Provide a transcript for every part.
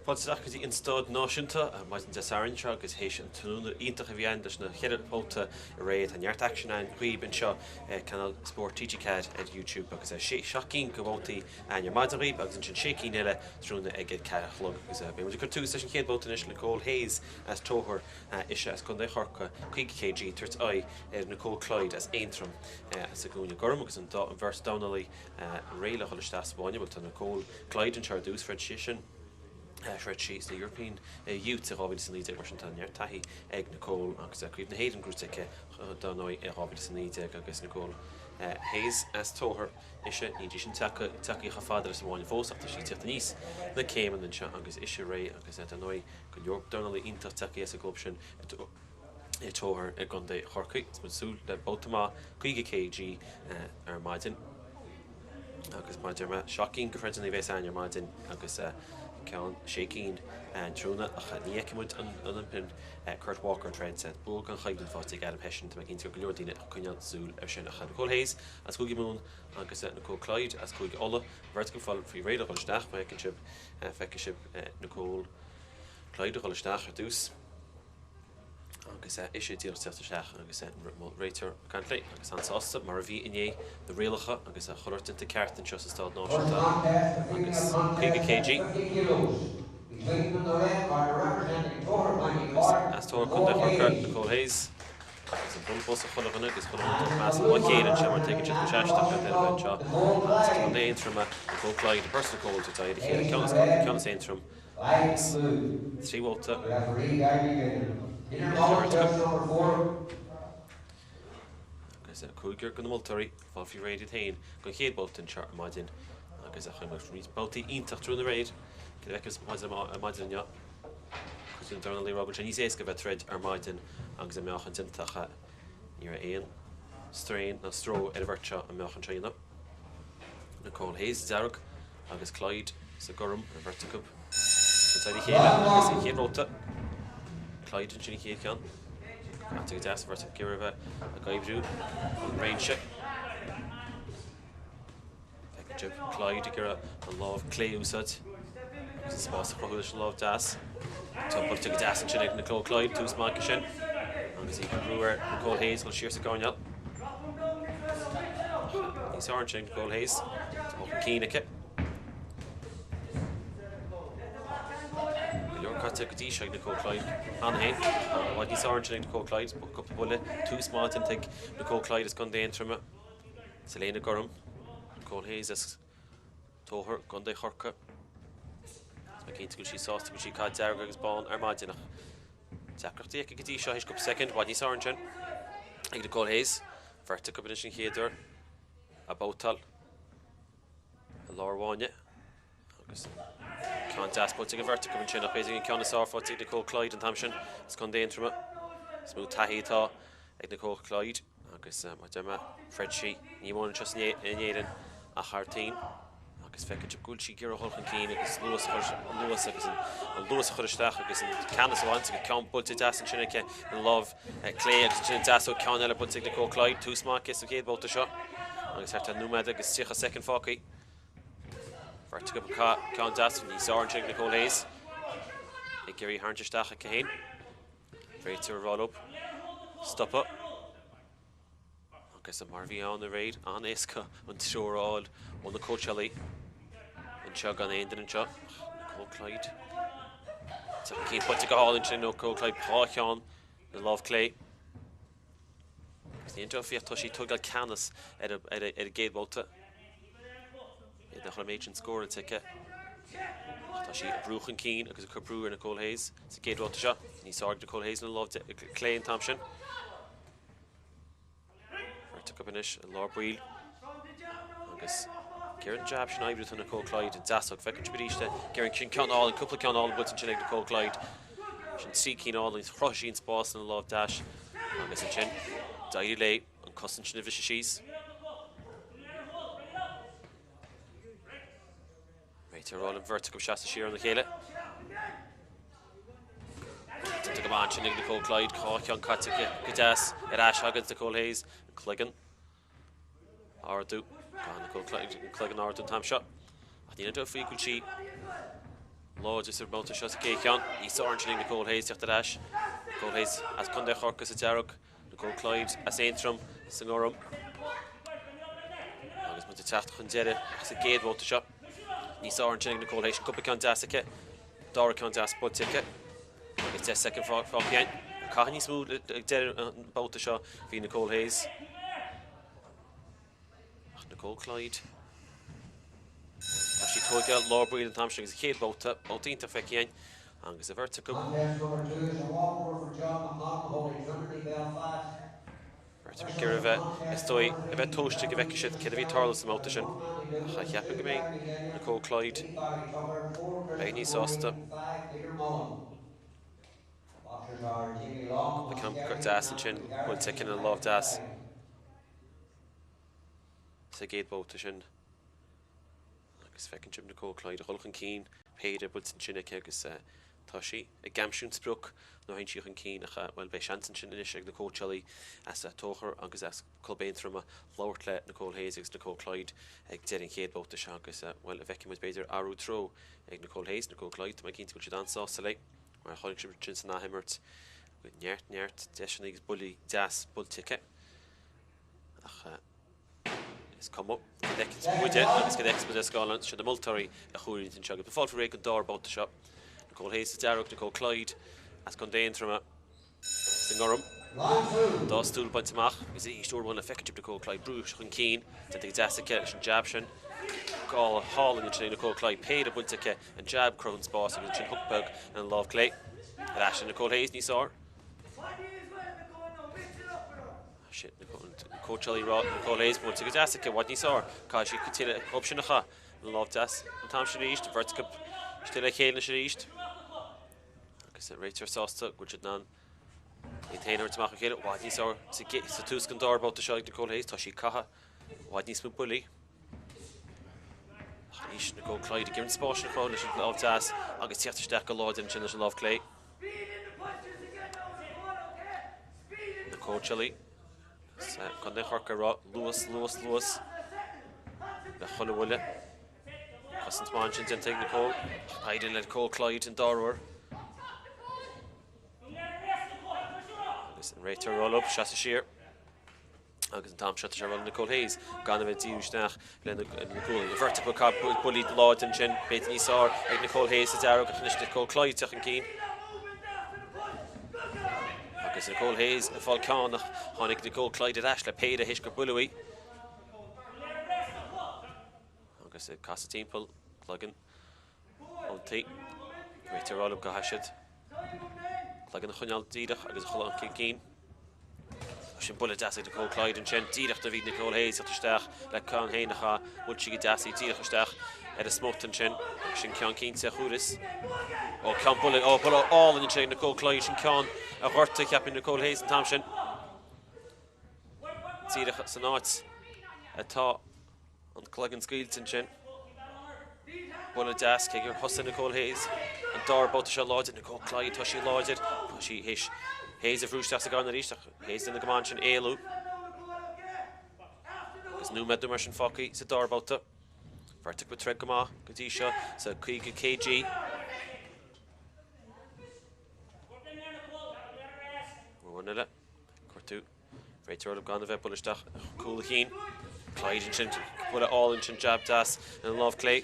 Fáilte isteach go dtí an Staid Náisiúnta ar maidin Dé Sathairn seo agus théis an tráthnóna iontach a bhí ann leis na cheithre bhabhta aréir tá neart aicsin ann dhaoib anseo ar Cainéal Spóirt TG4 ar YouTube agus sé seacht gcinn de bhabhtaí ann ar maidin dhaoib agus ansin sé cinn eile tráthnóna ag a 4 a chlog agus beidh muid ag cur tús leis an chéad bhabhta anois Nicole Hayes as Tóchar ise as Contae Chorcaí 50 kg tabhairt aghaidh ar Nicole Clyde as Aontroim sa gcúinne gorm agus an dá an bheirt dornálaí réidh le dhul isteach sa bhfáinne. Bhuel, tá Nicole Clyde anseo ar dtús, throid sí sin, throid sí sna European Youths i 2019, mar sin tá neart taithí ag Nicole agus Craobh na hÉireann gnóite aici dar ndóigh i 2019 agus Nicole Hayes as Tóchar ise, níl sí sin tagtha chomh fada leis an bhfáinne fós ach tá sí ag tíocht aníos na céimeanna anseo agus ise réidh agus dar ndóigh go leor dornálaí iontach tagtha as an gclub sin. i Tóchar i gContae Chorcaí. Is muid ag súil le babhta maith 50 kg ar maidin agus mar a deir mé, 7 gcinn de throideanna a bheas ann ar maidin agus ceann, 6 cinn an tráthnóna ach ní fheicfidh muid an Olympian Kurt Walker ag troid. Bua gan choimhlint faighte ag Adam Hession, tá mé cinnte go leor daoine ag coinneáil súil air sin ach Nicole Hayes as Cúige Mumhan agus Nicole Clyde as Cúige Uladh, an bheirt acu ag fáil faoi réir a dhul isteach, má fheiceann sibh, feicfidh sibh Nicole Clyde ag dhul isteach ar dtús. Agus ise díreach teacht isteach agus an réiteoir ag caint léi agus an-sásta, mar a bhí inné, na rialacha agus chuile shórt déanta ceart anseo sa Staid Náisiúnta agus 50 kg. Agus as Tóchar Contae Chorcaí, Nicole Hayes agus an bualadh bos ag chuile dhuine agus chuile dhuine ag tabhairt meas dá chéile anseo mar tuigeann siad go bhfuil sé aisteach gan duine a bheith anseo agus as Contae Aontroma, Nicole Clyde, an bheirt Nicoles ag aghaidh a chéile, ceann as Corcaigh, ceann as Aontroim. Agus 3 bhabhta Agus cúigear de na moltóirí ag fáil faoi réir iad féin don chéad bhabhta anseo ar maidin agus a chonaic roinnt babhtaí iontach tráthnóna aréir. Cé a bhfeicfeas ar maidin inniu? Cuid de na dornálaí ag rá go bhfuil sé níos éasca bheith ag troid ar maidin agus an meáchan déanta ach ní raibh aon strain ná stró ar an bheirt seo an meáchan seo a dhéanamh. Nicole Hayes sa dearg agus Clyde sa gorm, an bheirt acu ag troid a chéile agus an chéad bhabhta. Clyde ansin an chéad cheann. Caite go deas an bheirt acu ag iarraidh a bheith ag oibriú an réimse. Feiceann sibh Clyde ag iarraidh an lámh clé a úsáid agus an spás a chruthú leis an lámh deas. Tá buailte go deas ansin ag Nicole Clyde, tús maith aici sin agus í ag brú ar Nicole Hayes dul siar sa gcoirnéal. Níos fearr ansin Nicole Hayes. Tá chun cinn aici. Go leor caite go dtí seo ag Nicole Clyde cheana féin. I bhfad níos fearr ansin ag Nicole Clyde. Cúpla buille. Tús maith déanta ag Nicole Clyde as Contae Aontroma. Sa léine gorm. Nicole Hayes as Tóchar, Contae Chorcaí. Tá mé cinnte go bhfuil sí sásta go bhfuil sí ag caitheamh dearg agus bán ar maidin ach deacrachtaí aici go dtí seo théis cúpla soicind, i bhfad níos fearr ansin ag Nicole Hayes. Beirt acu anois an chéad uair ag babhtáil i lár an bhfáinne agus ceann deas buailte ag an bheirt acu ansin ach b'fhéidir an ceann is fearr faighte ag Nicole Clyde an t-am sin as Contae Aontroma. Is mó taithí atá ag Nicole Clyde agus mar a deir mé, throid sí ní amháin anseo in Éirinn ach thar toinn agus feiceann sibh go bhfuil sí ag iarraidh dhul chun cinn agus luas a chur an luas agus an luas a chur isteach agus an ceannas a bhaint agus ceann buailte deas ansin aici ina lámh clé agus ansin an deasóg ceann eile buailte ag Nicole Clyde, tús maith aici sa chéad bhabhta seo agus thart ar nóiméad agus 30 soicind fágtha. Beirt acu ceann deas níos fearr ansin ag Nicole Hayes ag iarraidh tharraingt isteach aici féin. Réiteoir ag rá leo stopadh agus mar a bhí ann aréir, an-éasca an treoir a fháil ó na cóitseálaí anseo gan aon duine anseo ach Nicole Clyde. Tá an chéad buailte go hálainn sin ó Nicole Clyde, dhá cheann na lámh clé. Agus ní dhearfaí ach tá sí ag tógáil ceannas ar an gcéad bhabhta. Nach raibh an méid sin scóráilte aici. Ach tá sí ag brú chun cinn agus ag cur brú ar Nicole Hayes sa gcéad bhabhta seo. Níos fearr ag Nicole Hayes lena lámh clé an t-am sin. Beirt acu anois i lár baill. Agus ag iarraidh an jab sin a oibriú tá Nicole Clyde an deasóg. Feiceann sibh arís é. Ag iarraidh sin ceann álainn, cúpla ceann álainn buailte ansin ag Nicole Clyde. Sin trí cinn álainn. Chruthaigh sí an spás lena lámh deas agus ansin d'éirigh léi an cosaint sin a bhriseadh síos. Réiteoir ag rá le beirt acu seasamh siar óna chéile. Déanta go maith ansin ag Nicole Clyde, dhá cheann caite aici go deas ar ais agus Nicole Hayes, an cloigeann. Ardú. Caithfidh Nicole Clyde an cloigeann a ardú an t-am seo. Ach níl aon dabht faoi go bhfuil sí láidir sa mbabhta seo sa gcéad cheann. Níos fearr ansin ag Nicole Hayes teacht ar ais. Nicole Hayes as Contae Chorcaí sa dearg. Nicole Clyde as Aontroim sa ngorm. Agus muid ag teacht chun deiridh sa gcéad bhabhta seo. Níos fearr ansin ag Nicole Hayes. Cúpla ceann deas aici. Dara ceann deas buailte aici. Agus 10 soicind fágtha againn. Caithfidh níos mó ag deireadh an babhta seo. Bhí Nicole Hayes. Ach Nicole Clyde. Tá sí ag tógáil lár baill an t-am sin agus an chéad bhabhta, babhta iontach feicthe againn agus an bheirt acu. Beirt acu ag iarraidh a bheith, is dóigh, a bheith tomhaiste go bhfeicfidh siad céard a bhí ag tarlú sa mbabhta sin. Ach cha cheapaim go mbeidh Nicole Clyde beidh níos sásta. Cúpla ceann deas ansin, buailte aici lena lámh deas sa gcéad bhabhta sin. Agus feiceann sibh Nicole Clyde ag dul chun cinn, péire buailte ansin aici agus tá sí ag aimsiú an sprioc nuair a théann sí chun cinn ach, bhuel, beidh seans ansin anois ag na cóitseálaí as Tóchar agus as Club Aontroma labhairt le Nicole Hayes agus Nicole Clyde ag deireadh an chéad bhabhta seo agus, bhuel, an bhfeicfidh muid b'fhéidir athrú treo ag Nicole Hayes, Nicole Clyde, tá mé cinnte go bhfuil siad an-sásta léi mar a chonaic sibh ansin san athimirt, neart, neart deiseanna agus buillí deas buailte aici ach. Is cuma cad a fheiceanns muide agus cad a fheiceanns muid ar scáileán, siad na moltóirí a chomhaireann anseo. Agus fáilte réidh don dara babhta seo. Nicole Hayes sa dearg, Nicole Clyde as Contae Aontroma sa ngorm. Dá stól bainte amach agus arís uair amháin le feiceann sibh Nicole Clyde brú chun cinn, déanta go deas aici leis an jab sin. Go hálainn ansin ag Nicole Clyde, péire buailte aici, an jab cruthaíonn spás agus ansin hook beag lena lámh clé. Ar ais le Nicole Hayes níos fearr. Sin an cóitseálaí ag rá Nicole Hayes buailte go deas aici, i bhfad níos fearr. Caithfidh sí tuilleadh dhób sin a chaitheamh. An lámh deas an t-am sin arís, an bheirt acu istigh le chéile anois arís. Agus an réiteoir sásta go bhfuil siad in ann iad féin a thabhairt amach ó chéile. I bhfad níos fearr sa tús den dara babhta seo ag Nicole Hayes. Tá sí ag caitheamh i bhfad níos mó buillí. Ach arís Nicole Clyde ag iarraidh an spás sin a chruthú leis an lámh deas agus tíocht isteach go láidir ansin leis an lámh clé. Na cóitseálaí as Contae Chorcaí ag rá luas, luas, luas le chuile bhuille. Cosaint maith ansin déanta ag Nicole. Éiríonn le Nicole Clyde an dara huair. Agus an réiteoir ag rá leo seasamh siar. Agus an t-am seo tá sé ag rá le Nicole Hayes gan a bheith ag díriú isteach lena gualainn. An bheirt acu ag caitheamh buillí láidre ansin, b'fhéidir níos fearr ag Nicole Hayes sa dearg ach anois Nicole Clyde ag teacht chun cinn. Agus Nicole Hayes ag fáil ceann ach tháinig Nicole Clyde ar ais le péire théis gur buaileadh í. Agus ag casadh timpeall, cloigeann iontaithe. Réiteoir ag rá leo go gcaithfidh siad cloigeann a choinneáil díreach agus a dhul chun cinn. Sin buille deas ag Nicole Clyde ansin, díreach do bhí Nicole Hayes ag teacht isteach le ceann féin a chaitheamh, bhuail sí go deas í díreach isteach ar an smut ansin agus sin ceann cinnte a fuarthas. Ó ceann buille, ó buille álainn ansin ag Nicole Clyde, sin ceann a ghortaigh cheapfainn Nicole Hayes an t-am sin. Díreach san áit atá An cloigeann scaoilte ansin. Buille deas, cé gur thosaigh Nicole Hayes an dara babhta seo láidir. Nicole Clyde, tá sí láidir. Tá sí théis Hayes a bhrú isteach sa gcorner arís ach Hayes ag déanamh go maith ansin éalú. Agus nóiméad nó mar sin fágtha sa dara babhta. Beirt acu ag troid go maith go dtí seo sa 50 kg. Uair eile, cuartú. Réiteoir ag rá leo gan a bheith ag bualadh isteach cúl a chinn. Clyde ansin, buille álainn ansin, jab deas lena lámh clé.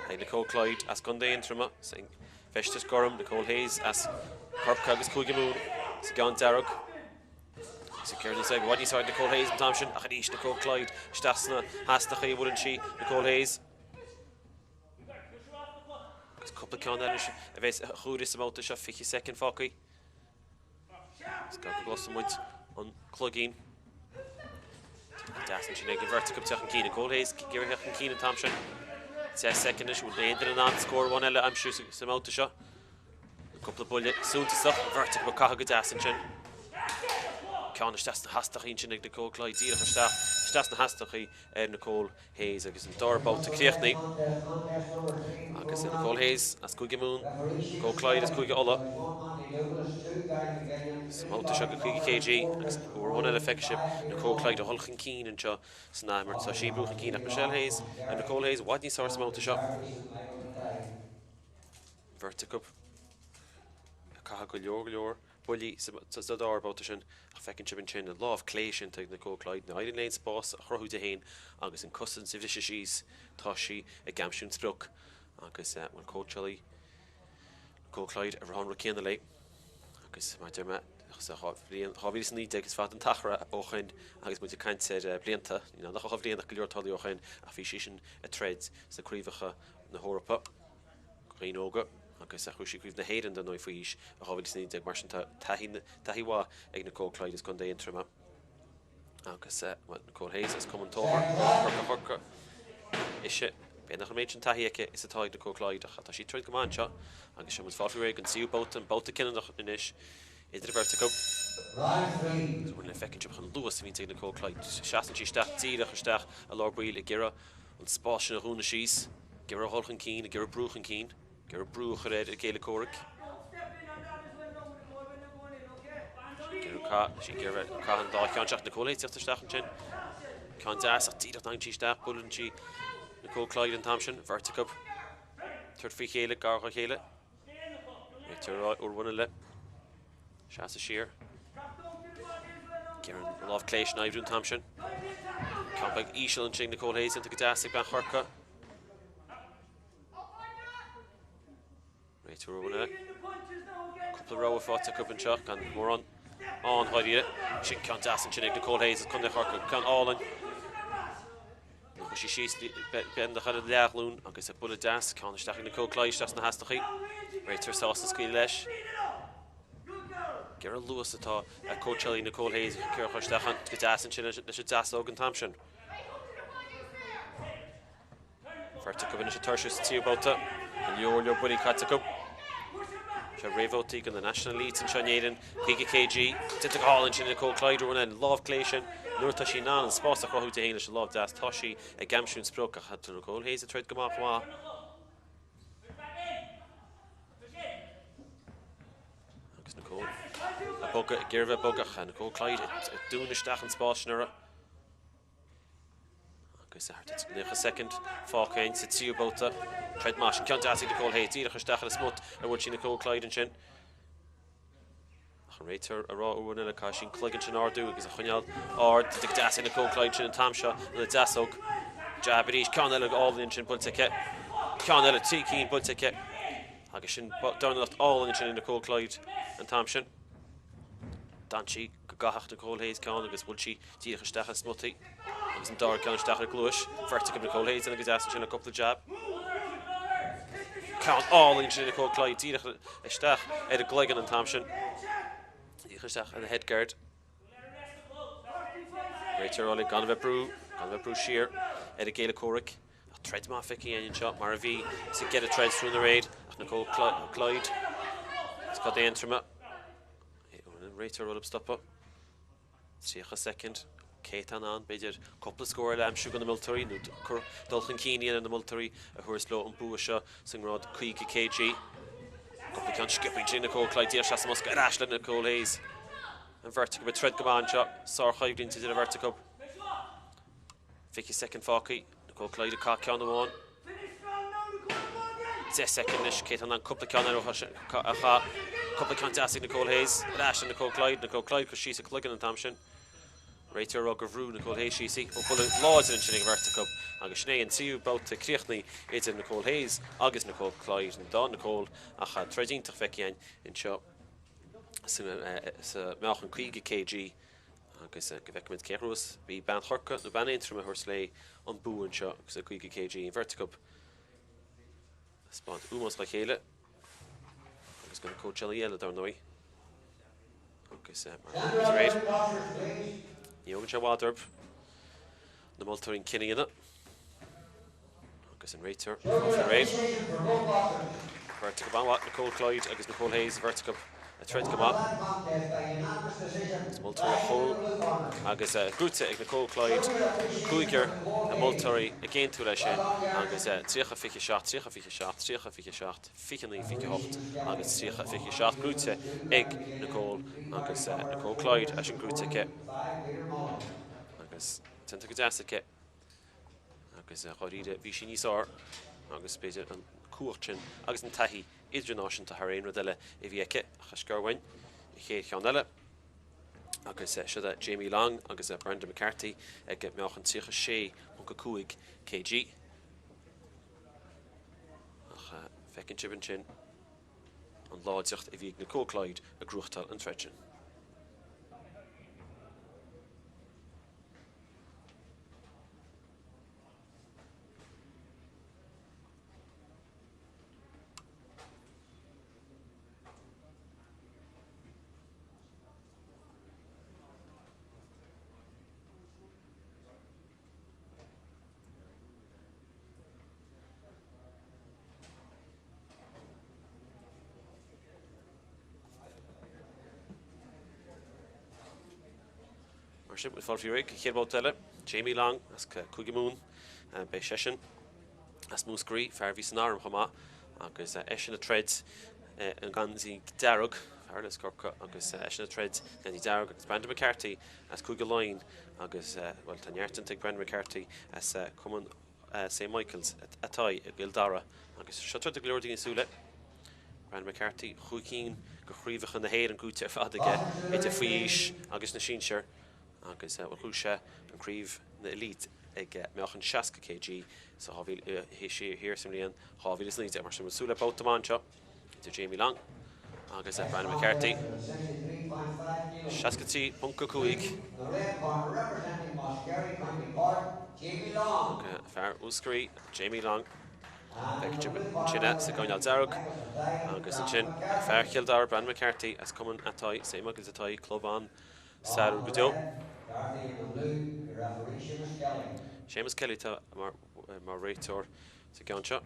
Ag Nicole Clyde as Contae Aontroma sa bhfeisteas gorm, Nicole Hayes as Corcaigh agus Cúige Mumhan sa gceann dearg. Sa céard is i bhfad níos fearr Nicole Hayes an t-am sin ach arís Nicole Clyde isteach sna heasnachaí a bhuaileann sí Nicole Hayes. Agus cúpla ceann eile a bheas a chomhaireamh sa mbabhta seo, 20 soicind fágtha. Is gá go gcloisfidh muid an cloigín. Deas ansin ag an bheirt acu teacht chun cinn. Nicole Hayes ag iarraidh teacht chun cinn an t-am sin. 10 soicind anois. Bhfuil aon duine in ann scór amháin eile a aimsiú sa mbabhta seo? Cúpla buille suntasach. An bheirt acu ag caitheamh go deas ansin. Ceann isteach sna hastachaí ansin ag Nicole Clyde. Díreach isteach, isteach sna hastachaí ar Nicole Hayes agus an dara babhta críochnaithe agus Nicole Hayes as Cúige Mumhan, Nicole Clyde as Cúige Uladh. Sa mbabhta seo go 50 kg agus uair amháin eile feicfidh sibh Nicole Clyde a dhul chun cinn anseo san athimirt. Tá sí ag brú chun cinn ach Michelle Hayes ar Nicole Hayes i bhfad níos fearr sa mbabhta seo. Bheirt acu ag caitheamh go leor go leor buillí sa dara babhta sin ach feiceann sibh ansin an lámh clé sin ag Nicole Clyde. Ní éiríonn léi an spás a chruthú di féin agus an cosaint a bhriseadh síos. Tá sí ag aimsiú an sprioc agus bhuel cóitseálaí Nicole Clyde ag rá an rud céanna léi agus mar a deir mé sa bhliain 2019 is fada an t-achar ó shin agus muid ag caint ar blianta, ní nach dhá bhliain ach go leor tarlaithe ó shin ach bhí sí sin ag troid sna craobhacha na hEorpa dhaoine óga agus ghnóthaigh sí Craobh na hÉireann dar ndóigh faoi aois i 2019 mar sin tá taithí taithí mhaith ag Nicole Clyde as Contae Aontroma. Agus Nicole Hayes as Cumann Tóchair, Corca Chorca ise. B'fhéidir nach an méid sin taithí aici is atá ag Nicole Clyde ach tá sí ag troid go maith anseo agus seo muid fáil faoi réir don tríú babhta, an babhta cinniúnach anois idir an bheirt acu. Agus le feiceann sibh an luas a bhíonns ag Nicole Clyde. Seasann sí isteach díreach isteach i lár baill ag iarraidh an spás sin a dhúnadh síos, ag iarraidh a dhul chun cinn, ag iarraidh brú chun cinn. Ag iarraidh brú a chur ar a céile comhraic. Sí ag iarraidh caitheamh an dá cheann seo ach Nicole Hayes ag teacht isteach ansin. Ceann deas ach díreach nach dtagann sí isteach. Buaileann sí Nicole Clyde an t-am sin. Beirt acu tabhairt faoi chéile, gar dá chéile. Réiteoir uair amháin eile. Seasamh siar. Ag iarraidh an lámh clé sin a oibriú an t-am sin. Ceann beag íseal ansin ag Nicole Hayes déanta go deas ag bean Chorca. Réiteoir uair amháin eile. Cúpla rogha faighte acu anseo gan mórán ann dháiríre. Sin ceann deas ansin ag Nicole Hayes as Contae Chorcaí. Ceann álainn. Chuaigh sí síos beagnach ar a leathghlúin agus a buille deas ceann isteach ag Nicole Clyde isteach sna heasnachaí. Réiteoir sásta scaoileadh leis. Ag iarraidh luas atá cóitseálaí Nicole Hayes ag cur isteach an go deas ansin leis an deasóg an t-am sin. Beirt acu anois ag tuirsiú sa tríú babhta. Go leor leor buillí caite acu. Seo réamhbhabhtaí do na National Elites anseo in Éirinn. 50 kg. Déanta go hálainn sin Nicole Clyde uair amháin eile. Lámh clé sin. Nuair atá sí in ann an spás a chruthú di féin leis an lámh deas tá sí ag aimsiú an sprioc ach tá Nicole Hayes ag troid go maith chomh maith. Agus Nicole ag bogadh ag iarraidh bheith ag bogadh ach Nicole Clyde ag dúnadh isteach an spás sin uirthi. Agus thart ar 90 soicind fágtha againn sa tríú babhta. Troid maith sin, ceann deas ag Nicole Hayes, díreach isteach ar an smut a bhuail sí Nicole Clyde ansin. Ach an réiteoir ag rá uair eile, caithfidh sí an cloigeann sin a ardú agus a choinneáil ard. Go deas ag Nicole Clyde sin an t-am seo ina deasóg. Jab arís, ceann eile álainn ansin buailte aici. Ceann eile, trí cinn buailte aici. Agus sin dornálaíocht álainn ansin ag Nicole Clyde an t-am sin. D'fhan sí go gcaithfeadh Nicole Hayes ceann agus bhuail sí díreach isteach ar smut í agus an dara ceann isteach ar a gcluais. Beirt acu Nicole Hayes ina go deas ansin le cúpla jab. Ceann álainn ansin Nicole Clyde díreach isteach ar a gcloigeann an t-am sin. Díreach isteach ar a head guard. Réiteoir uilig gan a bheith brú, gan a bheith brú siar ar a gcéile comhraic. Ach troid maith feicthe againn anseo mar a bhí sa gceithre troid tráthnóna aréir ach Nicole Clyde as Contae Aontroma. An réiteoir ag rá stopadh. 30 soicind. Cé atá in ann, b'fhéidir, cúpla scór eile a aimsiú do na moltóirí nó dul chun cinn a dhéanamh na moltóirí a thabharfas leo an bua seo sa ngrád 50 kg. Cúpla ceann sciobtha ansin Nicole Clyde díreach isteach sa mbosca ar ais le Nicole Hayes. An bheirt acu ag troid go maith anseo. Sárchoimhlint idir an bheirt acu. 20 soicind fágtha. Nicole Clyde ag caitheamh ceann amháin. 10 soicind anois. Cé atá in ann cúpla ceann eile a chaitheamh? Cúpla ceann deas ag Nicole Hayes. Ar ais le Nicole Clyde. Nicole Clyde curtha síos a cloigeann an t-am sin. Réiteoir ag rá gur bhrú Nicole Hayes síos í. Ó buille láidir ansin ag an bheirt acu. Agus sin é an tríú babhta críochnaithe idir Nicole Hayes agus Nicole Clyde. An dá Nicole ach troid iontach feicthe againn anseo sa meáchan 50 kg. Agus go bhfeicfimid cé a ghnóthós, bhí bean Chorca nó bean Aontroma a thabharfas léi an bua anseo agus a 50 kg an bheirt acu ag taispeáint ómós dá chéile agus do na cóitseálaí eile dar ndóigh. Agus mar a dúirt aréir, ní thógann sé i bhfad orthu na moltóirí an cinneadh a dhéanamh. Agus an réiteoir fáil faoi réir. Beirt acu an-mhaith, Nicole Clyde agus Nicole Hayes, an bheirt acu. Ag troid go maith. Agus moltóirí chomh agus gnóite ag Nicole Clyde, cúigear moltóirí ag aontú leis sin agus 30, 27, 30, 27, 30, 27, 29, 28 agus 30, 27 gnóite ag Nicole agus Nicole Clyde é sin gnóite aici agus déanta go deas aici. Agus dháiríre bhí sí níos fhearr agus b'fhéidir an cumhacht sin agus an taithí idirnáisiúnta thar aon rud eile a bhí aici. Ach sciorr uainn an chéad cheann eile agus siod é Jamie Long agus Brandon McCarthy ag meáchan 36.5 kg. Ach feiceann sibh ansin an láidreacht a bhí ag Nicole Clyde ag gnóthachtáil an troid sin. Mar sin, bhfuil fáil faoi réidh an chéad bhabhta eile. Jamie Long as Cúige Mumhan, beidh seisean as Múscraí, fear a bhí san arm chomh maith, agus eisean ag troid i ngeansaí dearg, fear eile as Corcaigh, agus eisean ag troid i ngeansaí dearg, agus Brandon McCarthy as Cúige Laighean, agus, bhuel, tá neart déanta ag Brandon McCarthy as Cumann St Michael's atá i gCill Dara agus seo troid a bhfuil go leor daoine ag súil le. Brandon McCarthy, chúig cinn de chraobhacha na hÉireann gnóite ar fad aige idir faoi aois agus na sinsir agus bhuaigh sé an craobh na Elite ag meáchan 60 kg sa 2000 thiar sa mbliain 2019. Mar sin, bhfuil súil le babhta maith anseo. Idir Jamie Long agus Brandon McCarthy. 63.5. Fear Mhúscraí, Jamie Long. Feicfidh sibh ansin é sa gcoirnéal dearg. Agus ansin fear Chill Dara, Brandon McCarthy as Cumann Athy, St Michael's Athy, club an-stairiúil go deo. Séamus Kelly atá mar réiteoir sa gceann seo.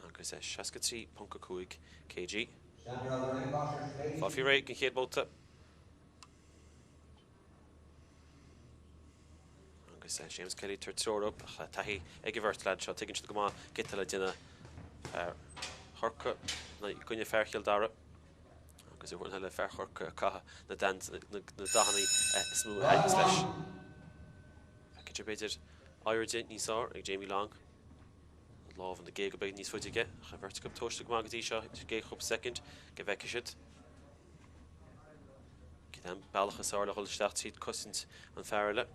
Agus é 63.5 kg. Fáil faoi réidh don chéad bhabhta. Agus Séamus Kelly ag tabhairt treoir dóibh ach taithí ag an bheirt leaid seo. Tuigeann siad go maith céard atá le déanamh fear Chorcaí i gcoinne fear Chill Dara. Agus uaireanta eile fear Chorcaí ag caitheamh na dathanna is mó a thaitníos leis. Feictear b'fhéidir airde níos fearr ag Jamie Long. An lámh na géaga beag níos faide aige. Ach an bheirt acu tomhaiste go maith go dtí seo. Géag cúpla soicind go bhfeicfidh siad. Cad é an bealach is fearr le dhul isteach tríd cosaint an fear eile.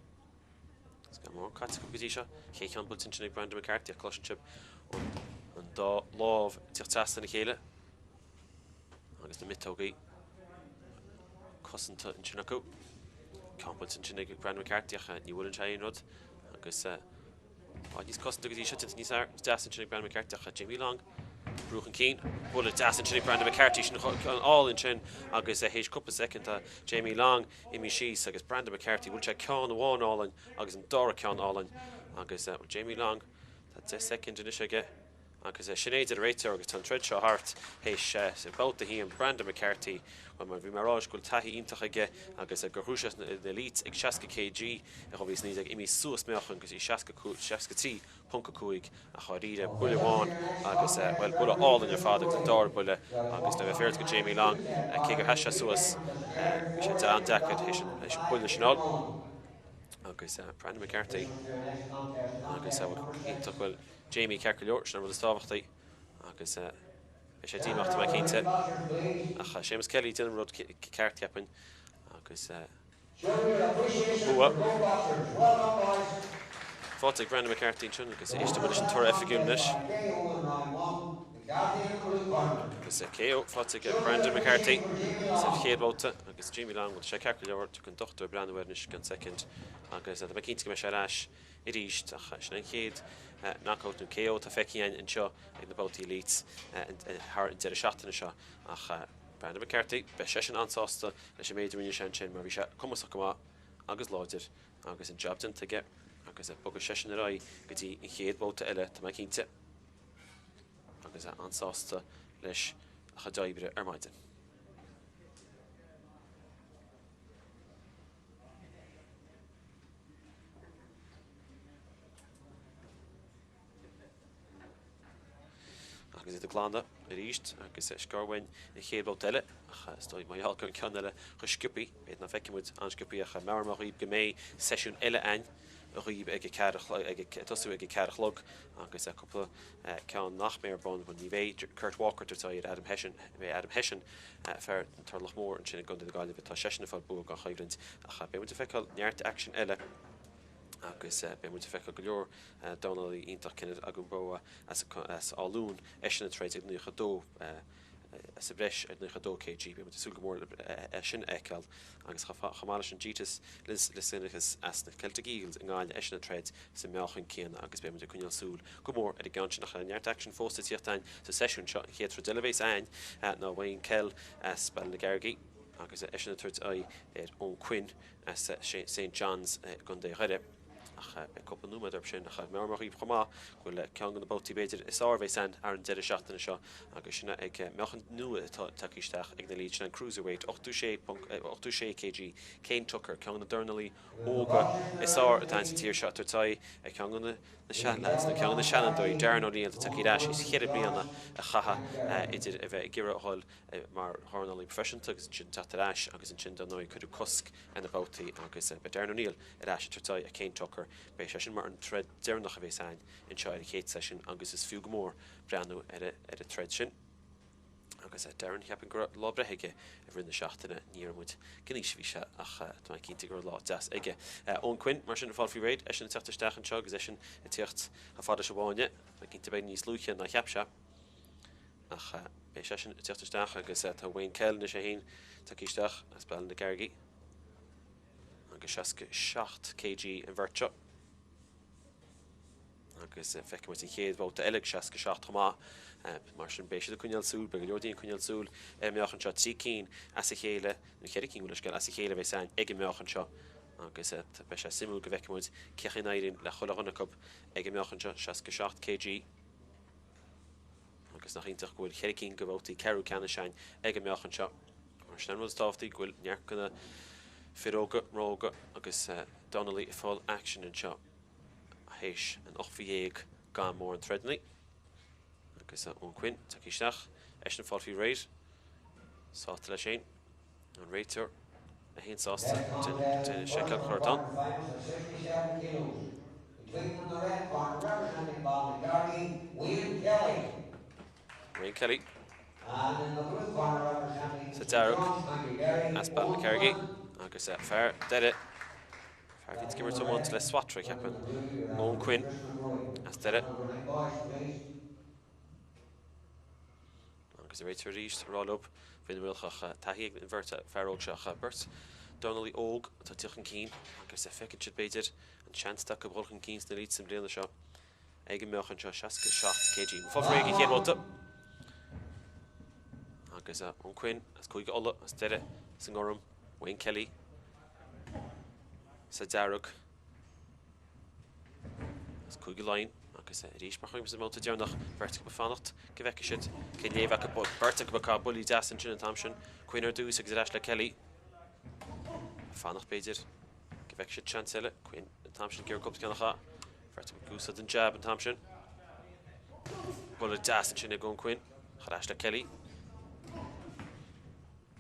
Is gan mórán caite acu go dtí seo. Chéad cheann buailte ansin ag Brandon McCarthy ach cloiseann sibh an dá lámh ag teacht trasna a chéile. Agus na miotógaí cosanta ansin acu. Ceann buailte ansin ag Brandon McCarthy ach ní bhuaileann sé aon rud. Agus áit níos cosanta go dtí seo, déanta níos fearr. Deas ansin ag Brandon McCarthy ach Jamie Long brú chun cinn. Buille deas ansin ag Brandon McCarthy sin an álainn sin agus théis cúpla soicind tá Jamie Long imithe síos agus Brandon McCarthy bhuail sé ceann amháin álainn agus an dara ceann álainn agus Jamie Long tá 10 soicind anois aige. Agus sin é a deir an réiteoir agus tá an troid seo thart théis babhta a haon. Brandon McCarthy, bhuel mar bhí mé a rá leis go bhfuil taithí iontach aige agus gur ghnóthaigh sé na Elites ag 60 kg i 2019, imithe suas meáchan go dtí 63.5 ach dháiríre, buille amháin agus bhuel buille álainn ar fad agus an dara buille agus le bheith féaráilte go Jamie Long, cé gur sheas sé suas, bhí sé an-deacair théis an buille sin a fháil. Agus Brandon McCarthy agus iontach bhuel Jamie ceart go leor, sin an rud is tábhachtaí agus beidh sé díomách tá mé cinnte. Ach Séamus Kelly ag déanamh an rud ceart cheapfainn agus bua faighte ag Brandon McCarthy ansin agus éistfidh muid leis an toradh oifigiúil anois. Agus KO faighte ag Brandon McCarthy sa chéad bhabhta agus Jamie Long, bhfuil sé ceart go leor, tiocfaidh an dochtúir ag breathnú air anois i gceann soicind agus tá mé cinnte go mbeidh sé ar ais arís ach sin an chéad knockout nó KO atá feicthe againn anseo ag na babhtaí Elites thar an deireadh seachtaine seo ach Brandon McCarthy, beidh seisean an-sásta leis an méid a rinne sé ansin mar bhí sé cumasach go maith agus láidir agus an jab déanta aige agus bogfaidh seisean ar aghaidh go dtí an chéad bhabhta eile, tá mé cinnte. Agus é an-sásta leis a chuid oibre ar maidin. Agus iad ag glanadh arís agus sciorr uainn an chéad bhabhta eile ach is dóigh mar gheall go raibh an ceann eile chomh sciobthaí, b'fhéidir nach bhfeicfidh muid an-sciobthaí ach meabhraigh mé dhaoibh go mbeidh seisiún eile a'ainn dhaoibh ag a ceathair ag tosú ag a ceathair a chlog agus cúpla ceann nach mbeidh ar bun, bhuel ní bheidh Kurt Walker ag tabhairt aghaidh ar Adam Hession, beidh Adam Hession, fear an Turlach Mór ansin i gContae na Gaillimhe, tá seisean ag fáil bua gan choimhlint ach beidh muid ag feiceáil neart aicsin eile agus beidh muid ag feiceáil go leor dornálaí iontach, Kenneth Agumboa as Áth Luain, eisean ag troid ag 92 sa bhreis ar 92 kg. Beidh muid ag súil go mór le sin a fheiceáil agus chomh maith leis sin Gytis Lisinauskas as na Celtic Eagles i nGaillimh, eisean ag troid sa meáchan céanna agus beidh muid ag coinneáil súil go mór ar an gceann sin. Ach neart aicsin fós le tíocht a'ainn sa seisiún seo. An chéad troid eile a bheas a'ainn ná Wayne Kell as Baile na gCarraigí agus eisean ag tabhairt aghaidh ar Eoin Quinn as St John's i gContae Dhoire. Ach beidh cúpla nóiméad orthu sin. Ach meabhraigh mé dhaoibh chomh maith go bhfuil ceann de na babhtaí b'fhéidir is fearr a bheas ann ar an deireadh seachtaine seo agus sin ag meáchan nua atá tagtha isteach ag na Elites, sin an Cruiserweight, 86 kg, Kane Tucker, ceann de na dornálaí óga is fearr atá ann sa tír seo, ag tabhairt aghaidh ar cheann de na seanleaids, nó ceann de na seanfhondúirí, Darren O'Neill, atá tagtha ar ais théis cheithre bliana a chaitheamh idir a bheith ag iarraidh a dhul mar dhornálaí proifisiúnta agus ansin teacht ar ais agus ansin dar ndóigh cuireadh cosc ar na babhtaí agus beidh Darren O'Neill ar ais ag tabhairt aghaidh ar Kane Tucker. Beidh sé sin mar an troid deireanach a bheas a'ainn anseo ar an chéad seisiún agus is fiú go mór breathnú ar an troid sin. Agus Darren, cheapfainn go raibh lá breithe aige i rith na seachtaine, ní raibh muid cén aois a bhí sé ach tá mé cinnte go raibh lá deas aige. Eoin Quinn, mar sin, ag fáil faoi réir, eisean ag teacht isteach anseo agus eisean ag teacht chomh fada leis an bhfáinne, tá mé cinnte beidh níos luaithe ná cheap sé. Ach beidh seisean ag teacht isteach agus tá Wayne Kell anois é féin tagtha isteach as Baile na gCarraigí agus 67 kg an bheirt seo. Agus feicfidh muid an chéad bhabhta eile ag 67 chomh maith. Mar sin beidh siad ag coinneáil súil, beidh go leor daoine ag coinneáil súil ar an meáchan seo. Trí cinn as a chéile, nó cheithre cinn, gabh mo leithscéal, as a chéile a bheas a'ainn ag an meáchan seo. Agus beidh sé suimiúil go bhfeicfidh muid cén chaoi a n-éiríonn le chuile dhuine acu ag an meáchan seo, 67 kg. Agus nach iontach go bhfuil cheithre cinn de bhabhtaí ceathrú ceannais a'ainn ag an meáchan seo. Mar sin an rud is tábhachtaí go bhfuil neart de na fir óga, mná óga agus dornálaí ag fáil aicsin anseo théis an 18 mhí gan mórán troideanna. Agus Eoin Quinn tagtha isteach, eisean ag fáil faoi réir, sásta leis féin. An réiteoir é féin sásta déanamh seiceáil chortán. Wayne Kelly sa dearg as Baile na Carraigí agus fear Doire, fear a bhíonn ag imirt iomáint le Swatragh, ceapaim, Eoin Quinn as Doire. Agus an réiteoir arís ag rá leo faoi na rialacha ach taithí ag an bheirt fear óg seo ach beirt dornálaí óg atá ag teacht chun cinn agus feiceann siad b'fhéidir an seans atá acu dhul chun cinn sna Elites an bliana seo ag an meáchan seo 67 kg. Fáil réidh ag an chéad bhabhta agus Eoin Quinn as Cúige Uladh as Doire sa ngorm, Wayne Kelly sa dearg. As Cúige Laighean agus arís mar chonaic muid sa mbabhta deireanach, beirt acu ag fanacht go bhfeicfidh siad cén léamh acu. Beirt acu ag caitheamh buillí deasa ansin an t-am sin. Quinn ar dtús agus ar ais le Kelly. Fanacht b'fhéidir go bhfeicfidh siad seans eile. Quinn an t-am sin ag iarraidh cúpla ceann a chaitheamh. Beirt acu ag úsáid an jab an t-am sin. Buille deas ansin ag Eoin Quinn. Ar ais le Kelly.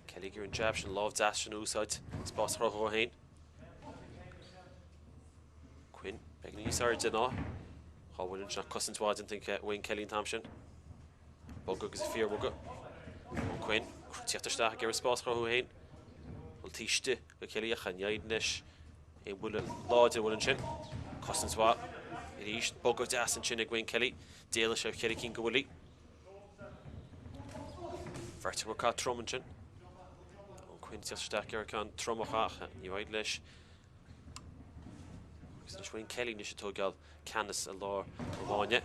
Kelly ag iarraidh an jab sin, lámh deas sin a úsáid. Spás a chruthú dhó féin. Quinn, beagáinín níos airde ná dhá bhfuil ansin ach cosaint mhaith déanta ag Wayne Kelly an t-am sin. Bogadh agus fíorbhogadh. Eoin Quinn, tíocht isteach ag iarraidh spás a chruthú féin. Bhuel taobh istigh go Kelly ach ní éiríonn leis aon bhuille láidir a bhualadh ansin. Cosaint mhaith arís. Bogadh deas ansin ag Wayne Kelly. D'éalaigh sé ó cheithre cinn de bhuillí. Beirt acu ag caitheamh trom ansin. Eoin Quinn tíocht isteach ag iarraidh ceann trom a chaitheamh ach ní éiríonn leis. Agus anois Wayne Kelly anois ag tógáil ceannas i lár an fháinne.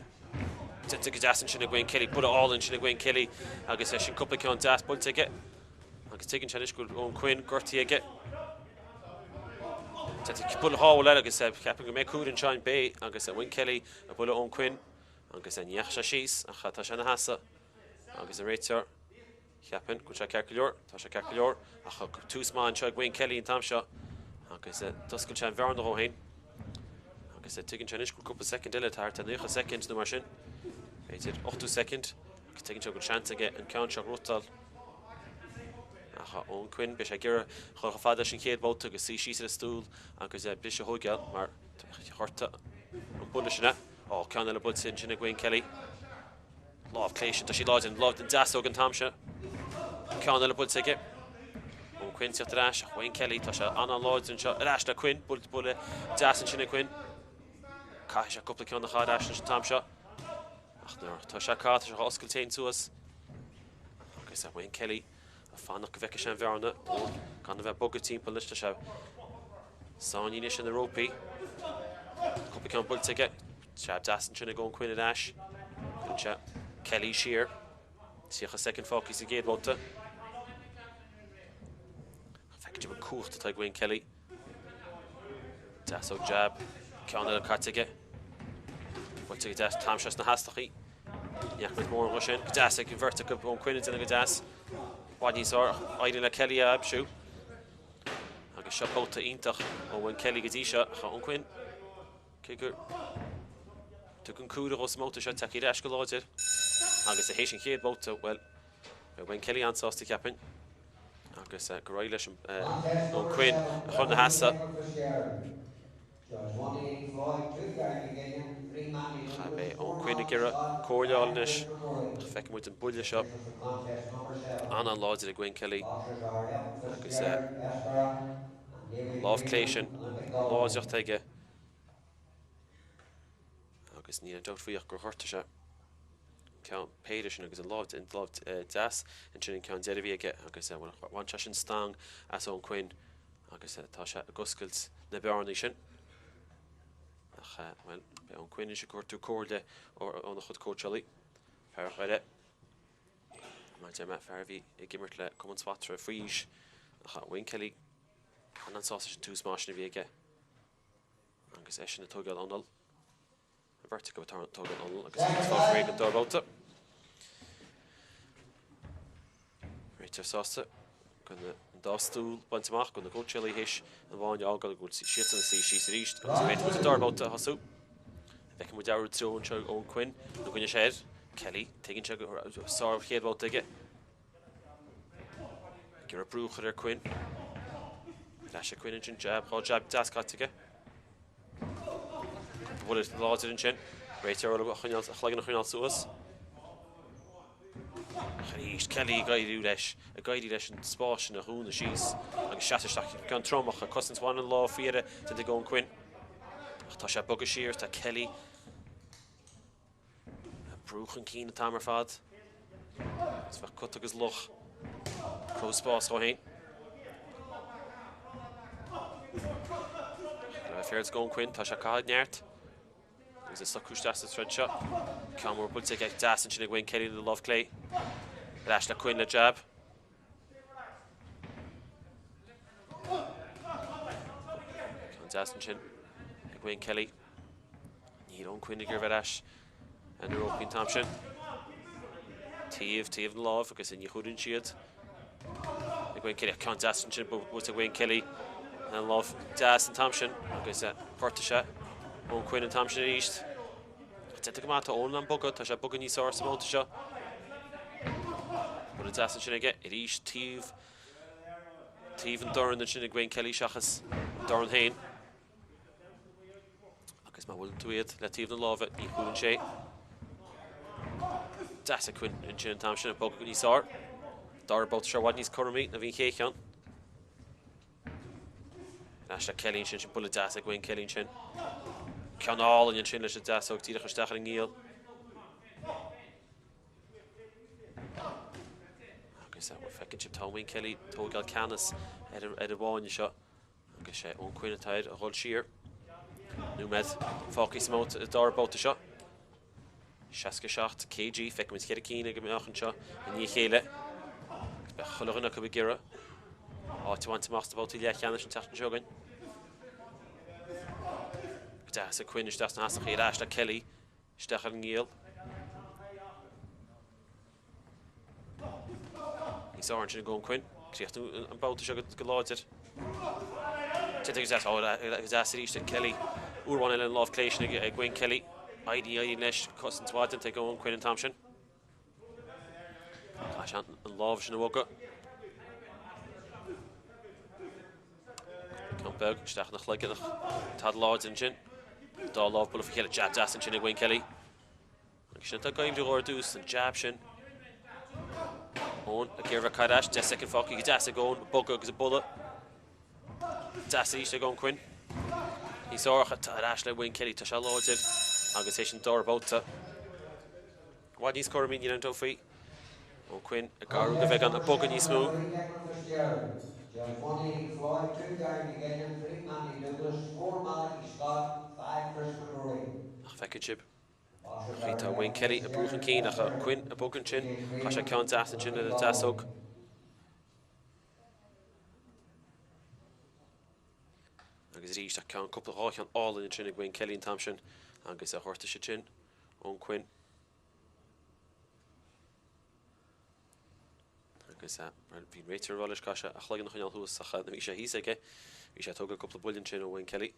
Déanta go deas ansin ag Wayne Kelly, buille álainn ansin ag Wayne Kelly agus é sin cúpla ceann deas buailte aige. Agus tuigeann sé anois go bhfuil Eoin Quinn gortaithe aige. Déanta buille shábháil eile agus ceapaim go mbeidh cúl anseo in Bay agus Wayne Kelly ag bualadh Eoin Quinn. Agus ní dheachaigh sé síos ach tá sé ina sheasamh agus an réiteoir, cheapfainn go bhfuil sé ceart go leor, tá sé ceart go leor ach tús maith anseo ag Wayne Kelly an t-am seo agus d'oscail sé an bhearna dhó féin agus tuigeann sé anois go bhfuil cúpla soicind eile, tá thart ar 90 soicind nó mar sin, b'fhéidir 80 soicind agus tuigeann sé go bhfuil seans aige an ceann seo a ghnóthachtáil. Ach Eoin Quinn, beidh sé ag iarraidh dhul chomh fada leis an chéad bhabhta agus suí síos ar an stól agus briseadh a thóigeáil mar ghortaigh an buille sin é. Ó, ceann eile buailte ansin ag Wayne Kelly. Lámh clé sin, tá sí láidir, an lámh deasóg an t-am seo. Ceann eile buailte aige. Eoin Quinn ag teacht ar ais, ach Wayne Kelly, tá sé an-an-láidir anseo. Ar ais le Quinn, buailte buille deas ansin ag Quinn. Caithfidh sé cúpla ceann a chaitheamh ar ais leis an t-am seo. Ach nuair atá sé caite, tá sé dhá oscailt féin suas. Agus Wayne Kelly ag fanacht go bhfeicfidh sé an bhearna. Gan a bheith ag bogadh timpeall anois, tá sé sáinnithe anois ar na rópaí. Cúpla ceann buailte aige. Jab deas ansin ag Eoin Quinn ar ais. Cuireann sé Kelly siar. 30 soicind fágtha sa gcéad bhabhta. Feiceann sibh an cumhacht atá ag Wayne Kelly. Deasóg jab. Ceann eile caite aige. Buailte go deas. T-am seo sna hastachaí. Ní fhaca muid mórán dhe sin. Go deas ag an bheirt acu. Eoin Quinn ag déanamh go deas. I bhfad níos fearr ach éiríonn le Kelly a aimsiú. Agus seo babhta iontach ó Wayne Kelly go dtí seo. Ach Eoin Quinn, cé gur tugadh an cuaire dhó sa mbabhta seo, tagtha ar ais go láidir. Agus théis an chéad bhabhta, bhuel, beidh Wayne Kelly an-sásta, cheapfainn. Agus gur éirigh leis Eoin Quinn a chur ina sheasamh. Beidh Eoin Quinn ag iarraidh comhairle a fháil anois ach feicfidh muid an buille seo an-an-láidir ag Wayne Kelly agus an lámh clé sin láidreacht aige agus níl aon dabht faoi ach gur ghortaigh sé ceann péire sin agus an lámh deas ansin an ceann deiridh a bhí aige agus bhain sé sin stangadh as Eoin Quinn agus tá sé ag oscailt na bearnaí sin. Ach, bhuel, beidh Eoin Quinn anois ag cuartú comhairle óna chuid cóitseálaí. Fear Dhoire, mar a deir mé, fear a bhí ag imirt le Cumann Swatragh faoi aois. Ach Wayne Kelly, an-an-sásta leis an tús maith sin a bhí aige agus eisean ag tógáil anáil. An bheirt acu atá ag tógáil anáil agus iad ag fáil réidh don dara babhta. Réiteoir sásta go bhfuil an dá stól bainte amach, go bhfuil na cóitseálaí théis an fháinne a fhágáil go bhfuil siadsan ag suí síos arís agus féadfaidh muid an dara babhta a thosú. Feicfidh muid athrú treo anseo ag Eoin Quinn nó an gcoinneoidh sé air. Kelly, tuigeann sé go raibh sár chéad bhabhta aige. Ag iarraidh brú a chur ar Quinn. Ar ais ag Quinn ansin, jab, dhá jab deas caite aige. Cúpla buille láidir ansin. Réiteoir a choinneáil, a chloigeann a choinneáil suas. Ach arís, Kelly ag éirí leis, ag éirí leis an spás sin a dhúnadh síos agus seasamh isteach ceann trom ach cosaint mhaith an lámh faoi dheireadh déanta ag Eoin Quinn. Ach tá sé ag bogadh siar, tá Kelly Ag brú chun cinn an t-am ar fad. Is bheadh cut agus luch ag cruthú spás dhó féin. Le bheith fair Eoin Quinn, tá sé ag caitheamh neart. Agus ag socrú isteach sa troid seo. Ceann mór buailte aige deas ansin ag Wayne Kelly le lámh clé. Ar ais le Quinn le jab. Ceann deas ansin ag Wayne Kelly. Níl Eoin Quinn ag iarraidh ar ais ar na rópaí an t-am sin. Taobh, taobh na lámh agus ní chuireann siad ag Wayne Kelly. Ceann deas ansin buailte ag Wayne Kelly. An lámh deas an t-am sin agus ghortaigh sé Eoin Quinn an t-am sin arís. Déanta go maith, tá Eoin in ann bogadh, tá sé ag bogadh níos fearr sa mbabhta seo. Buille deas ansin aige, arís taobh, taobh an dorn ansin ag Wayne Kelly seachas an dorn féin. Agus má bhuaileann tú iad le taobh na láimhe, ní chúlann sé. Deas ag Quinn ansin an t-am sin ag bogadh níos fearr. Dara babhta seo i bhfad níos cothromaí ná bhí an chéad cheann. Ar ais le Kelly ansin, sin buille deas ag Wayne Kelly ansin. Ceann álainn ansin leis an deasóg díreach isteach ar an ngiall. Agus eh, feiceann sibh tá Wayne Kelly ag tógáil ceannas ar an bhfáinne seo. Agus sé Eoin Quinn atá air a dhul siar. Nóiméad fágtha sa mbabhta, dara babhta seo. 67 kg, feicimid cheithre cinn ag an meáchan seo i ndiaidh a chéile. Agus beidh chuile dhuine acu ag iarraidh áit a bhaint amach sna babhtaí leathcheannais an tseachtain seo chugainn. Go deas ag Quinn isteach sna hastachaí ar ais le Kelly isteach ar an ngiall. Níos fearr ansin ag Eoin Quinn. Críochnú an babhta seo go láidir. Déanta go deas. Ó, go deas arís ag Kelly. Uair amháin eile an lámh clé sin ag Wayne Kelly. Ní éiríonn leis. Cosaint mhaith déanta ag Eoin Quinn an t-am sin. Caithfidh sé an lámh sin a bhogadh. Ceann beag isteach ina chloigeann ach tada láidir ansin. Dá lámh bualadh faoi chéile. Jab deas ansin ag Wayne Kelly. Agus sin atá ag oibriú dhó ar dtús, an jab sin. Eoin ag iarraidh cur ar ais, 10 soicind fágtha go deas ag Eoin, ag bogadh agus ag bualadh. Deas arís ag Eoin Quinn. Níos fearr ach ar ais le Wayne Kelly, tá sé láidir agus théis an dara babhta. I bhfad níos cothromaí, níl aon dabht faoi. Eoin Quinn ag cabhrú go bheagán ag bogadh níos mó. Ach feicfidh sibh. Chaoi tá Wayne Kelly ag brú chun cinn ach Quinn ag bogadh ansin. Chaith sé ceann deas ansin lena deasóg. Agus arís ach ceann cúpla dhá cheann álainn ansin ag Wayne Kelly an t-am sin agus a ghortaigh siad sin Eoin Quinn. Agus bhí an réiteoir ag rá leis caithfidh sé a chloigeann a choinneáil thuas ach bhí sé thíos aige. Bhí sé ag tógáil cúpla buille ansin ó Wayne Kelly.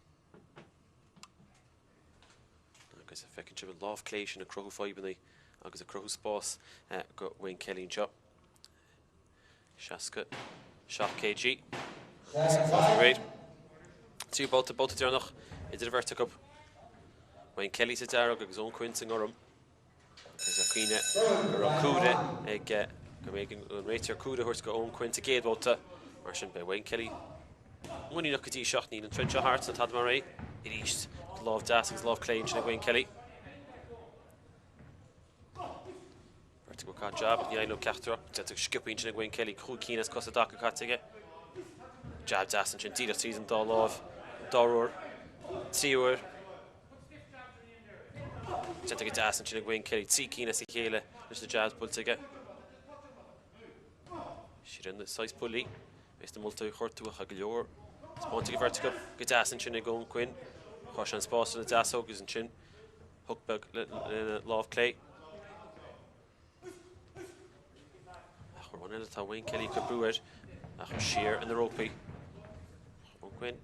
Agus feiceann sibh an lámh clé sin ag cruthú fadhbanna agus ag cruthú spás go Wayne Kelly anseo. 67 kg. Agus an fáth réidh. Tríú babhta, babhta deireanach idir an bheirt acu. Wayne Kelly sa dearg agus Eoin Quinn sa ngorm. Agus ar cuimhne go raibh cuaire ag go mbeidh an réiteoir cuaire a thabhairt go Eoin Quinn sa gcéad bhabhta. Mar sin beidh Wayne Kelly muiníneach go dtí seo. Níl an troid seo thart ná tada mar é. Arís lámh deas agus lámh clé ansin ag Wayne Kelly. Beirt acu ag caitheamh jab ach ní éiríonn leo ceachtar acu. Déanta go sciobtha ansin ag Wayne Kelly. Cúig cinn as cosa i dtaca caite aige. Jab deas ansin díreach tríd an dá lámh. An dara huair. Tríú huair. Déanta go deas ansin ag Wayne Kelly. Trí cinn as a chéile leis na jabs buailte aige. Siad na saghas buillí. Is na moltóirí a chortú ach go leor. Spáinte ag an bheirt acu. Go deas ansin ag Eoin Quinn. Chuir sé an spás lena deasóg agus ansin hook beag lena lámh clé. Ach uair amháin eile tá Wayne Kelly ag cur brú air ach siar ar na rópaí. Eoin Quinn.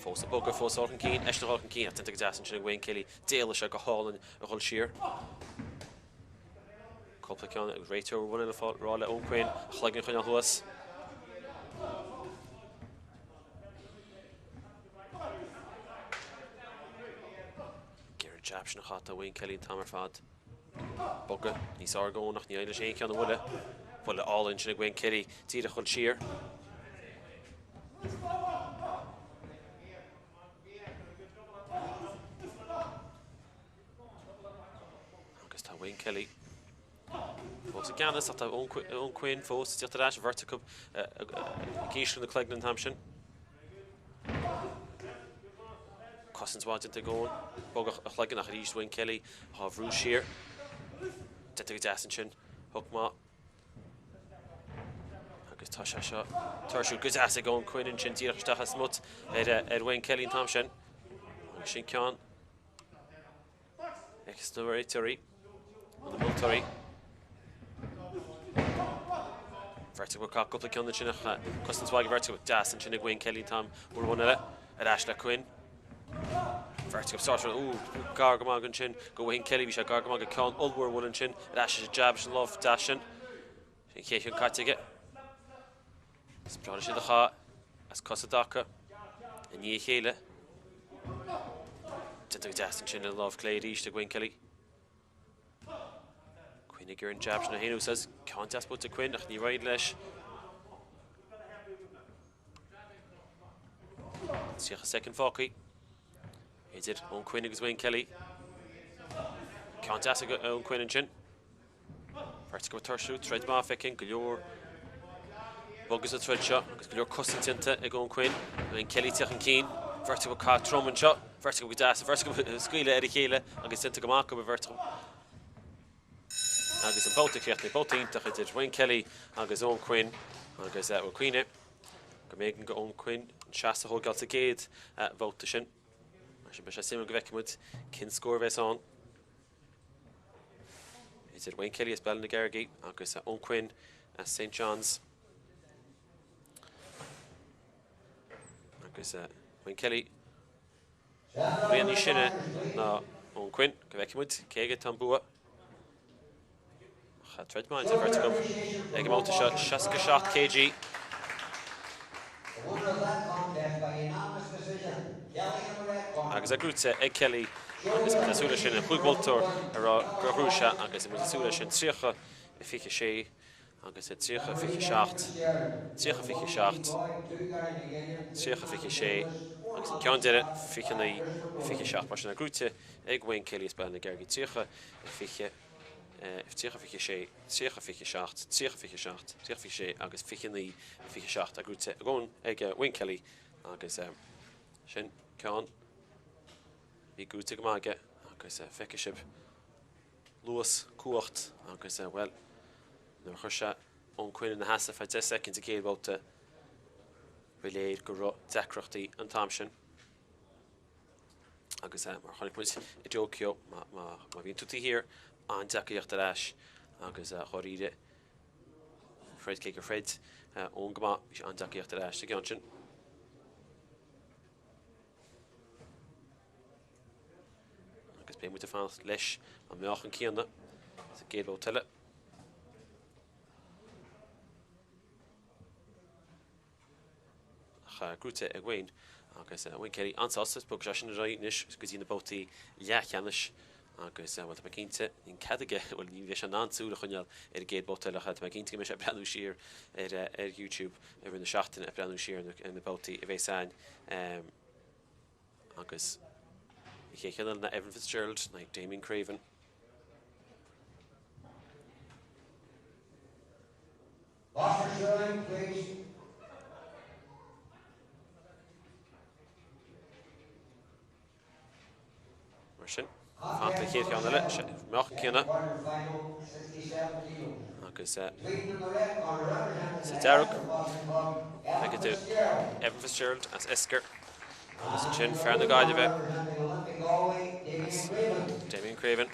Fós ag bogadh, fós ag dul chun cinn, eisean ag dul chun cinn ach déanta go deas ansin ag Wayne Kelly. D'éalaigh sé go hálainn a dhul siar. Cúpla ceann agus réiteoir amháin eile ag rá le Eoin Quinn a chloigeann a choinneáil thuas. Ag iarraidh jab sin a chaitheamh tá Wayne Kelly an t-am ar fad. Bogadh níos fearr ag Eoin ach ní éiríonn leis aon cheann a bhualadh. Buille álainn sin ag Wayne Kelly díreach dhul siar. Agus tá Wayne Kelly fós i gceannas ach tá Eoin Quinn fós ag tíocht ar ais, an bheirt acu ag ísliú na cloigne an t-am sin. Cosaint mhaith déanta ag Eoin. Bogadh a chloigeann ach arís Wayne Kelly á bhrú siar. Déanta go deas ansin. Hook maith. Agus tá sé seo tuirsiúil go deas ag Eoin Quinn ansin díreach isteach i smut ar, ar Wayne Kelly an t-am sin. Agus sin ceann Ag na réiteoirí, na moltóirí. Beirt acu ag caitheamh cúpla ceann ansin ach cosaint mhaith ag an bheirt acu. Deas ansin ag Wayne Kelly an t-am uair amháin eile ar ais le Quinn. Beirt acu sort ú gar go maith ansin go Wayne Kelly bhí sé gar go maith go ceann ollmhór a bhualadh ansin ar ais leis an jab leis an lámh deas sin. Sin an chéad cheann caite aige. Spreálann siad a chaith as cosa i dtaca i ndiaidh a chéile. Déanta go deas ansin le lámh clé arís ag Wayne Kelly. Quinn ag iarraidh an jab sin a shéanadh says ceann deas buailte ag Quinn ach ní raibh leis. 30 soicind fágtha idir Eoin Quinn agus Wayne Kelly. Ceann deas ag Eoin Quinn ansin. Beirt acu ag tuirsiú, troid maith feicim, go leor bogadh sa troid seo agus go leor cosaint déanta ag Eoin Quinn. Wayne Kelly ag teacht chun cinn, beirt acu ag caitheamh trom anseo, beirt acu go deas, beirt acu ag scaoileadh ar a chéile agus déanta go maith acu an bheirt acu. Agus an babhta críochnaithe, babhta iontach idir Wayne Kelly agus Eoin Quinn agus bhuel cuimhnigh go mb'éigean go Eoin Quinn an seasamh a thógáil sa gcéad bhabhta sin. Mar sin beidh sé suimiúil go bhfeicfidh muid cén scór a bheas ann. Idir Wayne Kelly as Baile na gCarraigí agus Eoin Quinn as St John's. Agus Wayne Kelly bliain níos sine ná Eoin Quinn, go bhfeicfidh muid cé aige atá an bua. Ach troid maith idir an bheirt acu ag an mbabhta seo, 67 kg. Agus é gnóite ag Kelly agus muid ag súil leis sin, an chúig mholtóir ag rá gur ghnóthaigh sé agus muid ag súil leis sin 30, 26 agus 30, 27, 30, 27, 30, 26 agus an ceann deiridh 29, 27. Mar sin é gnóite ag Wayne Kelly as Baile na gCarraigí 30, 20, 30, 26, 30, 27, 30, 27, 30, 26 agus 29, 27 é gnóite ag Wayne Kelly agus sin ceann a bhí gnóite go maith aige agus feicfidh sibh luas, cumhacht agus, bhuel, nuair a chuir sé Eoin Quinn ina sheasamh feadh 10 soicind sa gcéad bhabhta, ba léir go raibh deacrachtaí an t-am sin. Agus mar a chonaic muid i dTóiceo, má bhíonn tú taobh thiar, an-deacair theacht ar ais agus dháiríre, throid cé gur throid Eoin go maith, bhí sé an-deacair theacht ar ais sa gceann sin. Agus beidh muid ag fanacht leis an meáchan céanna sa gcéad bhabhta eile. Ach gnóite ag Wayne agus Wayne Kelly an-sásta, bogfaidh sé sin ar aghaidh anois go dtí na babhtaí leathcheannais agus bhuel tá mé cinnte, níl cead aige, bhuel ní bheidh sé in ann súil a choinneáil ar an gcéad bhabhta eile ach tá mé cinnte go mbeidh sé ag breathnú siar ar ar YouTube i rith na seachtaine ag breathnú siar ar na babhtaí a bheas ann. Agus an chéad cheann eile ná Evan Fitzgerald in aghaidh Damien Craven. Boxers to the ring, please. Mar sin, fanacht an chéad cheann eile, meáchan céanna. Agus sa dearg, feicfidh tú Evan Fitzgerald as Esker agus ansin fear na Gaillimhe as Damien Craven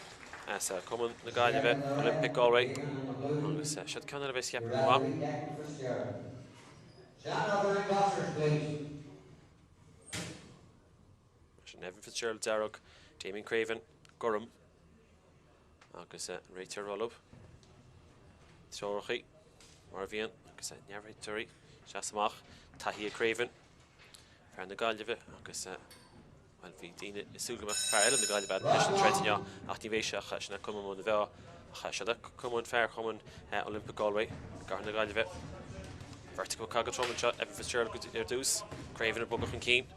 as Cumann na Gaillimhe, Olympic Galway. Agus siod ceann eile a bheas ceaptha go maith. Sin Evan Fitzgerald dearg, Damien Craven gorm agus an réiteoir ag rá leo. Treoracha mar a bhíonn agus neamhréiteoirí seas amach. Taithí ag Craven, fear na Gaillimhe agus bhuel bhí daoine ag súil go mbeadh fear eile na Gaillimhe leis an troid inniu ach ní bheidh sé ach sin é Cumann Móna Mheá ach seo é Cumann fear Chumann Olympic Galway i gcathair na Gaillimhe. Beirt acu ag caitheamh go trom anseo, Evan Fitzgerald ar dtús, Craven ag bogadh chun cinn.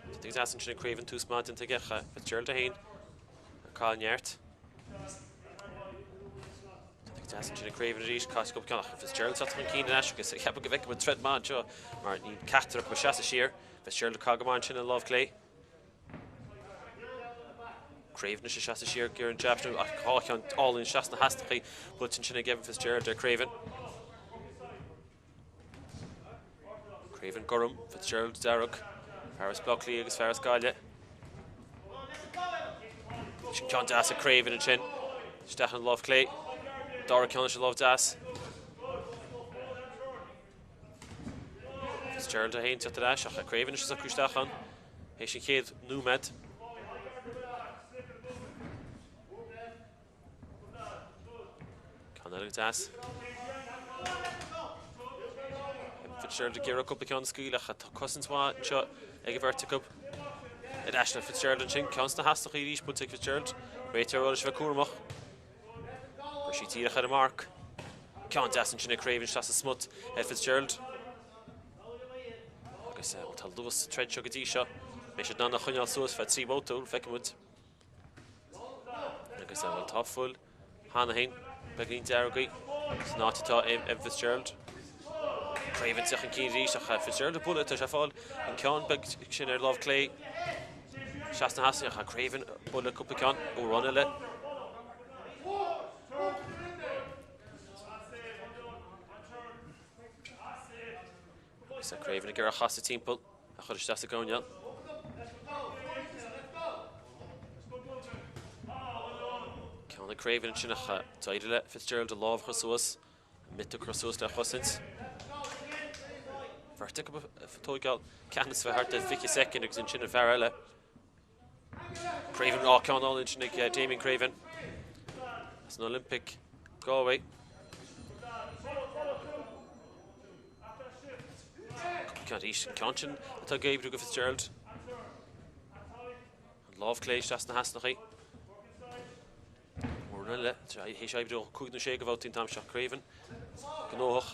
Go deas ansin ag Craven tús maith déanta aige ach Fitzgerald é féin ag cailleadh neart. Go deas ansin ag Craven arís caite cúpla ceann ach Fitzgerald teacht chun cinn anois agus ceapaim go bhfeicfidh muid troid maith anseo mar níl ceachtar acu ag seasamh siar. Fitzgerald ag caitheamh go maith ansin an lámh clé. Craven anois ag seasamh siar ag iarraidh an jab sin ach dhá cheann álainn isteach sna hastachaí buailte ansin ag Evan Fitzgerald ar Craven. Craven gorm, Fitzgerald dearg, fear as Baile Átha Cliath agus fear as Gaillimh. Sin ceann deas ag Craven ansin. Isteach an lámh clé. Dara ceann leis an lámh deas. Fitzgerald é féin teacht ar ais ach Craven anois ag socrú isteach ann. Théis an chéad nóiméad. Ceann eile deas. Fitzgerald ag iarraidh cúpla ceann a scaoileadh ach tá cosaint mhaith anseo ag an bheirt acu. Ar ais le Fitzgerald ansin, ceann sna hastachaí arís buailte ag Fitzgerald. Réiteoir ag rá leis a bheith cúramach. Chuir sí díreach ar an marc. Ceann deas ansin ag Craven isteach sa smut ar Fitzgerald. Agus tá luas sa troid seo go dtí seo. Beidh siad in ann a choinneáil suas feadh 3 bhabhta, feicfidh muid. Agus bhuel tá fuil cheana féin beagáinín dearg san áit atá Evan Fitzgerald. Craven ag teacht chun cinn arís ach Fitzgerald ag bualadh tá sé ag fáil an ceann beag sin ar lámh clé. Isteach sna hastachaí ach Craven ag bualadh cúpla ceann ó run eile. Agus Craven ag iarraidh a chasadh timpeall a chur isteach sa gcoirnéal. Craven ansin ach d'éirigh le Fitzgerald a lámh a chur suas, an miotóg a chur suas le chosaint. Beirt acu ag tóigeáil ceannas bheith thart ar 20 soicind agus ansin an fear eile. Craven, á ceann álainn ansin ag Damien Craven as an Olympic Galway. Ceann arís, an ceann sin atá ag oibriú go Fitzgerald. An lámh clé isteach sna heasnachaí. Mórán eile théis oibriú 5 nó 6 de bhabhtaí an t-am seo. Craven gnóthach,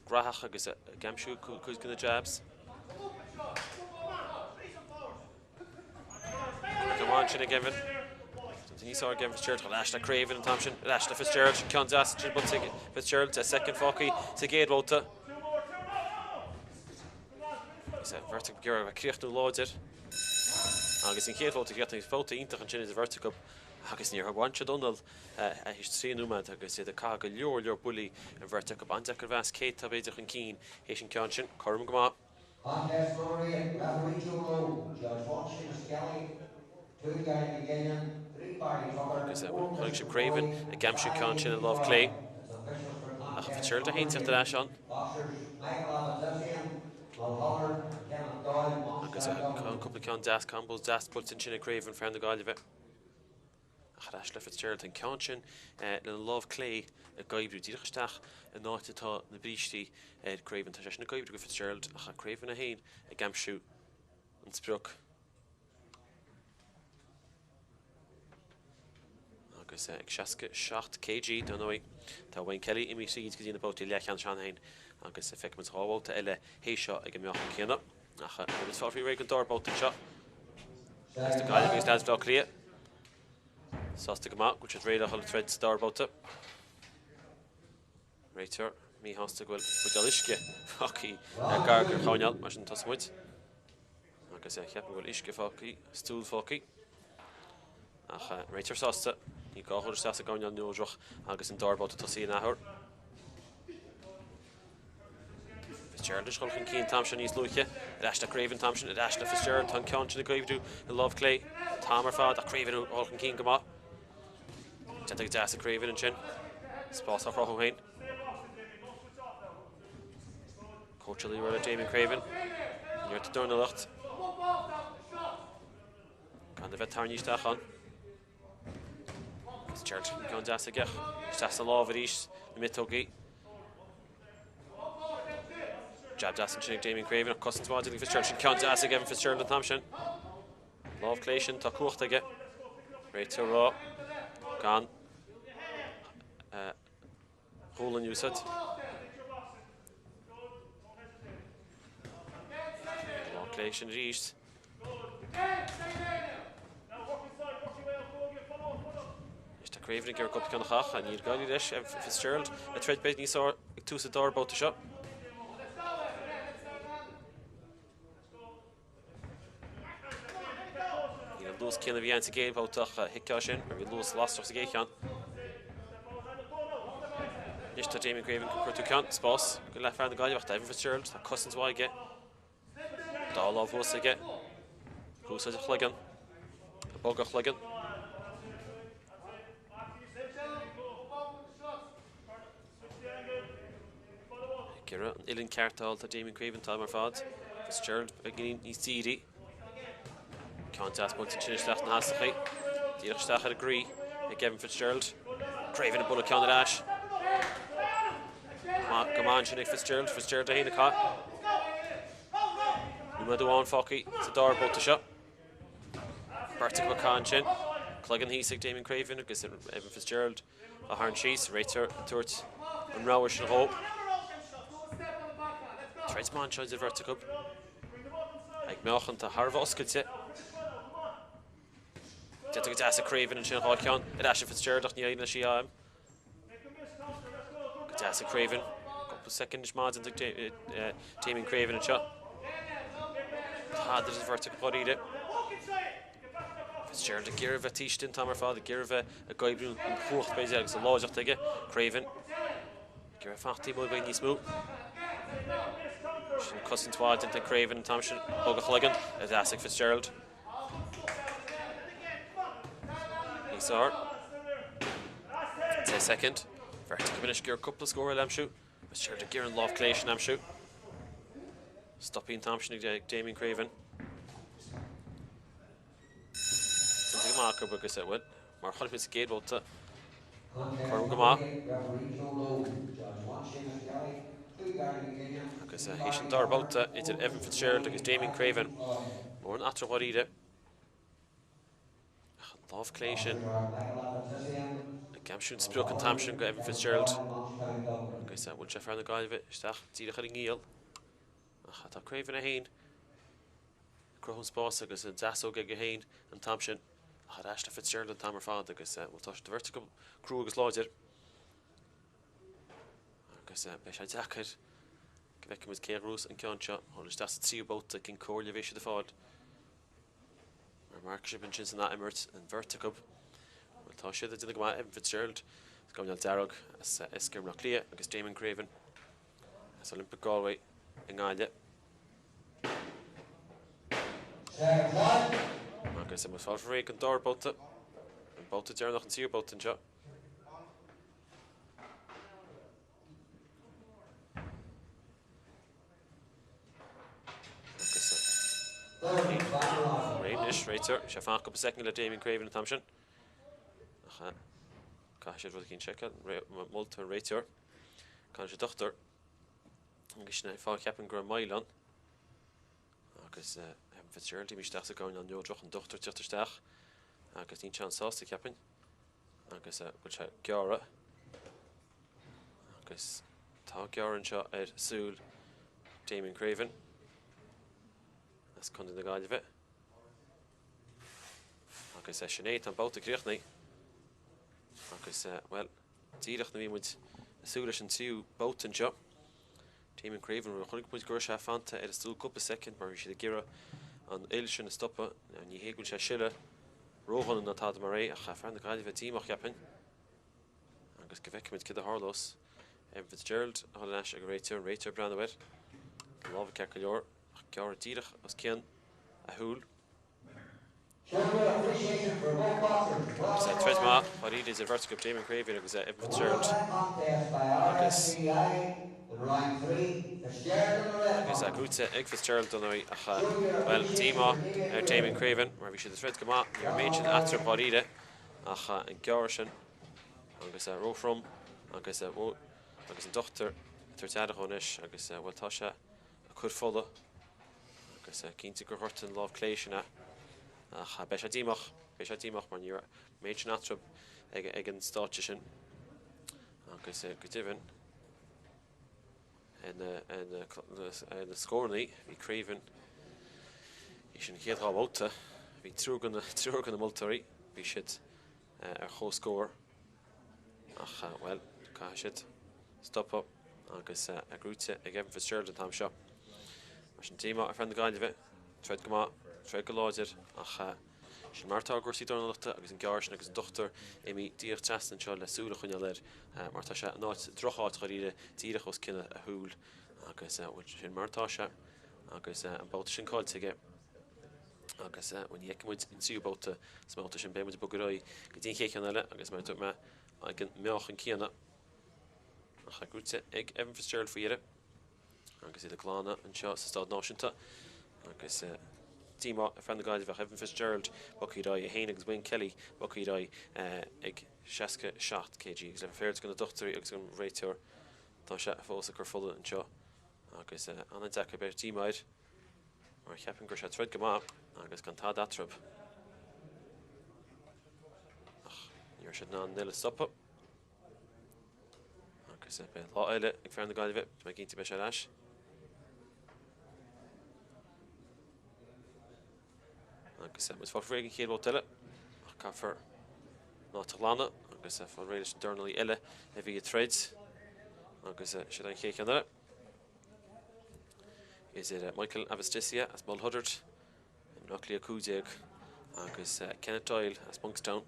graitheach agus ag aimsiú cuid de na jabs. Go maith ansin ag Evan. Níos fearr ag Evan Fitzgerald ar ais le Craven an t-am sin, ar ais le Fitzgerald, ceann deas ansin buailte ag Fitzgerald, 10 soicind fágtha sa gcéad bhabhta. Agus an bheirt ag iarraidh a bheith críochnú láidir. Agus an chéad bhabhta críochnaithe, babhta iontach ansin idir bheirt acu agus níor bhain siad anáil théis 3 nóiméad agus iad ag caitheamh go leor leor buillí an bheirt acu. An-deacair a mheas cé atá b'fhéidir chun cinn théis an ceann sin. Cothrom go maith. Contest summary, Referee Joe Lowe, Judge 1 Seamus Kelly, 2 Gary McGinnon, 3 Barry Tucker, Agus 4 chonaic sibh Christopher Craven Boyd, ag aimsiú 5 ceann sin Richard i lámh clé. Doyle. It's officials for Ach contest Fitzgerald a number haon teacht 8. ar ais ann. Boxers Michael Avetisyan, Mulholland, Kenneth Doyle, Agus Monkstown, Dublin. cúpla ceann deas, combos deas buailte ansin ag Craven, fear na Gaillimhe. Ach ar ais le Fitzgerald, an ceann sin lena lámh clé ag oibriú díreach isteach in áit atá na brístí ar Craven. Tá sé sin ag oibriú go Fitzgerald ach Craven é féin ag aimsiú an sprioc. Agus ag 67 kg, dar ndóigh, tá Wayne Kelly imithe tríd go dtí na babhtaí leathcheannais cheana féin agus feicfimid 2 bhabhta eile théis seo ag an meáchan céanna. Ach beidh muid fáil réidh don dara babhta anseo. Leaids na Gaillimhe agus leaids Bhaile Átha Cliath sásta go maith go bhfuil siad réidh le dhul ag troid sa dara babhta. Réiteoir míshásta go bhfuil buidéal uisce fágtha gar don choirnéal, mar sin tosóidh muid. Agus ceapaim go bhfuil uisce fágtha, stól fágtha. Ach réiteoir sásta, ní gá dhul isteach sa gcoirnéal neodrach agus an dara babhta tosaithe in athuair. Fitzgerald ag dul chun cinn an t-am seo níos luaithe. Ar ais le Craven an t-am sin, ar ais le Fitzgerald. Tá an ceann sin ag oibriú i lámh clé an t-am ar fad ach Craven ag dul chun cinn go maith. Déanta go deas ag Craven ansin. Spás á chruthú féin. Cóitseálaí le Damien Craven. Neart dornálaíocht. Gan a bheith tarraingthe isteach ann. Fitzgerald ceann deas aige. Isteach sa lámh arís na miotógaí. Jab deas ansin ag Damien Craven ach cosaint mhaith ag Fitzgerald. Sin ceann deas ag Evan Fitzgerald an t-am sin. Lámh clé sin, tá cumhacht aige. Réiteoir ag rá gan gualainn a úsáid. Lámh clé sin arís. Anois tá Craven ag iarraidh cúpla ceann a chaitheamh, níl ag éirí leis Fitzgerald ag troid b'fhéidir níos fearr ag tús an dara babhta seo. Níl an luas céanna a bhí ann sa gcéad bhabhta ach thuigfeá sin mar bhí luas lasrach sa gcéad cheann. Anois tá Damien Craven chun cuartú ceann, spás go leath fear na Gaillimhe ach Evan Fitzgerald, tá cosaint mhaith aige. Dá lámh thuas aige. Ag úsáid a chloigeann. Ag bogadh a chloigeann. Ag iarraidh an uillinn ceart a fháil tá Damien Craven an t-am ar fad. Fitzgerald beagáinín níos dírí. Ceann deas buailte ansin isteach sna heasnachaí. Díreach isteach ar an gcroí ag Evan Fitzgerald. Craven ag bualadh ceann ar ais. Go maith ansin ag Fitzgerald. Fitzgerald é féin ag caitheamh. Nóiméad amháin fágtha sa dara babhta seo. Beirt acu ag caitheamh ansin. Cloigeann thíos ag Damien Craven agus Evan Fitzgerald á tharraingt síos. Réiteoir ag tabhairt an rabhadh sin dhó. Troid maith anseo idir bheirt acu. Ag meáchan tá thar a bheith oscailte. Déanta go deas ag Craven ansin 2 cheann ar ais ag Fitzgerald ach ní éiríonn leis í a fhail. Go deas ag Craven. Cúpla soicind maith déanta ag Damien Craven anseo. Tada idir an bheirt acu dháiríre. Fitzgerald ag iarraidh a bheith taobh istigh an t-am ar fad, ag iarraidh a bheith ag oibriú an chumhacht b'fhéidir agus an láidreacht aige. Craven ag iarraidh fanacht taobh amuigh b'fhéidir níos mó. Sin cosaint mhaith déanta ag Craven an t-am sin. Bog a chloigeann ar deas ag Fitzgerald. Níos fearr. 10 soicind. Beirt acu anois ag iarraidh cúpla scór eile a aimsiú. Fitzgerald ag iarraidh an lámh clé sin a aimsiú. Stoptha an t-am sin ag Damien Craven. Déanta go maith acu agus, bhuel, mar a chonaic muid sa gcéad bhabhta, cothrom go maith. Agus théis an dara babhta idir Evan Fitzgerald agus Damien Craven, mórán eatarthu dháiríre. Ach an lámh clé sin ag aimsiú an sprioc an t-am sin go Evan Fitzgerald. Agus bhuail sé fear na Gaillimhe isteach díreach ar an ngiall. Ach tá Craven é féin ag cruthú an spás agus an deasóg aige féin an t-am sin. Ach ar ais le Fitzgerald an t-am ar fad agus bhuel tá siad an bheirt acu crua agus láidir. Agus beidh sé deacair go bhfeicfidh muid cé a ghnóthós an ceann seo. Dul isteach sa tríú babhta cén comhairle a bheidh siad ag fáil. Mar amharcfaidh sibh ansin san ath-imirt, an bheirt acu, bhuel tá siad ag déanamh go maith, Evan Fitzgerald as Coirnéal Dearg as SK Bhaile Átha Cliath agus Damien Craven as Olympic Galway i nGaillimh. Agus muid ag fáil réidh don dara babhta, an babhta deireanach, an tríú babhta anseo. Réidh anois, réiteoir, sé fanacht cúpla soicind le Damien Craven an t-am sin. Ach caithfidh siad rud eicínt a sheiceáil, moltar an réiteoir. Caithfidh sé dochtúir. Agus sin é an fáth a cheapaim go raibh moill ann. Agus Evan Fitzgerald imithe isteach sa gcoirnéal neodrach, an dochtúir ag teacht isteach. Agus níl sé an-sásta, cheapfainn. Agus bhfuil sé gearrtha. Agus tá gearradh anseo ar súil Damien Craven as Contae na Gaillimhe. Agus sin é, tá an babhta críochnaithe. Agus, bhuel, díreach nuair a bhí muid ag súil leis an tríú babhta anseo, Damien Craven, rud a chonaic muid go raibh sé fanta ar an stól cúpla soicind mar bhí siad ag iarraidh an fhuil sin a stopadh. Ní hé go bhfuil sé ag sileadh ródhona ná tada mar é, ach fear na Gaillimhe díomách, cheapfainn. Agus go bhfeicfimid céard a tharlós. Evan Fitzgerald a dhul ar ais ag an réiteoir, an réiteoir ag breathnú air. A lámha ceart go leor, ach gearradh díreach os cionn a shúil. Agus troid maith dháiríre idir bheirt acu, Damien Craven agus Evan Fitzgerald. Agus agus é gnóite ag Fitzgerald dar ndóigh ach, bhuel, díomá ar Damien Craven mar bhí siad ag troid go maith, ní raibh an méid sin eatarthu dháiríre. Ach an gearradh sin agus róthrom agus agus an dochtúir ag tabhairt aire dhó anois agus bhuel tá sé ag cur fola agus cinnte gur ghortaigh an lámh clé sin é. Ach beidh sé díomách, beidh sé díomách mar ní raibh an méid sin eatarthu ag an stáitse sin agus go deimhin ar na scóranna bhí Craven théis an chéad dhá bhabhta bhí triúr de na triúr de na moltóirí bhí siad ar comhscór ach bhuel caithfidh siad stopadh agus é gnóite ag Evan Fitzgerald an t-am seo. Mar sin díomá ar fear na Gaillimhe, troid go maith, troid go láidir ach Sin mar atá i gcúrsaí dornálaíochta agus an gearradh sin agus an dochtúir imithe díreach trasna anseo le súil a choinneáil air mar tá sé in áit, drocháit dháiríre, díreach os cionn a shúil agus bhuel sin mar atá sé agus an babhta sin caillte aige agus bhuel ní fheicfidh muid an tríú babhta sa mbabhta sin, beidh muid ag bogadh ar aghaidh go dtí an chéad cheann eile agus mar a dúirt mé ag an meáchan céanna ach gnóite ag Evan Fitzgerald faoi dheireadh. Agus iad ag glanadh anseo sa Staid Náisiúnta agus díomá ar fear na Gaillimhe ach Evan Fitzgerald bogtha ar aghaidh é féin agus Wayne Kelly bogtha ar aghaidh ag 67 kg agus le féachaint do na dochtúirí agus don réiteoir tá sé fós ag cur fola anseo agus an-deacair beidh díomá air mar cheapfainn go raibh sé ag troid go maith agus gan tada eatarthu ach ní raibh siad in ann an fhuil a stopadh. Agus beidh lá eile ag fear na Gaillimhe, tá mé cinnte beidh sé ar ais. Agus muid fáil réidh an chéad bhabhta eile ach caithfear an áit a ghlanadh agus fáil réidh leis an dornálaí eile a bhí ag troid agus siad an chéad cheann eile. Idir Michael Avastisia as Mulhuddart i mBaile Átha Cliath 15 agus Kenneth Doyle as Monkstown.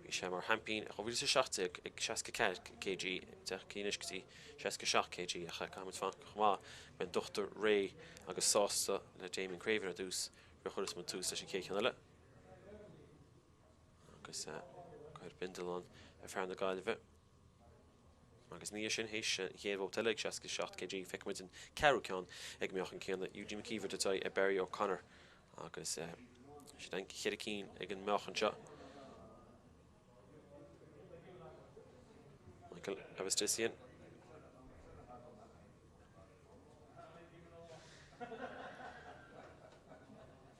Bhí sé mar sheaimpín i 2017 ag 64 kg, 10 kg anois go dtí 67 kg ach caithfidh muid fanacht chomh maith go mbeidh an dochtúir réidh agus sásta le Damien Craven ar dtús roimh a chuirfeas muid tús leis an chéad cheann eile. Agus cuir bindealán ar fear na Gaillimhe. Agus ina dhiaidh sin, théis an chéad bhabhta eile ag 67 kg, feicfidh muid an ceathrú ceann ag an meáchan céanna, Eugene McKeever ag tabhairt aghaidh ar Barry O'Connor agus sin an cheithre cinn ag an meáchan seo. Michael Avetisyan.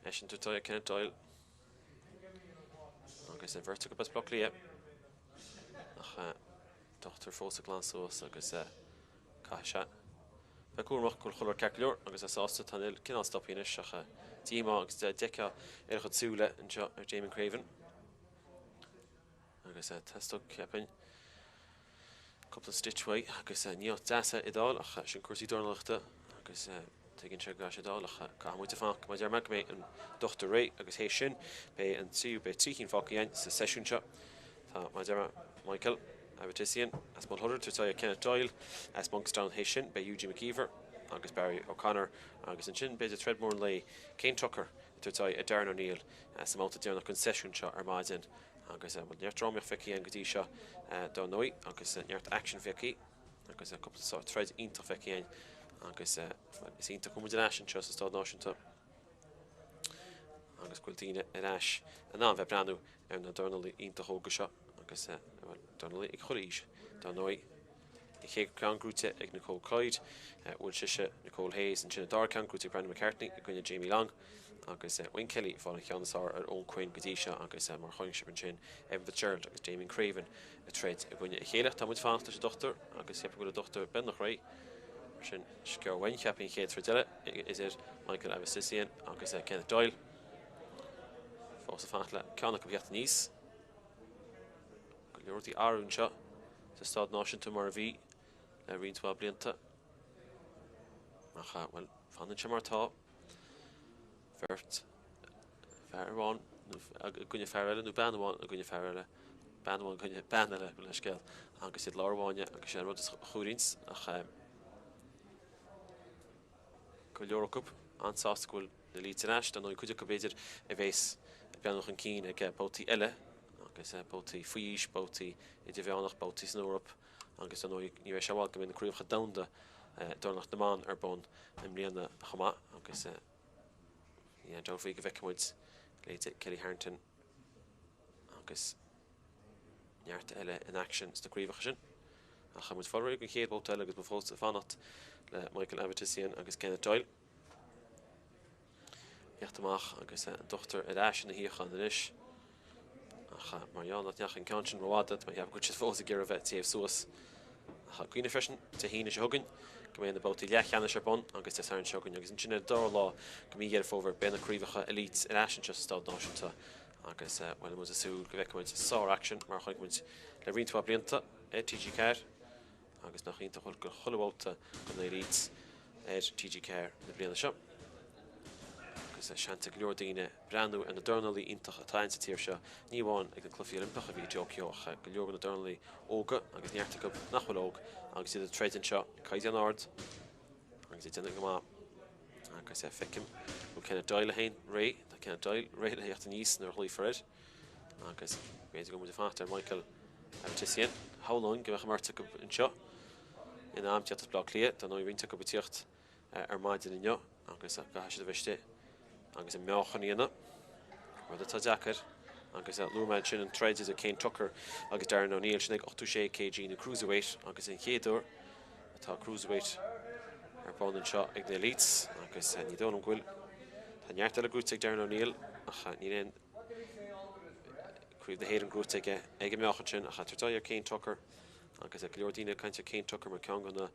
Eisean ag tabhairt aghaidh ar Kenneth Doyle. Agus an bheirt acu as Baile Átha Cliath. Ach dochtúir fós ag glanadh suas agus caithfidh sé bheith cúramach go bhfuil chuile rud ceart go leor agus é sásta. Tá an fhuil cineál stoptha anois ach díomá agus d'fheicfeá ar a chuid súile anseo ar Damien Craven. Agus theastódh, cheapfainn, cúpla stitch uaidh agus ní áit deas é Iodáil ach sin cúrsaí dornálaíochta agus tuigeann sé go gcaithfidh sé dul ach caithfidh muid fanacht mar a deir mé go mbeidh an dochtúir réidh agus théis sin beidh an tríú, beidh 3 chinn fágtha againn sa seisiún seo. Tá, mar a deir mé, Michael Avetisyan as Mulhuddart ag tabhairt aghaidh ar Kenneth Doyle as Monkstown théis sin beidh Eugene McKeever agus Barry O'Connor agus ansin b'fhéidir troid mór an lae, Cian Tucker ag tabhairt aghaidh ar Darren O'Neill sa mbabhta deireanach den seisiún seo ar maidin. Agus bhuel neart drámaíocht feicthe againn go dtí seo dar ndóigh agus neart aicsin feicthe agus cúpla sórt troid iontach feicthe againn agus bhuel is iontach go bhfuil muid ar ais anseo sa Staid Náisiúnta agus go bhfuil daoine ar ais in ann bheith ag breathnú ar na dornálaí iontach óga seo agus bhuel dornálaí ag chuile aois dar ndóigh. An chéad cheann gnóite ag Nicole Clyde. Bhuail sise Nicole Hayes ansin an dara ceann gnóite ag Brandon McCartney i gcoinne Jamie Long agus Wayne Kelly ag fáil an cheann is fearr ar Eoin Quinn go dtí seo agus mar a chonaic sibh ansin Evan Fitzgerald agus Damien Craven ag troid i gcoinne a chéile. Tá muid ag fanacht leis an dochtúir agus cheapfainn go bhfuil an dochtúir beagnach réidh. Mar sin scéal uainn cheapfainn an chéad troid eile idir Michael Avetisyan agus Kenneth Doyle. Fós ag fanacht le ceann acu a theacht aníos. Go leor rudaí ag athrú anseo sa Staid Náisiúnta mar a bhí le roinnt mhaith blianta. Ach, bhuel, fanann sé mar atá. Beirt, fear amháin i gcoinne fear eile nó bean amháin i gcoinne fear eile, bean amháin i gcoinne bean eile, gabh mo leithscéal, agus iad lár an fháinne agus sé an rud is chúiríns ach go leor acu an-sásta go bhfuil na Elites ar ais. Dar ndóigh, cuid acu b'fhéidir a bhéas ag breathnú chun cinn ag babhtaí eile agus babhtaí faoi aois, babhtaí idirmheánach, babhtaí san Eoraip agus dar ndóigh ní bheidh sé i bhfad go mbeidh na craobhacha domhanda dornálaíocht na mban ar bun i mbliana chomh maith agus ní haon dabht faoi go bhfeicfidh muid leithéidí Kellie Harrington agus neart eile in aicsean sna craobhacha sin. Ach tá muid ag fáil réidh don chéad bhabhta eile agus muid fós ag fanacht le Michael Avetisyan agus Kenneth Doyle. Theacht amach agus an dochtúir ar ais ina shuíochán anois. Ach mar gheall nach ndeachaigh an ceann sin rófhada, tá mé ag ceapadh go bhfuil siad fós ag iarraidh bheith ag téamh suas. Ach cuimhnigh freisin, Dé hAoine seo chugainn, go mbeidh na babhtaí leathcheannais ar bun agus Dé Sathairn seo chugainn agus ansin ar an dara lá de mhí Dheireadh Fómhair beidh na craobhacha Elites ar ais anseo sa Staid Náisiúnta agus bhuel muid ag súil go bhfeicfidh muid sár-aicsean mar a chonaic muid le roinnt mhaith blianta ar TG4 agus nach iontach a dhul go chuile bhabhta de na Elites ar TG4 na bliana seo. Agus seans ag go leor daoine breathnú ar na dornálaí iontach atá ann sa tír seo, ní amháin ag na Cluichí Oilimpeacha a bhí i dTóiceo ach go leor de na dornálaí óga agus neart acu nach bhfuil óg agus iad ag troid anseo ag caighdeán ard agus ag déanamh go maith. Agus feicim go bhfuil Kenneth Doyle féin réidh, tá Kenneth Doyle réidh le theacht aníos nuair a ghlaofar air agus b'fhéidir go bhfuil muid ag fanacht ar Michael Avetisyan. Shamhlóinn go mbeadh an bheirt acu anseo in am teacht as Baile Átha Cliath, dar ndóigh roinnt acu ag tíocht ar maidin inniu agus caithfidh siad a bheith istigh agus a meáchan a dhéanamh, rud atá deacair. Agus luaigh mé ansin an troid idir Cian Tucker agus Darren O'Neill, sin ag 86 kg nó cruiserweight agus an chéad uair atá cruiserweight ar bun anseo ag na Elites agus ní dóigh liom go bhfuil, tá neart eile gnóite ag Darren O'Neill ach níl aon Craobh na hÉireann gnóite aige ag an meáchan sin ach tabhairt aghaidh ar Cian Tucker agus go leor daoine ag caint ar Cian Tucker mar ceann de na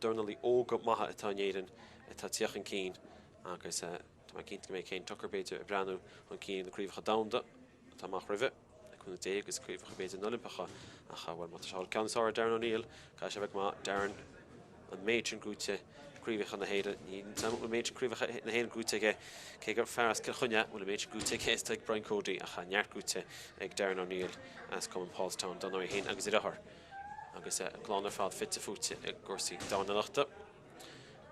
dornálaí óga maithe atá in Éirinn atá ag tíocht chun cinn agus tá mé cinnte go mbeidh Cian Tucker b'fhéidir ag breathnú chun cinn na craobhacha domhanda atá amach roimhe, le cúnamh Dé agus craobhacha b'fhéidir na Oilimpeacha ach bhuel má tá sé ag fáil ceann is fearr ar Darren O'Neill caithfidh sé a bheith go maith Darren an méid sin gnóite craobhacha na hÉireann níl an méid sin craobhacha na hÉireann gnóite aige cé gur fear as Cill Chainnigh bhfuil an méid sin gnóite aige is atá ag Brian Cody ach neart gnóite ag Darren O'Neill as Cumann Paulstown dar ndóigh é féin agus a dheartháir. Agus a gclann ar fad fite fuaite i gcúrsaí dornálaíochta.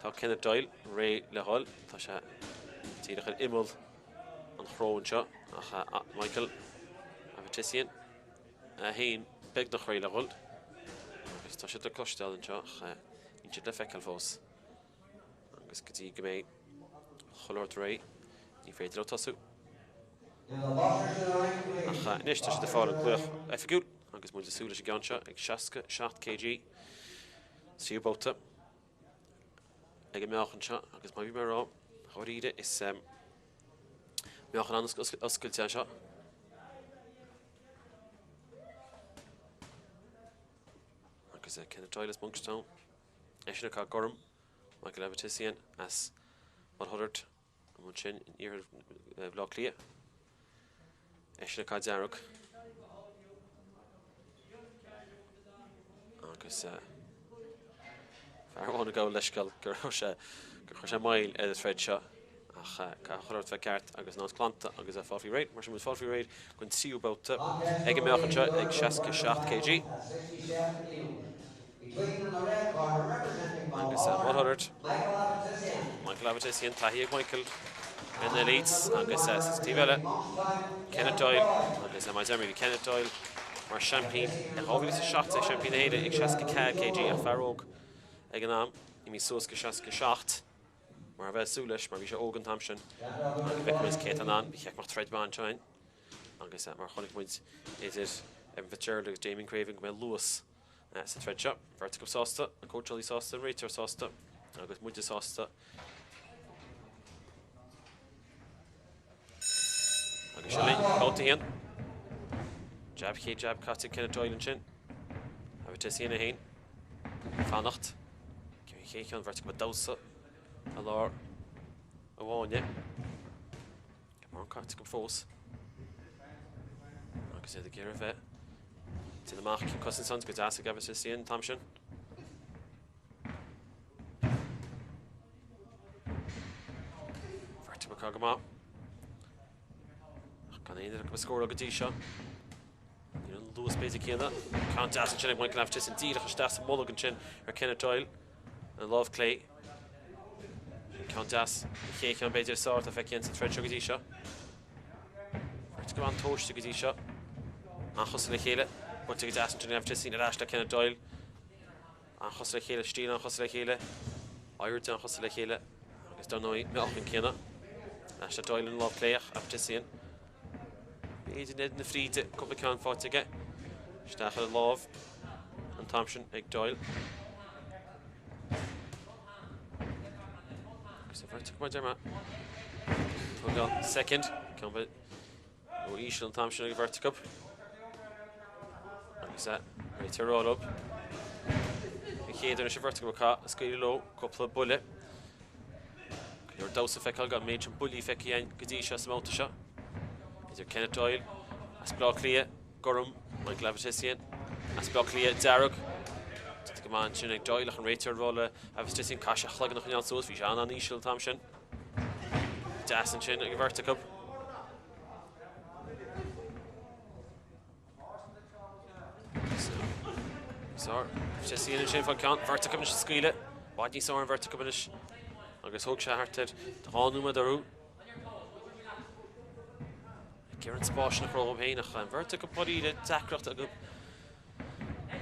Tá Kenneth Doyle réidh le dhul. Tá sé díreach ar imeall an chró anseo ach Michael Avetisyan é féin beagnach réidh le dhul. Agus. Agus tá siad le cloisteáil anseo ach níl siad le feiceáil fós. Agus go dtí go mbeidh chuile shórt réidh, ní féidir leo tosú. Ach anois tá siad ag fáil an glaoch oifigiúil agus muid ag súil leis an gceann seo ag 67 kg. Tríú babhta ag an meáchan seo agus mar a bhí mé ag rá, dháiríre, is meáchan an-oscailte é seo. Agus Kenneth Doyle as Monkstown, eisean ag caitheamh gorm, Michael Avetisyan as Mulhuddart ansin in iarthar Bhaile Átha Cliath, eisean ag caitheamh dearg. Agus fear amháin ag gabháil leithscéal go raibh sé, gur chuir sé moill ar an troid seo ach caithfidh chuile shórt bheith ceart agus an áit glanta agus a fáil faoi réir. Mar sin muid fáil faoi réir don tríú babhta ag an meáchan seo ag 67 kg. Agus Mulhuddart, Michael Avetisyan, taithí ag Michael ar na Elites agus sa taobh eile Kenneth Doyle agus mar a deir mé bhí Kenneth Doyle mar seaimpín i 2017, seaimpín na hÉireann ag 64 kg ach fear óg ag an am, imithe suas go 67 mar a bheifeá ag súil leis mar bhí sé óg an t-am sin agus feicfidh muid cé atá in ann, ba cheart go mbeadh troid mhaith anseo againn agus mar chonaic muid idir Evan Fitzgerald agus Damien Craven go mbeidh luas sa troid seo. Beirt acu sásta, an cóitseálaí sásta, an réiteoir sásta agus muide sásta. Agus seo linn, babhta a haon. Jab, chéad jab caite ag Kenneth Doyle ansin. Avetisyan é féin. Fanacht. Cén chéad cheann bheirt acu ag damhsa i lár an bhfáinne. Mórán caite acu fós. Agus iad ag iarraidh bheith déanamh amach cén cosaint ann go deas ag Avetisyan an t-am sin. Beirt acu go maith. Ach gan aon duine acu ag scóráil go dtí seo. Níl an luas b'fhéidir céanna. Ceann deas ansin ag Michael Avetisyan díreach isteach sa mbolg ansin ar Kenneth Doyle. An lámh clé. Sin ceann deas. An chéad cheann b'fhéidir is fearr atá feicthe sa troid seo go dtí seo. Beirt acu an-tomhaiste go dtí seo. An-chosúil le chéile. Buailte go deas ansin ag Avetisyan ar ais le Kenneth Doyle. An-chosúil le chéile, stíl an-chosúil le chéile, airde an-chosúil le chéile agus dar ndóigh meáchan céanna. Ar ais le Doyle an lámh clé ach Avetisyan. B'fhéidir in éadan na fríde, cúpla ceann faighte aige. Isteach ar an lámh an t-am sin ag Doyle. Agus an bheirt acu mar a deir mé. Tógáil soicind, ceann ró-íseal an t-am sin ag an bheirt acu. Agus é réiteoir ag rá leo. An chéad uair anois an bheirt acu ag scaoileadh leo cúpla buille. Go leor damhsa feicthe gan méid sin buillí feicthe againn go dtí seo sa mbabhta seo. Idir Kenneth Doyle as Baile Átha Cliath, gorm, Michael Avetisyan as Baile Átha Cliath, dearg. Déanta go maith ansin ag Doyle ach an réiteoir ag rá le Avetisyan caithfidh sé a chloigeann a choinneáil suas, bhí sé an-an-íseal an t-am sin. Deas ansin ag an bheirt acu. Avetisyan ansin fán ceann, beirt acu anois ag scaoileadh. I bhfad níos fearr an bheirt acu anois. Agus thóg sé thart ar 2 nóiméad orthu. Ag iarraidh an spás sin a chruthú féin ach an bheirt acu dáiríre deacracht acu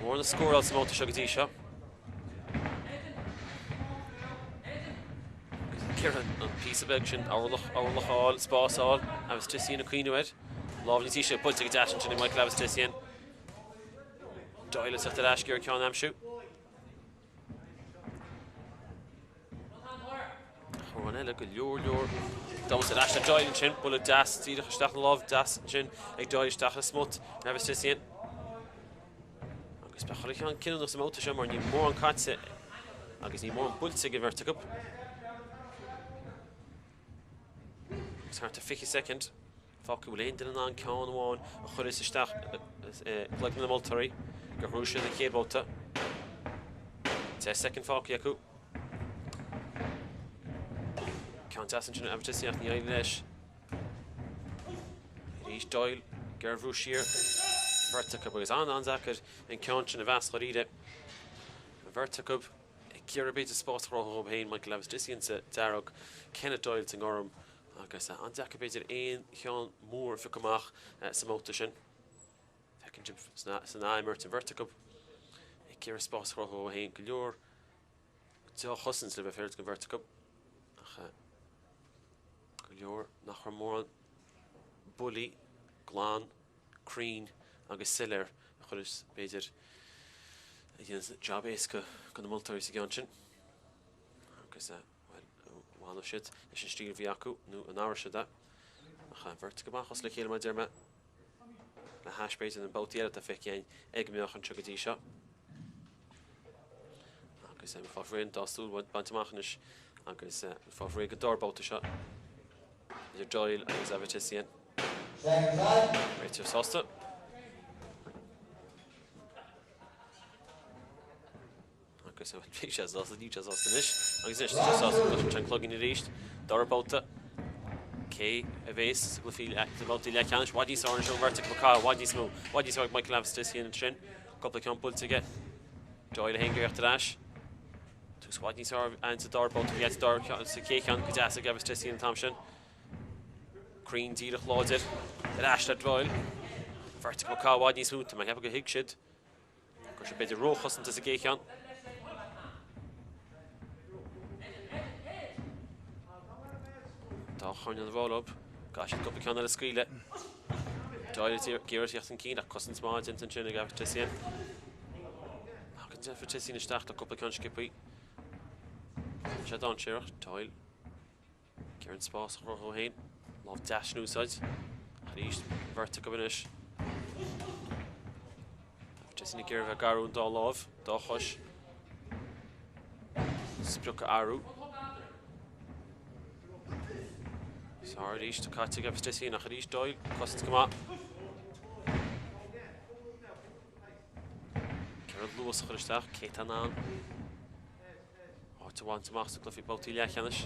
mórán a scóráil sa mbabhta seo go dtí seo. Agus ag iarraidh an píosa beag sin orlach, orlach a fháil, spás a fháil, Avetisyan ag cuimhniú air. Lámh níos ísle buailte go deas ansin ag Michael Avetisyan. Doyle ag teacht ar ais ag iarraidh ceann a aimsiú. Amhrán eile go leor leor damhsa ar ais le Doyle ansin, buille deas díreach isteach na lámh deas ansin ag Doyle isteach i smut Avetisyan. Agus beidh chuile cheann cinniúnach sa mbabhta seo mar níl mórán caite agus níl mórán buailte ag an bheirt acu. Agus thart ar 20 soicind fágtha bhfuil aon duine in ann ceann amháin a chuireas isteach i gcloigne na moltóirí gur ghnóthaigh siad an chéad bhabhta. 10 soicind fágtha acu. Ceann deas ansin Avetisyan ach ní éiríonn leis. Arís Doyle géarbhrú siar beirt acu agus an-an-deacair an ceann sin a mheas dháiríre. An bheirt acu ag iarraidh b'fhéidir spás a chruthú dóibh féin, Michael Avetisyan sa dearg, Kenneth Doyle sa ngorm agus an-deacair b'fhéidir aon cheann mór a phiocadh amach sa mbabhta sin. Feiceann sibh san athimirt an bheirt acu. Ag iarraidh spás a chruthú dó féin. Go leor dea-chosaint le bheith ag an bheirt acu ach go leor nach raibh mórán buillí glan, cruinn agus soiléir a chuireas, b'fhéidir, a dhéanas jab éasca do na moltóirí sa gceann sin. Agus, bhuel, an bhfanfaidh siad leis an stíl a bhí acu nó an athróidh siad é? Ach an bheirt go maith cosúil le chéile mar a deir mé. Le hais b'fhéidir na babhtaí eile atá feicthe againn ag an mbealach anseo go dtí seo. Agus an fáil réidh an dá súil bainte amach anois agus an fáil réidh don dara babhta seo idir Doyle agus Avetisyan. Réiteoir sásta. Agus bhí sé sásta, níl sé sásta anois. Agus anois tá sé sásta cloiseann sé an cloigín arís. Dara babhta. Cé a bhéas sa gcluiche sa bhabhta leathcheannais? I bhfad níos fearr anois ón bheirt acu i bhfad níos mó. I bhfad níos fearr ag Michael Avetisyan ansin. Cúpla ceann buailte aige. Doyle é féin ag teacht ar ais. Tús i bhfad níos fearr ann sa dara babhta. Bhí sa dara sa chéad cheann go deas ag Avetisyan an t-am sin. Cruinn díreach láidir ar ais le Doyle. Bheirt acu i bhfad níos mó. Tá mé ag ceapadh gur thuig siad. Go raibh sé b'fhéidir róchosanta sa gcéad cheann. Dá choirnéal a rá leo, caithfidh siad cúpla ceann eile a scaoileadh. Doyle ag iarraidh teacht chun cinn ach cosaint mhaith déanta ansin ag Avetisyan. Tagann Avetisyan isteach le cúpla ceann sciobtha. Tá sé dainséarach, Doyle. Ag iarraidh an spás a chruthú dó féin. Lámh deas in úsáid. Arís, beirt acu anois. Avetisyan ag iarraidh bheith ag athrú an dá láimh, dá chois. Sprioc a athrú. Sár arís, tá caite ag Avetisyan ach arís Doyle, cosaint go maith. Ceithre luas a chur isteach, cé atá in ann? Áit a bhaint amach sa gcluiche babhtaí leathcheannais.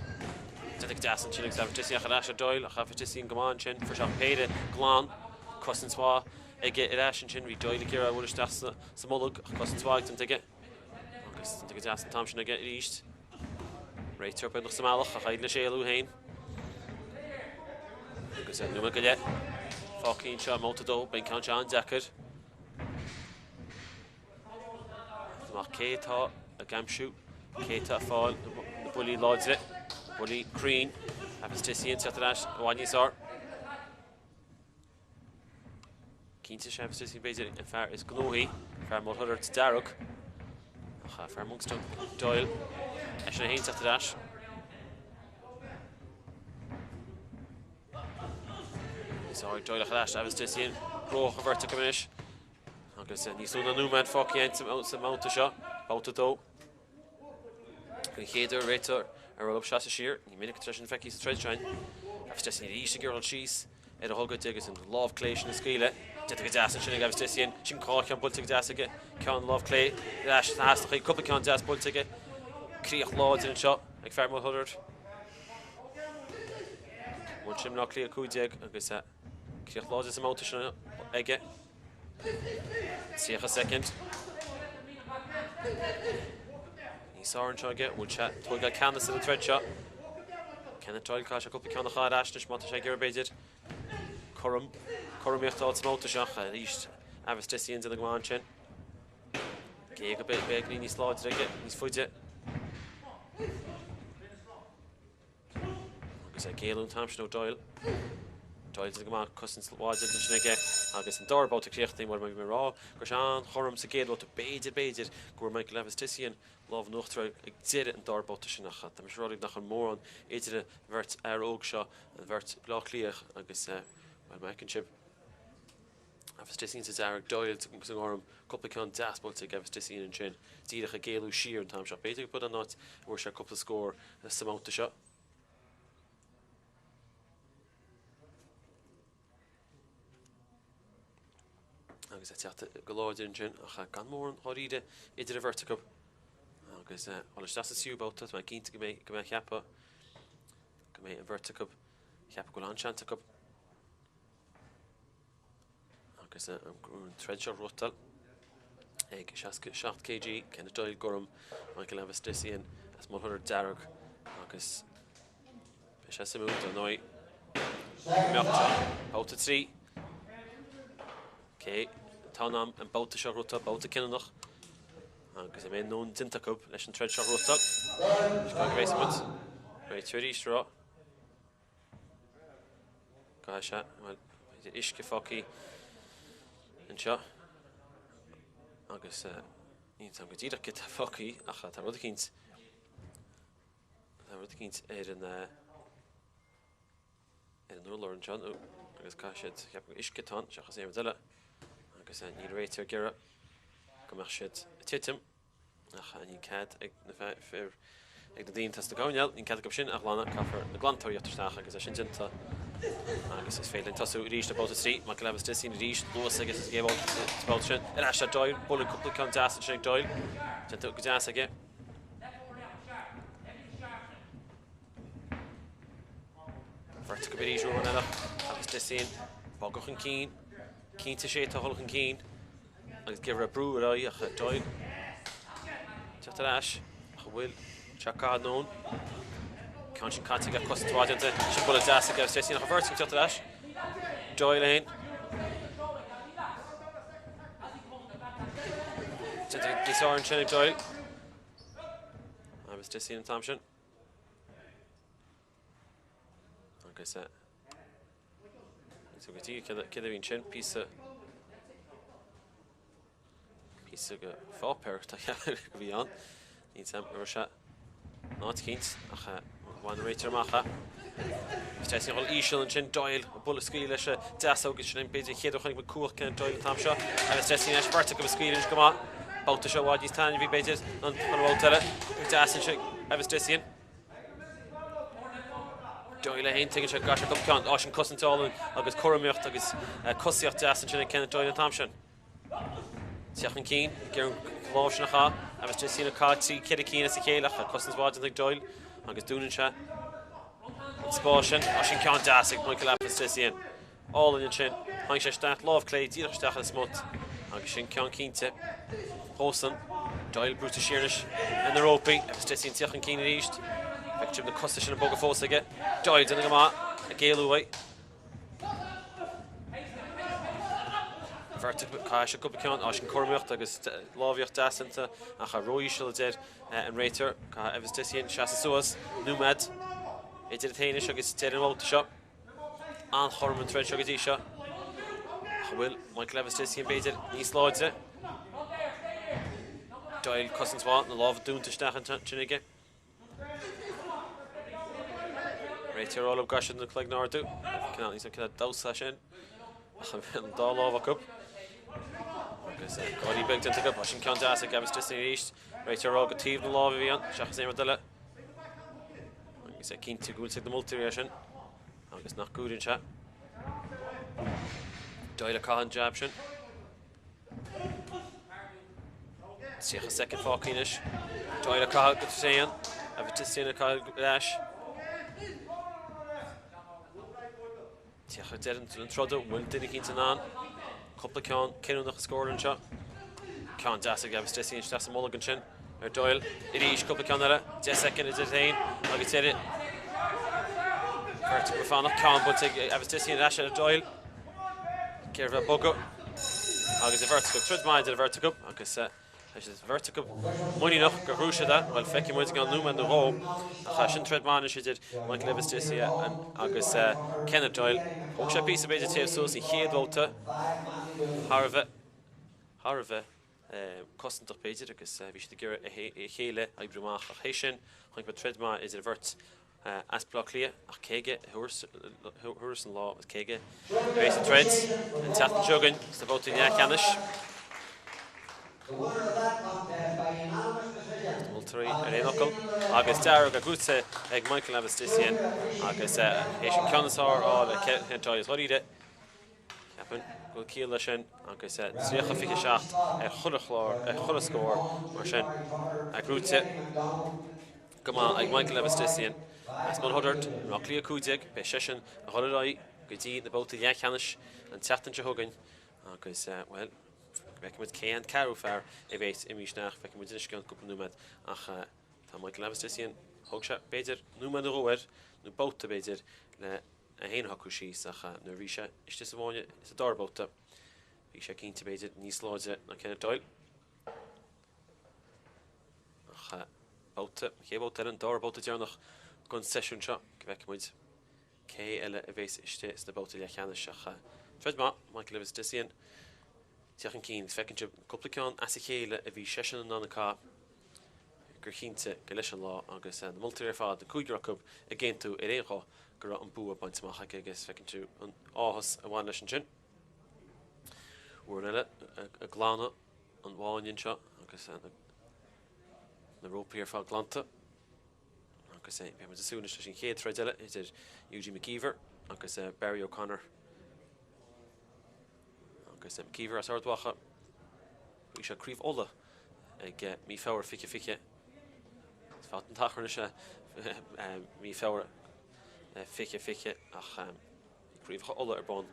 Déanta go deas ansin agus Avetisyan ach ar ais ar Doyle ach Avetisyan go maith ansin. Fuair sé péire glan, cosaint mhaith aige ar ais ansin. Bhí Doyle ag iarraidh a bhualadh isteach sa mbolg ach cosaint mhaith déanta aige. Agus déanta go deas an t-am sin aige arís. Réiteoir beagnach sa mbealach ach éirigh leis éalú féin. Agus nóiméad go leith fágtha anseo i mbabhta 2. Beidh an ceann seo an-deacair. Amach cé atá ag aimsiú, cé atá ag fáil na buillí láidre, na buillí cruinn. Avetisyan teacht ar ais i bhfad níos fearr. Cinnte sé Avetisyan b'fhéidir an fear is gnóthaí, fear Mulhuddart dearg. Ach fear Monkstown Doyle eisean é féin teacht ar ais. Is ard Doyle ach ar ais Avetisyan gnóthach an bheirt acu anois. Agus níos lú ná nóiméad fágtha sa mbabhta seo, babhta 2. Den chéad uair réiteoir ag rá leo seasamh siar, ní minic atá sé sin feicthe sa troid seo. Avetisyan arís ag iarraidh dul síos ar a ghogaide agus an lámh clé sin a scaoileadh. Déanta go deas ansin ag Avetisyan. Sin dhá cheann buailte go deas aige. Ceann lámh clé ar ais sna heasnachaí. Cúpla ceann deas buailte aige. Críoch láidir anseo ag fear Mulhuddart. Bhain sin Bleá Cliath 15 agus críoch láidir sa mbabhta sin aige. 30 soicind. Níos fearr anseo aige, bhfuil sé ag tógáil ceannas ar an troid seo. Kenneth Doyle, caithfidh sé cúpla ceann a chaitheamh ar ais anois má tá sé ag iarraidh b'fhéidir cothrom, cothromaíocht a fháil sa mbabhta seo. Arís, Avetisyan déanamh go maith ansin. Géaga beagainín níos láidre aige, níos faide. Agus ag éalú an t-am sin ó Doyle. Doyle déanamh go maith, cosaint láidir ansin aige agus an dara babhta críochnaithe mar bhí mé ag rá go raibh sé an-chothrom sa gcéad bhabhta. B'fhéidir, b'fhéidir go bhfuair Michael Avetisyan lámh in uachtar ag deireadh an dara babhta sin ach tá mise ag rá libh nach bhfuil mórán idir an bheirt fhear óg seo, an bheirt Bleá Cliath agus, bhuel, má fheiceann sibh. Avetisyan sa dearg, Doyle sa ngorm, cúpla ceann deas buailte ag Avetisyan ansin, díreach ag éalú siar an t-am seo. B'fhéidir gurb in an áit a bhfuair sé cúpla scór sa mbabhta seo. Agus é teacht go láidir ansin ach gan mórán dháiríre idir an bheirt acu. Agus dul isteach sa tríú babhta, tá mé cinnte go mbeidh go mbeidh ceapadh go mbeidh an bheirt acu ceapadh go bhfuil an-seans acu. Agus an troid seo reáchtáil ag 67 kg, Kenneth Doyle gorm, Michael Avetisyan as Mulhuddart dearg agus beidh sé suimiúil dar ndóigh. Imeacht babhta 3. Cé atá in ann an babhta seo a ghnóthachtáil, babhta cinniúnach. Agus an mbeidh a ndóthain déanta acu leis an troid seo a ghnóthachtáil? Is go bhfeicfidh muid. Réiteoir arís ag rá. Caithfidh sé, bhuel, b'fhéidir uisce fágtha anseo. Agus níl 'fhios a'm go díreach céard atá fágtha ach tá rud eicínt, tá rud eicínt ar an ar an urlár anseo nó agus caithfidh siad, ceapaim gur uisce atá ann seachas aon rud eile agus níl an réiteoir ag iarraidh go mbeadh siad ag titim ach níl cead ag na fir ag na daoine atá sna coirnéil, níl cead acu sin a ghlanadh, caithfear na glantóirí a theacht isteach agus é sin déanta agus is féidir linn tosú arís le babhta 3, Michael Avetisyan arís, luas aige sa gcéad babhta sin, ar ais le Doyle, bualadh cúpla ceann deas ansin ag Doyle, déanta go deas aige. Beirt acu arís uair amháin eile Avetisyan ag bogadh chun cinn. Cinnte is é atá ag dul chun cinn agus ag iarraidh brú ar aghaidh ach Doyle ag teacht ar ais ach an bhfuil sé ag caitheamh anonn. Ceann sin caite aige cosaint mhaith déanta. Sin buille deas ag Avetisyan ach an bheirt ag teacht ar ais. Doyle é féin. Déanta níos fearr ansin ag Doyle. Avetisyan an t-am sin. Agus so go dtí céard a bhí ansin, píosa píosa de pháipéar tá ceapaim go bhí ann. Níl 'fhios a'm an raibh sé in áit eicínt ach bhain an réiteoir amach é. Avetisyan ag dul íseal ansin, Doyle ag bualadh scaoileadh leis an deasóg sin b'fhéidir an chéad uair a chonaic muid cumhacht Kenneth Doyle an t-am seo. Avetisyan anois beirt acu ag scaoileadh anois go maith. Babhta seo i bhfad níos taitneamhaí b'fhéidir ná an babhta eile. Deas ansin Avetisyan. Doyle é féin, tuigeann sé go gcaithfidh sé cúpla ceann. Á sin cosaint álainn agus cothromaíocht agus cosaíocht deas ansin ag Kenneth Doyle an t-am sin. Teacht chun cinn, ag iarraidh an lámh sin a chaitheamh. Avetisyan ag caitheamh 3, 4 cinn as a chéile ach cosaint mhaith déanta ag Doyle agus dúnann sé an spás sin. Á sin ceann deas ag Michael Avetisyan. Álainn ansin. Tháinig sé isteach, lámh clé díreach isteach ar an smut agus sin ceann cinnte dósan. Doyle brúite siar anois ar na rópaí Avetisyan ag teacht chun cinn arís. Feictear sibh na cosa sin ag bogadh fós aige. Doyle déanamh go maith ag éalú uaidh. Bheirt acu, caithfidh sé cúpla ceann. Á sin cothromaíocht agus lámhaíocht deas iontu ach ró-íseal a deir an réiteoir. Caithfidh Avetisyan seasamh suas. Nóiméad idir iad féin anois agus deireadh an bhabhta seo. An-chothrom an troid seo go dtí seo. Ach an bhfuil Michael Avetisyan b'fhéidir níos láidre? Doyle cosaint mhaith, na lámha dúnta isteach ansin aige. Réiteoir ag rá leo go gcaithfidh siad na cloigne a ardú. Cineál níos cineál damhsa sin. Ach an dá lámh acu. Agus gáirí beag déanta acu. Sin ceann deas ag Avetisyan arís. Réiteoir ag rá go taobh na lámhe a bhí ann, seachas aon rud eile. Agus é cinnte go bhfuil sé ag na moltóirí é sin agus nach gcúiríonn sé. Doyle ag caitheamh an jab sin. 30 soicind fágtha anois. Doyle ag caitheamh go tréan. Avetisyan ag caitheamh ar ais. Teacht ag deireadh an troda, an bhfuil duine eicínt in ann cúpla ceann cinniúnach a scóráil anseo? Ceann deas ag Avetisyan isteach sa mbolg ansin ar Doyle. Arís cúpla ceann eile, 10 soicind idir féin agus deireadh. Beirt acu ag fanacht, ceann buailte ag Avetisyan ar ais ar Doyle. Ag iarraidh bheith ag bogadh agus an bheirt acu, troid maith idir an bheirt acu agus Tá siad bheirt acu muiníneach gur ghnóthaigh siad é. Bhuel, feicfidh muid i gceann nóiméad nó dhó. Ach sin troid maith anois idir Michael Avetisyan agus Kenneth Doyle. Thóg sé píosa b'fhéidir téamh suas an chéad bhabhta. Thar a bheith, thar a bheith cosantach b'fhéidir agus bhí siad ag iarraidh a chéile a oibriú amach. Ach théis sin, chonaic muid troid maith idir an bheirt. As Baile Átha Cliath, ach cé aige a thabharfas an lá agus cé aige a bheas an troid an tseachtain seo chugainn sna babhtaí leathcheannais. Na moltóirí ar aon fhocal agus dearg á gnóthú ag Michael Avetisyan agus théis an ceann is fearr a fháil ar Kenneth Doyle as dháiríre. Ceapaim go bhfuil ciall leis sin agus 30, 27 ar chuile chlár, ar chuile scór mar sin gnóthaithe go maith ag Michael Avetisyan as Mulhuddart i mBaile Átha Cliath 15. Beidh seisean ag dul ar aghaidh go dtí na babhtaí leathcheannais an tseachtain seo chugainn agus, bhuel, feicfidh muid cé an ceathrú fear a bheas imithe isteach. Feicfidh muid anois i gceann cúpla nóiméad ach tá Michael Avetisyan, thóg sé b'fhéidir nóiméad nó dhó air, nó babhta b'fhéidir, le é féin a shocrú síos ach nuair a bhí sé istigh sa bhfáinne sa dara babhta, bhí sé cinnte, b'fhéidir, níos láidre ná Kenneth Doyle. babhta, an chéad bhabhta eile, an dara babhta deireanach den seisiún seo, go bhfeicfidh muid cé eile a bheas istigh sna babhtaí leathcheannais ach troid maith, Michael Evans Desian teacht chun cinn agus feiceann sibh cúpla ceann as a chéile a bhí seisean in ann a chaitheamh gur chinnte gur leis an lá agus na moltóirí ar fad, an cúigear acu, ag aontú ar aon ghuth go raibh an bua bainte amach aige agus feiceann tú an áthas a bhain leis ansin. Uair eile ag glanadh an bhfáinne anseo agus na rópaí ar fad glanta agus beidh muid ag súil anois leis an chéad troid eile idir Eugene McKeever agus Barry O'Connor. Agus McKeever as Ard Mhacha, bhuaigh sé Craobh Uladh ag mí Feabhra 2020. Is fada an t-achar anois é mí Feabhra 2020 ach bhí Craobhacha Uladh ar bun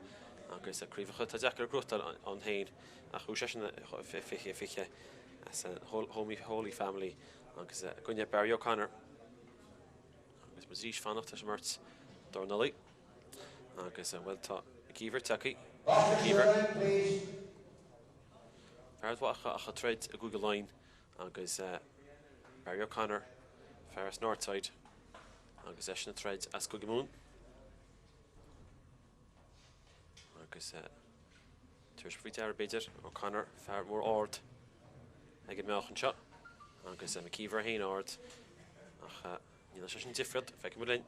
agus craobhacha atá deacair a ghnóthachtáil ann féin ach bhuaigh seisean 2020 as an Holy Family agus i gcoinne Barry O'Connor. Agus muid arís fanacht leis an mbeirt dornálaí. Agus, bhuel, tá McKeever tagtha. McKeever. Fear Ard Mhacha ach ag troid i gCúige Laighean agus Barry O'Connor, fear as Northside agus eisean ag troid as Cúige Mumhan. Agus tabharfaidh sibh faoi deara b'fhéidir, O'Connor, fear mór ard ag an meáchan seo agus McKeever é féin ard ach ní dhéanfaidh sé sin difear, feicfidh muid linn.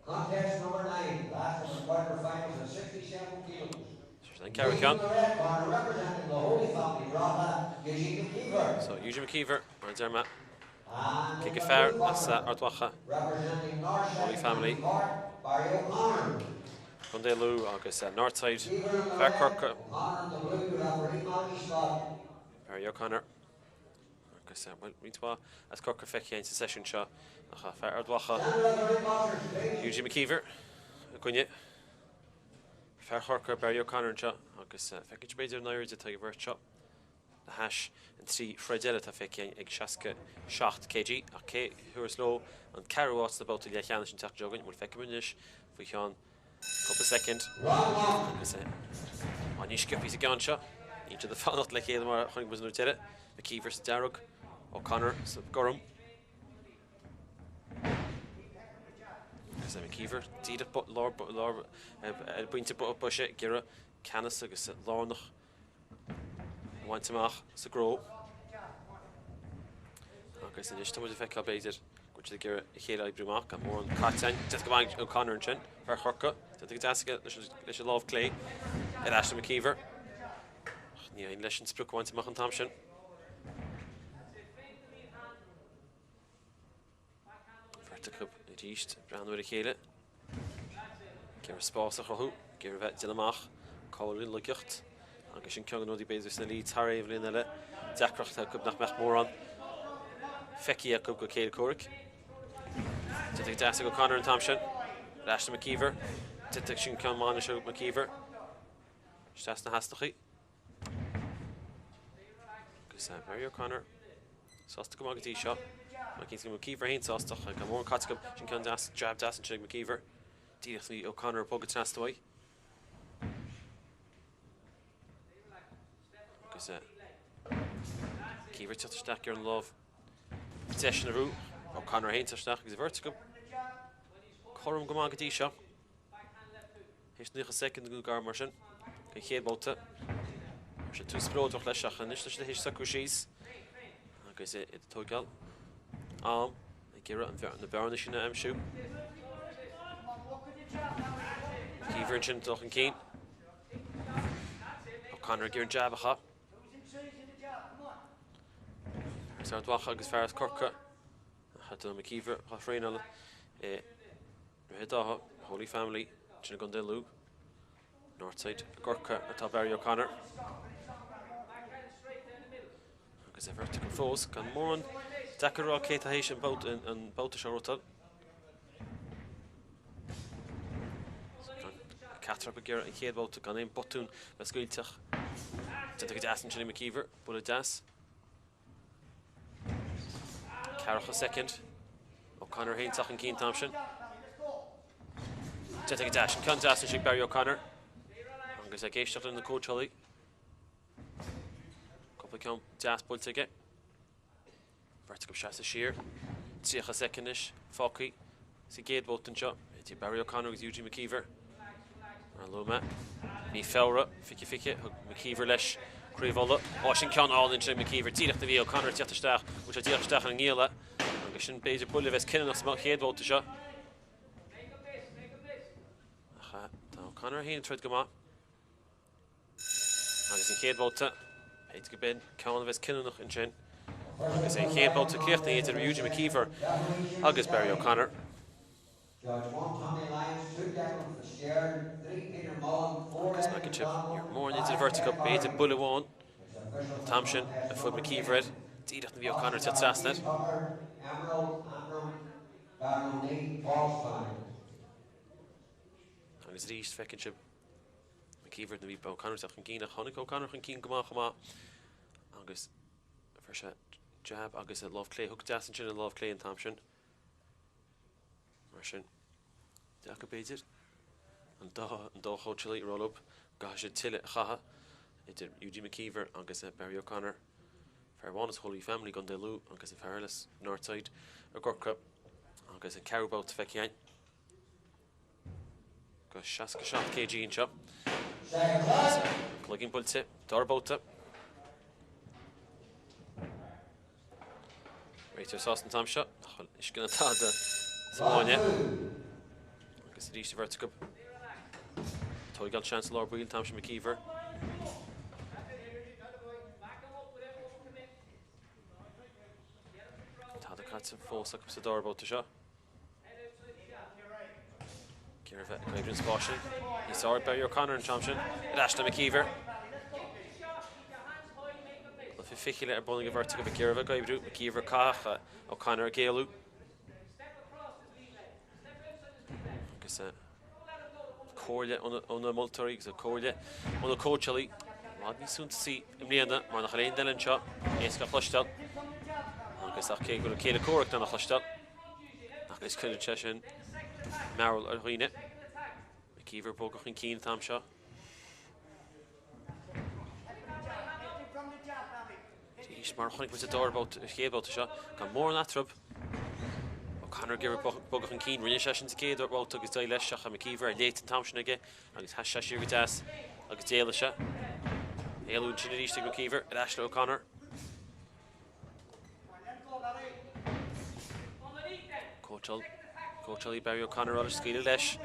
Contest number 9, last of the quarter finals at 67 kilos. Sin an ceathrú ceann. In the red corner representing the Holy Family Drogheda, Eugene McKeever. So Eugene McKeever, mar a deir mé, And cé in go the fear blue as corner, Ard Mhacha, representing Holy Northside Family, County Cork, Barry O'Connor. Contae Lú agus Northside, McKeever in the fear red, Corcaigh, O'Connor in the blue, referee Malachy Scott. Barry O'Connor. Agus, bhuel, roinnt mhaith as Corcaigh feicthe againn sa seisiún seo ach fear Ard Mhacha, Eugene McKeever, i gcoinne fear Chorcaí, Barry O'Connor anseo agus feicfidh sibh b'fhéidir an airde atá ag an bheirt seo le hais an trí throid eile atá feicthe againn ag 67 kg ach cé thabharfas leo an ceathrú háit sna babhtaí leathcheannais an tseachtain seo chugainn? Bhuel, feicfidh muid anois faoi cheann Cúpla soicind agus á ní sciobthaí sa gceann seo. Níl siad ag fanacht le chéile mar a chonaic muid an uair deiridh. McKeever sa dearg, O'Connor sa gorm. Agus McKeever díreach lár lár ar an bpointe boise ag iarraidh ceannas agus lárnach a bhaint amach sa gcró. Agus anois tá muid ag feiceáil b'fhéidir go bhfuil siad ag iarraidh a chéile a oibriú amach gan mórán caite againn. Déanta go maith ag O'Connor ansin, fear Chorcaí. Déanta go deas aige leis an lámh clé ar ais le McKeever. Ach ní éiríonn leis an sprioc a bhaint amach an t-am sin. Beirt acu arís ag breathnú ar a chéile. Ag iarraidh spás a chruthú, ag iarraidh bheith ag déanamh amach cá bhfuil an laigeacht agus sin ceann de na rudaí b'fhéidir sna Leeds thar aon bhliain eile, deacracht acu nach mbeadh mórán feicthe acu go céile comhraic. Déanta go deas ag O'Connor an t-am sin. Ar ais le McKeever. Déanta sin ceann maith anois ag McKeever. Isteach sna heasnachaí. Agus Barry O'Connor sásta go maith go dtí seo. Má cinnte go McKeever féin sásta ach gan mórán caite acu. Sin ceann deas, jab deas ansin ag McKeever. Díreach bhí O'Connor ag bogadh trasna uaidh. Agus McKeever teacht isteach ar an lámh deis ina bhrú. O'Connor féin teacht isteach agus an bheirt acu cothrom go maith go dtí seo. Théis 90 soicind nó gar mar sin den chéad bhabhta. Chuir sé tús spleodrach leis ach anois tá siad théis socrú síos agus iad ag tógáil am ag iarraidh na bearnaí sin a aimsiú. McKeever ansin dul chun cinn. O'Connor ag iarraidh an jab a chaitheamh. Fear as Ard Mhacha agus fear as Corcaigh. Tá McKeever á thraenáil i Droichead Átha, Holy Family, sin i gContae Lú, Northside i gCorcaigh atá Barry O'Connor. Agus an bheirt acu fós gan mórán deacair a rá cé atá théis an babhta seo a ghnóthachtáil. Ceachtar acu ag iarraidh an chéad bhabhta gan aon botún bheith scaoilte. Déanta go deas ansin ag McKeever, buille deas. Ceathracha soicind. O'Connor féin teacht chun cinn an t-am sin. Déanta go deas. An ceann deas anois ag Barry O'Connor. Agus ag éisteacht lena cóitseálaí. Cúpla ceann deas buailte aige. Beirt acu seasamh siar. 30 soicind anois fágtha sa gcéad bhabhta anseo idir Barry O'Connor agus Eugene McKeever. Mar a luaigh mé, mí Feabhra 2020, thug McKeever leis Craobh Uladh. Ó, sin ceann álainn ansin ag McKeever. Díreach nuair a bhí O'Connor ag teacht isteach, bhuail sé díreach isteach ar an ngialla agus sin b'fhéidir buille a bheas cinniúnach sa chéad bhabhta seo. Ach tá O'Connor féin ag troid go maith. Agus an chéad bhabhta, b'fhéidir go b'in ceann a bheas cinniúnach ansin. Agus an chéad bhabhta críochnaithe idir Eugene McKeever agus Barry O'Connor. Agus McIntyre, ní raibh mórán idir an bheirt acu, b'fhéidir buille amháin an t-am sin a fuair McKeever air, díreach nuair a bhí O'Connor ag teacht trasna air. Agus arís, feiceann sibh McKeever nuair a bhí O'Connor ag teacht chun cinn ach tháinig O'Connor chun cinn go maith chomh maith agus fuair sé jab agus a lámh clé hook deas ansin a lámh clé an t-am sin. Mar sin deacair b'fhéidir an dá an dá chóitseálaí a rá leo go gcaithfidh siad tuilleadh a chaitheamh idir Eugene McKeever agus Barry O'Connor. Fear amháin as Holy Family i gContae Lú agus an fear eile as Northside i gCorcaigh agus an ceathrú babhta feicthe againn. Go 67 kg anseo. Cloigín buailte, dara babhta. Réiteoir sásta an t-am seo, nach bhfuil uisce ná tada sa bhfáinne. Agus arís an bheirt acu. Tógáil seans i lár baill an t-am seo McKeever. Tada caite fós acu sa dara babhta seo. Ag iarraidh a bheith ag oibriú an spáis sin. Níos fearr ag Barry O'Connor an t-am sin. Ar ais le McKeever. Cluiche fichille ar bun ag an bheirt acu ag iarraidh a bheith ag oibriú. McKeever ag caitheamh, O'Connor ag éalú. Agus comhairle ó na moltóirí agus comhairle ó na cóitseálaí. I bhfad níos suntasaí i mbliana mar nach bhfuil aon duine anseo éasca a chloisteáil. Agus ach cé go bhfuil an céile comhraic in ann a chloisteáil. Agus cuireann sé sin mearbhall ar dhaoine. McKeever ag bogadh chun cinn an t-am seo. Arís mar a chonaic muid sa dara babhta, an chéad bhabhta seo, gan mórán eatarthu. O'Connor ag iarraidh bogadh chun cinn. Rinne sé sin sa gcéad bhabhta agus d'éirigh leis ach McKeever ar léit an t-am sin aige agus sheas sé siar go deas agus d'éalaigh sé. Éalú ansin arís ag McKeever ar ais le O'Connor. Cóitseáil, Cóitseálaí Barry O'Connor ag scaoileadh leis.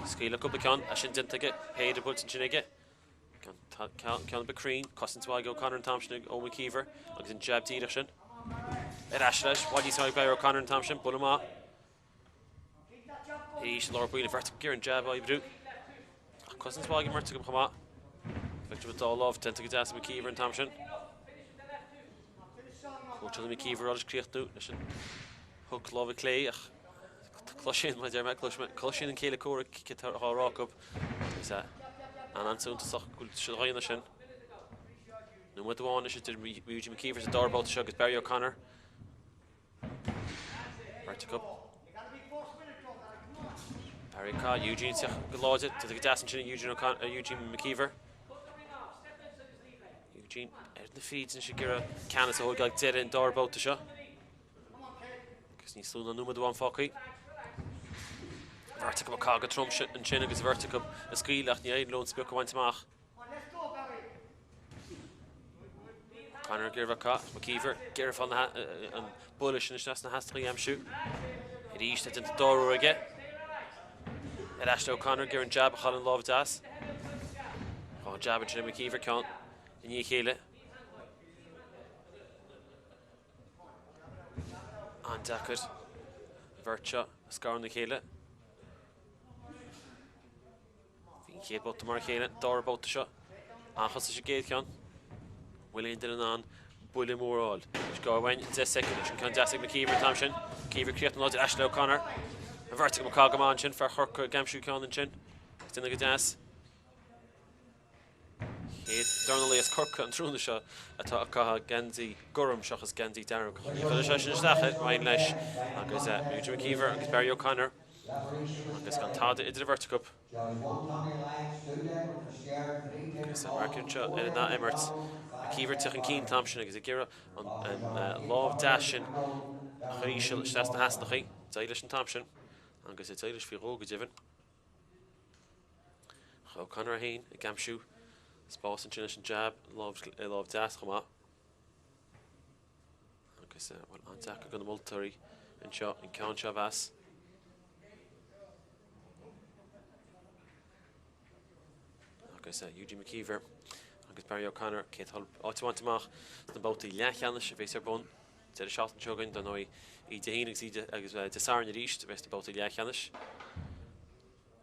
Scaoileadh cúpla ceann, é sin déanta aige. Péire buailte ansin aige. Ceann ceann ba cruinn. Cosaint mhaith ag O'Connor an t-am sin ó McKeever agus an jab díreach sin. Ar ais leis, bhfad níos fearr ag Barry O'Connor an t-am sin, buille maith. Arís i lár baill an bheirt ag iarraidh an jab a oibriú. Ach cosaint mhaith ag an mbeirt acu chomh maith. Feictear an dá lámh déanta go deas ag McKeever an t-am sin. Cóitseálaí McKeever ag críochnú leis an hook láimhe clé ach cloiseann, mar a deir mé, cloiseann an céile comhraic céard atá á rá acu. Agus an-suntasach go bhfuil siad á dhéanamh sin. Nóiméad amháin anois idir Eugene McKeever sa dara babhta seo agus Barry O'Connor. Beirt acu. Barry O'Connor, Eugene ag teacht go láidir. Tá go deas ansin Eugene O'Connor, Eugene McKeever. Eugene ar na feet anois ag iarraidh ceannas a thógáil ag deireadh an dara babhta seo. Agus níos lú ná nóiméad amháin fágtha. Beirt acu ag caitheamh go trom ansin agus beirt acu ag scaoileadh ach ní éiríonn leo an sprioc a bhaint amach. O'Connor ag iarraidh a bheith ag caitheamh, McKeever ag iarraidh fáil an buille sin isteach sna heasnacha a aimsiú. Arís tá déanta dara huair aige. Ar ais le O'Connor ag iarraidh an jab a chaill an lámh deas. Tá an jab ansin ag McKeever ceann i ndiaidh a chéile. An-deacair an bheirt seo a scaradh óna chéile. Bhí an chéad babhta mar a chéile, an dara babhta seo an-chosúil leis an gcéad cheann. Bhfuil aon duine in ann buille mór a fháil? Is gá uainn 10 soicind leis an ceann deas ag McKeever an t-am sin. McKeever críochnú láidir ar ais le O'Connor. An bheirt acu ag caitheamh go maith ansin, fear Chorcaí ag aimsiú ceann ansin. Ag déanamh go deas. Chéad dornálaí as Corcaigh an tráthnóna seo atá ag caitheamh geansaí gorm seachas geansaí dearg. Ní chuirfidh sé sin isteach air, Ryan leis agus Eugene McKeever agus Barry O'Connor. Agus gan tada idir an bheirt acu. Agus amharc anseo ar an ath-imirt. McKeever ag teacht chun cinn an t-am sin agus ag iarraidh an lámh deas sin a chur íseal isteach sna heasnachaí. D'éirigh leis an t-am sin agus d'éirigh leis faoi dhó go deimhin. O'Connor é féin ag aimsiú spás ansin leis an jab, lámh deas chomh maith. Agus bhuel an-deacair do na moltóirí anseo an ceann seo a mheas. Agus Eugene McKeever agus Barry O'Connor cé atá áit a bhaint amach sna babhtaí leathcheannais a bheas ar bun deireadh seachtaine seo chugainn, dar ndóigh, oíche Dé hAoine agus oíche agus Dé Sathairn arís a bheas na babhtaí leathcheannais.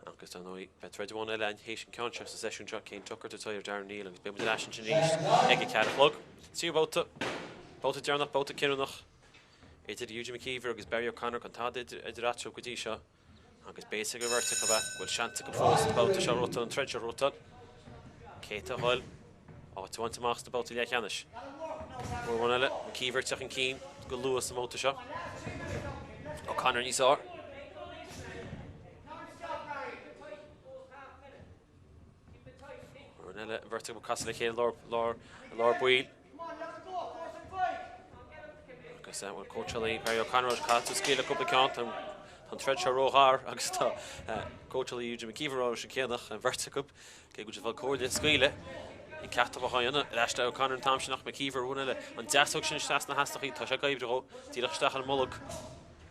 Agus dar ndóigh, beidh troid amháin eile ann théis an ceann seo sa seisiún seo, Cian Tucker ag troid ar Darren Neal agus beidh muid ar ais ansin arís ag a 4 a chlog. Tríú babhta, babhta deireanach, babhta cinniúnach idir Eugene McKeever agus Barry O'Connor gan tada idir eatarthu go dtí seo agus beidh a fhios ag an bheirt acu go bhfuil seans acu fós an babhta seo a ghnóthachtáil, an troid seo a ghnóthachtáil. Cé atá a dhul áit a bhaint amach sna babhtaí leathcheannais? Uair amháin eile, McKeever ag teacht chun cinn go luath sa mbabhta seo. O'Connor níos fearr. Uair eile, an bheirt acu ag casadh le chéile lár, lár, lár baill. Agus bhuel cóitseálaí Barry O'Connor caithfidh tú scaoileadh cúpla ceann, tá an troid seo róghar agus tá cóitseálaí Eugene McKeever á rá leis an céanna, an bheirt acu, cé go bhfuil siad ag fáil comhairle scaoileadh. Ní ceart a bheith á dhéanamh ar ais le O'Connor an t-am sin ach McKeever uair eile an deasóg sin isteach sna heasnachaí, tá sé ag oibriú dhó, díreach isteach ar an mbolg.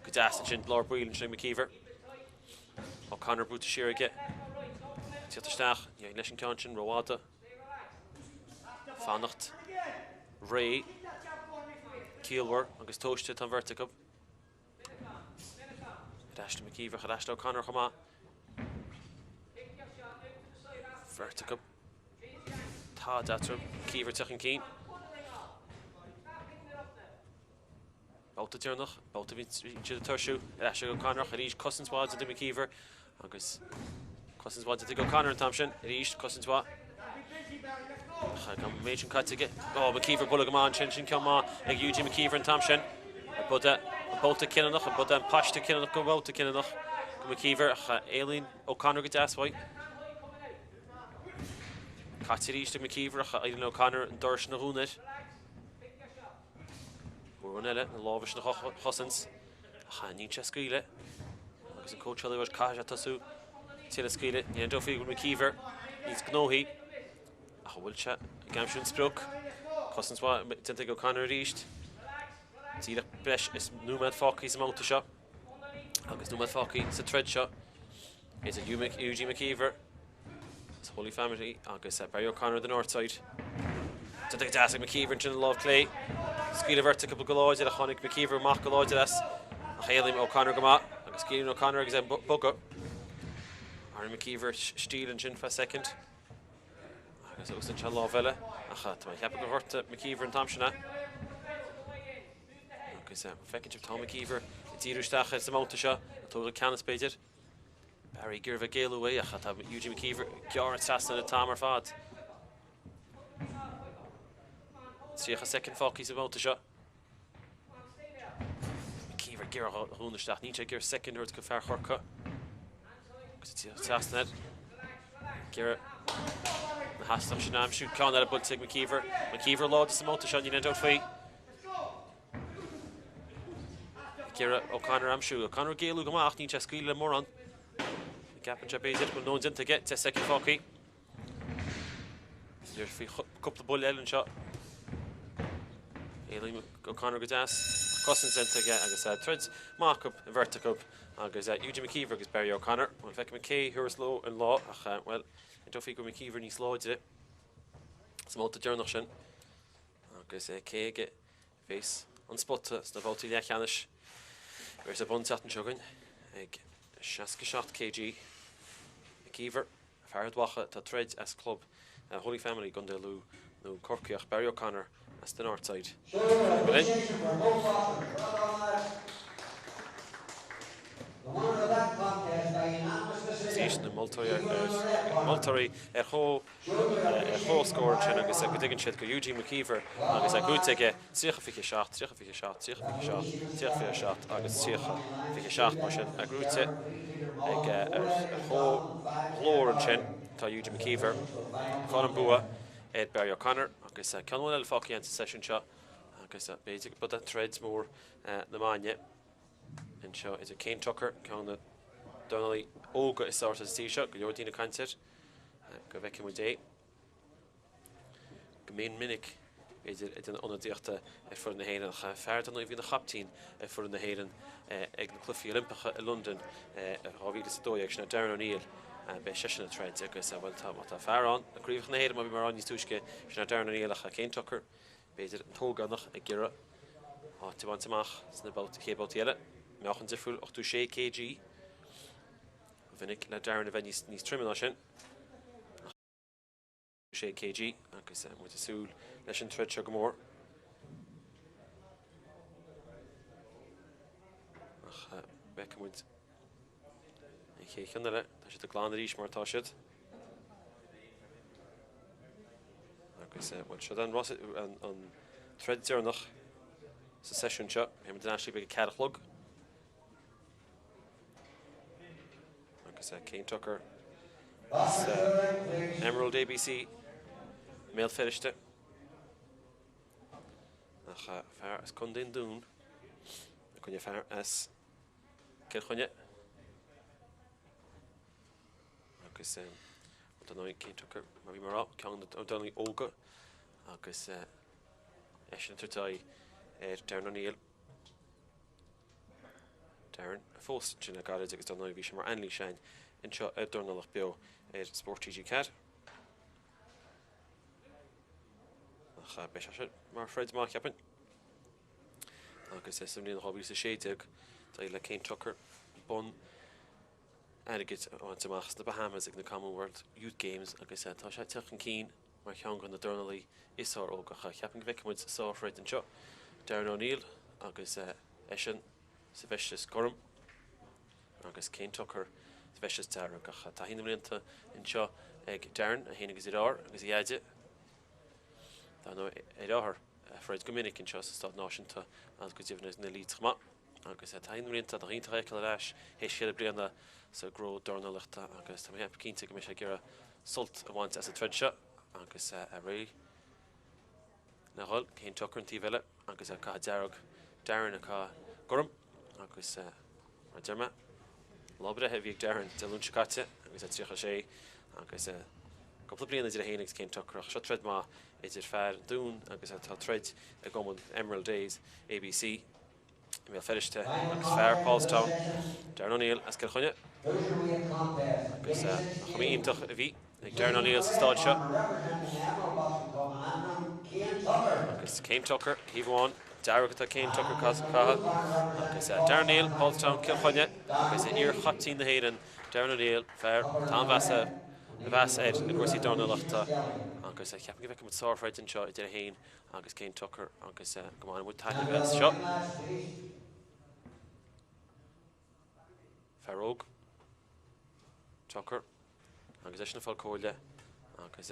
Go deas ansin, lár baill ansin ag McKeever. O'Connor brúite siar aige. Tíocht isteach, ní leis an ceann sin rófhada. Fanacht réidh, ciallmhar agus tomhaiste atá an bheirt acu. Ar ais le McKeever, ar ais le O'Connor chomh maith. Bheirt acu. Tada eatarthu, McKeever ag teacht chun cinn. Babhta deireanach, babhta a bhí siad ag tuirsiú, ar ais ag O'Connor ach arís cosaint mhaith déanta ag McKeever agus cosaint mhaith déanta ag O'Connor an t-am sin, arís cosaint mhaith. Ach an méid sin caite aige. Ó, McKeever buille go maith ansin, sin ceann maith ag Eugene McKeever an t-am sin. An buille, an babhta cinniúnach, an buille an paiste cinniúnach go babhta cinniúnach go McKeever ach éalaíonn O'Connor go deas uaidh. Caite arís ag McKeever ach éiríonn le O'Connor an doras sin a dhúnadh air. Uair eile, na lámha sin a chosaint, ach níl sé ag scaoileadh. Agus an cóitseálaí ag rá caithfidh sé tosú tuilleadh scaoileadh. Ní aontófaí go bhfuil McKeever níos gnóthaí, ach an bhfuil sé ag aimsiú an sprioc? Cosaint mhaith déanta ag O'Connor arís. Díreach breis is nóiméad fágtha sa mbabhta seo agus nóiméad fágtha sa troid seo idir Eugene McKeever as Holy Family agus Barry O'Connor the Northside. Déanta go deas ag McKeever ansin an lámh clé. Scaoil an bheirt acu go láidir ach tháinig McKeever amach go láidir as. Ach éalaíonn O'Connor go maith agus scaoileann O'Connor agus é ag bogadh. Aaron McKeever stíl ansin feadh soicind. Agus úsáideann sé lámh eile ach tá mé ag ceapadh gur ghortaigh McKeever an t-am sin é. Agus feiceann sibh tá McKeever ag díriú isteach ar sa mbabhta seo, ag tógáil ceannas b'fhéidir. Barry ag iarraidh a bheith ag éalú uaidh ach tá Eugene McKeever ag gearradh trasna an t-am ar fad. 30 soicind fágtha sa mbabhta seo. McKeever ag iarraidh a dhúnadh isteach. Níl sé ag iarraidh soicind a thabhairt go fear Chorcaí. Agus trasna air. Ag iarraidh na heasnacha sin a aimsiú. Ceann eile buailte ag McKeever. McKeever láidir sa mbabhta seo, níl aon dabht faoi. Ag iarraidh O'Connor a aimsiú. O'Connor ag éalú go maith ach níl sé ag scaoileadh le mórán. Ceapann sé b'fhéidir go bhfuil a ndóthain déanta aige. 10 soicind fágtha. B'fhéidir faoi cúpla buille eile anseo. Éalaíonn O'Connor go deas. Cosaint déanta aige agus troid maith acu, an bheirt acu, agus Eugene McKeever agus Barry O'Connor. Bhuel, feicfimid cé thabharfas leo an lá ach, bhuel, dóichí go bhfuil McKeever níos láidre sa mbabhta deireanach sin. Agus cé aige a bheas an spota sna babhtaí leathcheannais a bheas ar bun an tseachtain seo chugainn ag 67 kg. McKeever, fear Ard Mhacha atá ag troid as club Holy Family i gContae Lú nó Corcaíoch Barry O'Connor as the Northside. arís na moltóirí ar chomhscór ansin agus go dtuigeann siad gur Eugene McKeever agus é buaite aige 30 27, 30 27, 30 27, 30 27 agus 30 27 mar sin é gnóite ag ar chomhghlór ansin tá Eugene McKeever ag fáil an bua ar Barry O'Connor agus ceann amháin eile fágtha againn sa seisiún seo agus b'fhéidir go b'é troid mór na maidine anseo idir Cian Tucker, ceann de na dornálaí óga is fearr sa tír seo, go leor daoine ag caint air, go bhfeicfidh muid é go mion minic, b'fhéidir, ag déanamh ionadaíochta ar foireann na hÉireann. Ach fear dar ndóigh a bhí ina chaptaen ar foireann na hÉireann ag na Cluichí Oilimpeacha i Londain i 2012, sin é Darren O'Neill. Beidh seisean ag troid agus, bhuel, tá, má tá fear ann i gcraobhacha na hÉireann, mar a bhí mé ag rá níos túisce, sin é Darren O'Neill ach Cian Tucker, B'fhéidir an t-ógánach ag iarraidh áit a bhaint amach sna chéad babhtaí eile. Meáchan difriúil, 86 kg. Ba mhinic le Darren a bheith níos níos troime ná sin. 6 kg agus muid ag súil leis an troid seo go mór. Ach feicfidh muid an chéad cheann eile. Tá siad ag glanadh arís mar atá siad. Agus bhuel seo an an troid deireanach sa seisiún seo. Beidh muid ar ais ag 4 a chlog. Agus Cian Tucker as Emerald ABC Mbéal Feirste. Ach fear as Contae an Dúin i gcoinne fear as Cill Chainnigh. Agus dar ndóigh Cian Tucker, mar bhí mé ag rá, ceann de na dornálaí óga agus eisean ag tabhairt aghaidh ar Darren O'Neill. Darren fós ansin le gairid agus dar ndóigh bhí sé mar anailís againn anseo ar Dornálaíocht Beo ar Spórt TG4. Ach beidh sé sin mar throid maith cheapfainn. Agus sa mbliain 2016 d'éirigh le Cian Tucker bonn airgid a bhaint amach sna Bahamas ag na Commonwealth Youth Games agus tá sé ag teacht chun cinn mar cheann de na dornálaí is fearr óga. Cheapfainn go bhfeicfidh muid sárthroid anseo. Darren O'Neill agus eisean sa bhfeisteas gorm agus Cian Tucker sa bhfeisteas dearg. Ach taithí na mblianta anseo ag Darren, é féin agus a dheartháir agus a dheaide. Dar ndóigh, a dheartháir a throid go minic anseo sa Staid Náisiúnta agus go deimhin sna Elites chomh maith. Agus taithí na mblianta, tá iontach é a fheiceáil ar ais théis cheithre bliana sa ghnó dornálaíochta agus tá mé cinnte go mbeidh sé ag iarraidh sult a bhaint as an troid seo agus é réidh le dhul. Cian Tucker an taobh eile agus é ag caitheamh dearg, Darren ag caitheamh gorm agus mar a deir mé, lá breithe a bhí ag Darren Dé Luain seo caite agus é 36 agus cúpla bliain idir é féin agus Cian Tucker ach seo troid maith idir fear an Dúin agus atá ag troid i gcumann Emerald Days ABC. I mBéal Feirste agus fear Paulstown, Darren O'Neill as Cill Chainnigh. Agus cuma iontach a bhí ag Darren O'Neill sa staid seo. Agus Cian Tucker, taobh amháin, dearg atá Cian Tucker ag caitheamh. Agus Darren O'Neill, Paulstown, Cill Chainnigh agus iar-chaptaen na hÉireann, Darren O'Neill, fear atá an-mheas a mheas air i gcúrsaí dornálaíochta. Agus cheapfainn go bhfeicfidh muid sárthroid anseo idir é féin agus Cian Tucker agus go mbainfidh muid taitneamh as seo. Fear óg Tucker agus eisean ag fáil comhairle agus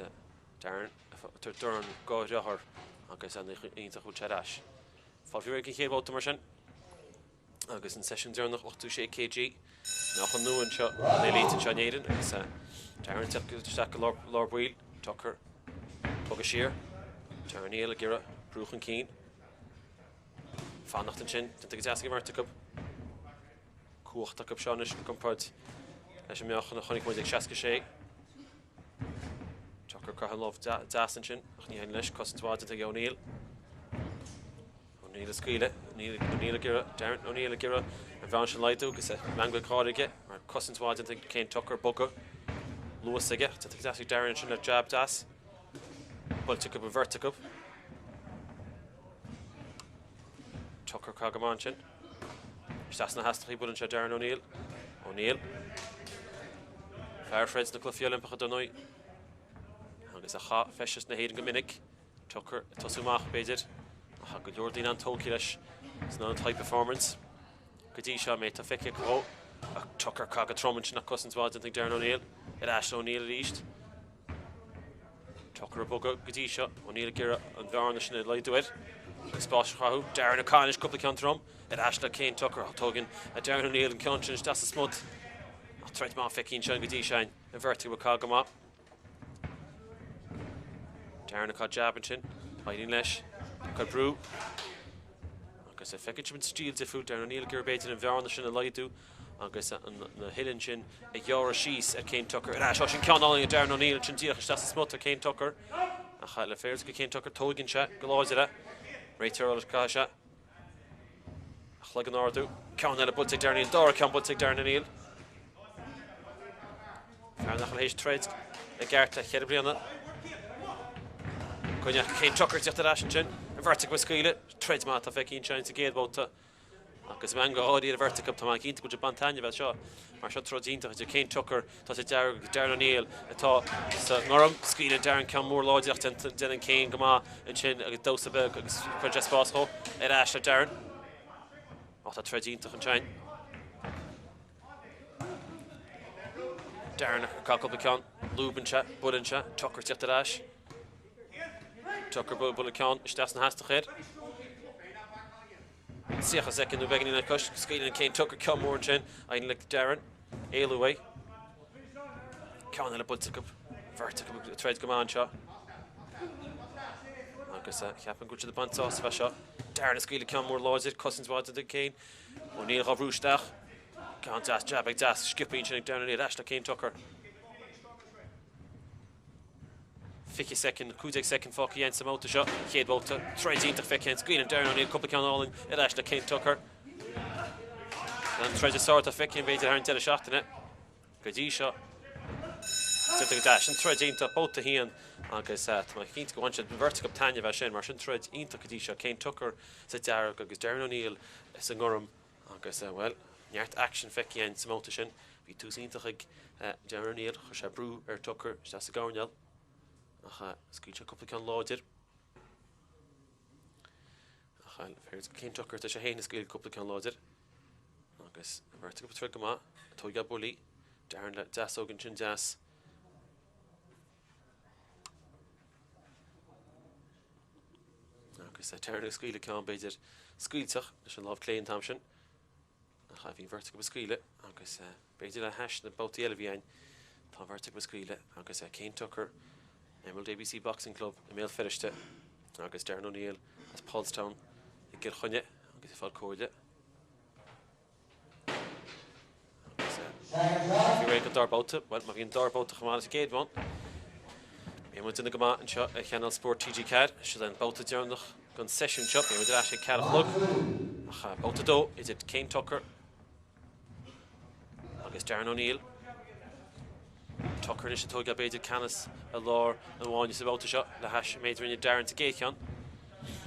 Darren ag tabhairt dorn dá dheartháir agus an iontach bhfuil sé ar ais. Fáil faoi réir an chéad bhabhta mar sin. Agus an seisiún deireanach 86 kg. Meáchan nua anseo an Elite anseo in Éirinn agus Darren ag teacht isteach go lár baill. Tucker bogadh siar. Darren O'Neill ag iarraidh brú chun cinn. Fanacht ansin, déanta go deas ag an mbeirt acu. Cumhacht acu seo anois i gcomparáid leis an meáchan a chonaic muid ag 66. Tucker ag caitheamh lámh deas ansin ach ní théann leis, cosaint mhaith déanta ag O'Neill. O'Neill ag scaoileadh, O'Neill ag iarraidh, Darren O'Neill ag iarraidh an bhearna sin a laghdú agus meangadh gáire aige mar cosaint mhaith déanta ag Cian Tucker, bogadh luas aige, déanta go deas ag Darren ansin le jab deas. Buailte acu an bheirt acu. Tucker ag caitheamh go maith ansin. Isteach sna heasnachaí buaileann sé Darren O'Neill. O'Neill. Fear a throid sna Cluichí Oilimpeacha dar ndóigh agus a chaith feisteas na hÉireann go minic. Tucker ag tosú amach, b'fhéidir, ach tá go leor daoine an-tógtha leis san ionad High Performance go dtí seo, an méid atá feicthe acu dhó. Ach Tucker ag caitheamh go trom ansin ach cosaint mhaith déanta ag Darren O'Neill. Ar ais le O'Neill arís. Tucker ag bogadh go dtí seo. O'Neill ag iarraidh an bhearna sin a laghdú air. Agus spás a chruthú. Darren ag caitheamh anois cúpla ceann trom. Ar ais le Cian Tucker. Tógann Darren O'Neill an ceann sin isteach sa smut. Ach troid maith feicthe anseo go dtí seo. An bheirt ag caitheamh go maith. Darren ag caitheamh jab ansin. Éiríonn leis. Ag cur brú. Agus feiceann sibh an stíl difriúil. Darren O'Neill ag iarraidh b'fhéidir an bhearna sin a laghdú agus na huillinn sin a ghearradh síos ar Cian Tucker. Ar ais, sin ceann álainn ag Darren O'Neill ansin díreach isteach sa smut ar Cian Tucker. Ach le féarsa go Cian Tucker tóigeann sé go láidir é. Réiteoir eolais caithfidh sé a chlog in ardú. Ceann eile buailte ag Darren O'Neill. Dara ceann buailte ag Darren O'Neill. Fear nach bhfuil théis troid i gceart le cheithre bliana. Coinne Cian Tucker ag teacht ar ais ansin. An bheirt acu ag scaoileadh. Troid maith atá feicthe anseo sa gcéad bhabhta. Agus meangadh gáirí ar an bheirt acu. Tá mé cinnte go bhfuil siad ag baint taitneamh as seo. Mar seo troid iontach idir Cian Tucker atá sa dearg agus Darren O'Neill atá sa ngorm. Scaoileann Darren ceann mór láidir ach déanann Cian go maith ansin agus damhsa beag agus cuireann sé spás dhó. Ar ais le Darren. Ach tá troid iontach ansin. Darren ag caitheamh cúpla ceann, lúbann sé, buaileann sé, Tucker ag tíocht ar ais. Tucker bualadh ceann isteach sna hastacha air. 30 soicind nó beagáinín le cois, scaoileann Cian Tucker ceann mór ansin, éiríonn le Darren éalú uaidh. Ceann eile buailte acu, beirt acu ag troid go maith anseo. Agus cheapfainn go bhfuil siad ag baint sásamh as seo. Darren ag scaoileadh ceann mór láidir, cosaint mhaith ag Cian. O'Neill dhá bhrú isteach. Ceann deas, jab ag deas, sciobtha ansin ag Darren O'Neill, ar ais le Cian Tucker. 20 soicind, 15 soicind fágtha againn sa mbabhta seo, chéad bhabhta, troid iontach feicthe againn, scaoileann Darren O'Neill cúpla ceann álainn ar ais le Cian Tucker. An troid is fearr atá feicthe againn b'fhéidir thar an deireadh seachtaine go dtí seo. Déanta go deas, sin troid iontach, babhta 1 agus tá mé cinnte go bhain siad an bheirt acu taitneamh as sin mar sin troid iontach go dtí seo, Cian Tucker sa dearg agus Darren O'Neill sa ngorm. Agus, bhuel, neart aicsin feicthe againn sa mbabhta sin. Bhí tús iontach ag Darren O'Neill, chuir sé brú ar Tucker isteach sa gcoirnéal ach scaoil sé cúpla ceann láidir. Ach féidir Cian Tucker, tá sé féin ag scaoileadh cúpla ceann láidir. Agus an bheirt acu ag troid go maith, ag tóigeáil buillí. Darren le deasóg ansin deas. Agus Darren ag scaoileadh ceann b'fhéidir scaoilteach leis an lámh clé an t-am sin. Ach bhí an bheirt acu ag scaoileadh agus b'fhéidir le hais na babhtaí eile a bhí againn, tá an bheirt acu ag scaoileadh agus Cian Tucker, Emerald ABC Boxing Club i mBéal Feirste agus Darren O'Neill as Paulstown i gCill Chainnigh agus ag fáil comhairle. Bhí réidh don dara babhta. Bhuel, má bhí an dara babhta chomh maith leis an gcéad bhonn, beidh muid ag déanamh go maith anseo ar Chainéal Spóirt TG4. Seo an babhta deireanach den seisiún seo. Beidh muid ar ais ag 4 a chlog. Ach babhta 2 idir Cian Tucker agus Darren O'Neill. Tucker anois ag tóigeáil b'fhéidir ceannas i lár an bhfáinne sa bhabhta seo le hais an méid a rinne Darren sa gcéad cheann.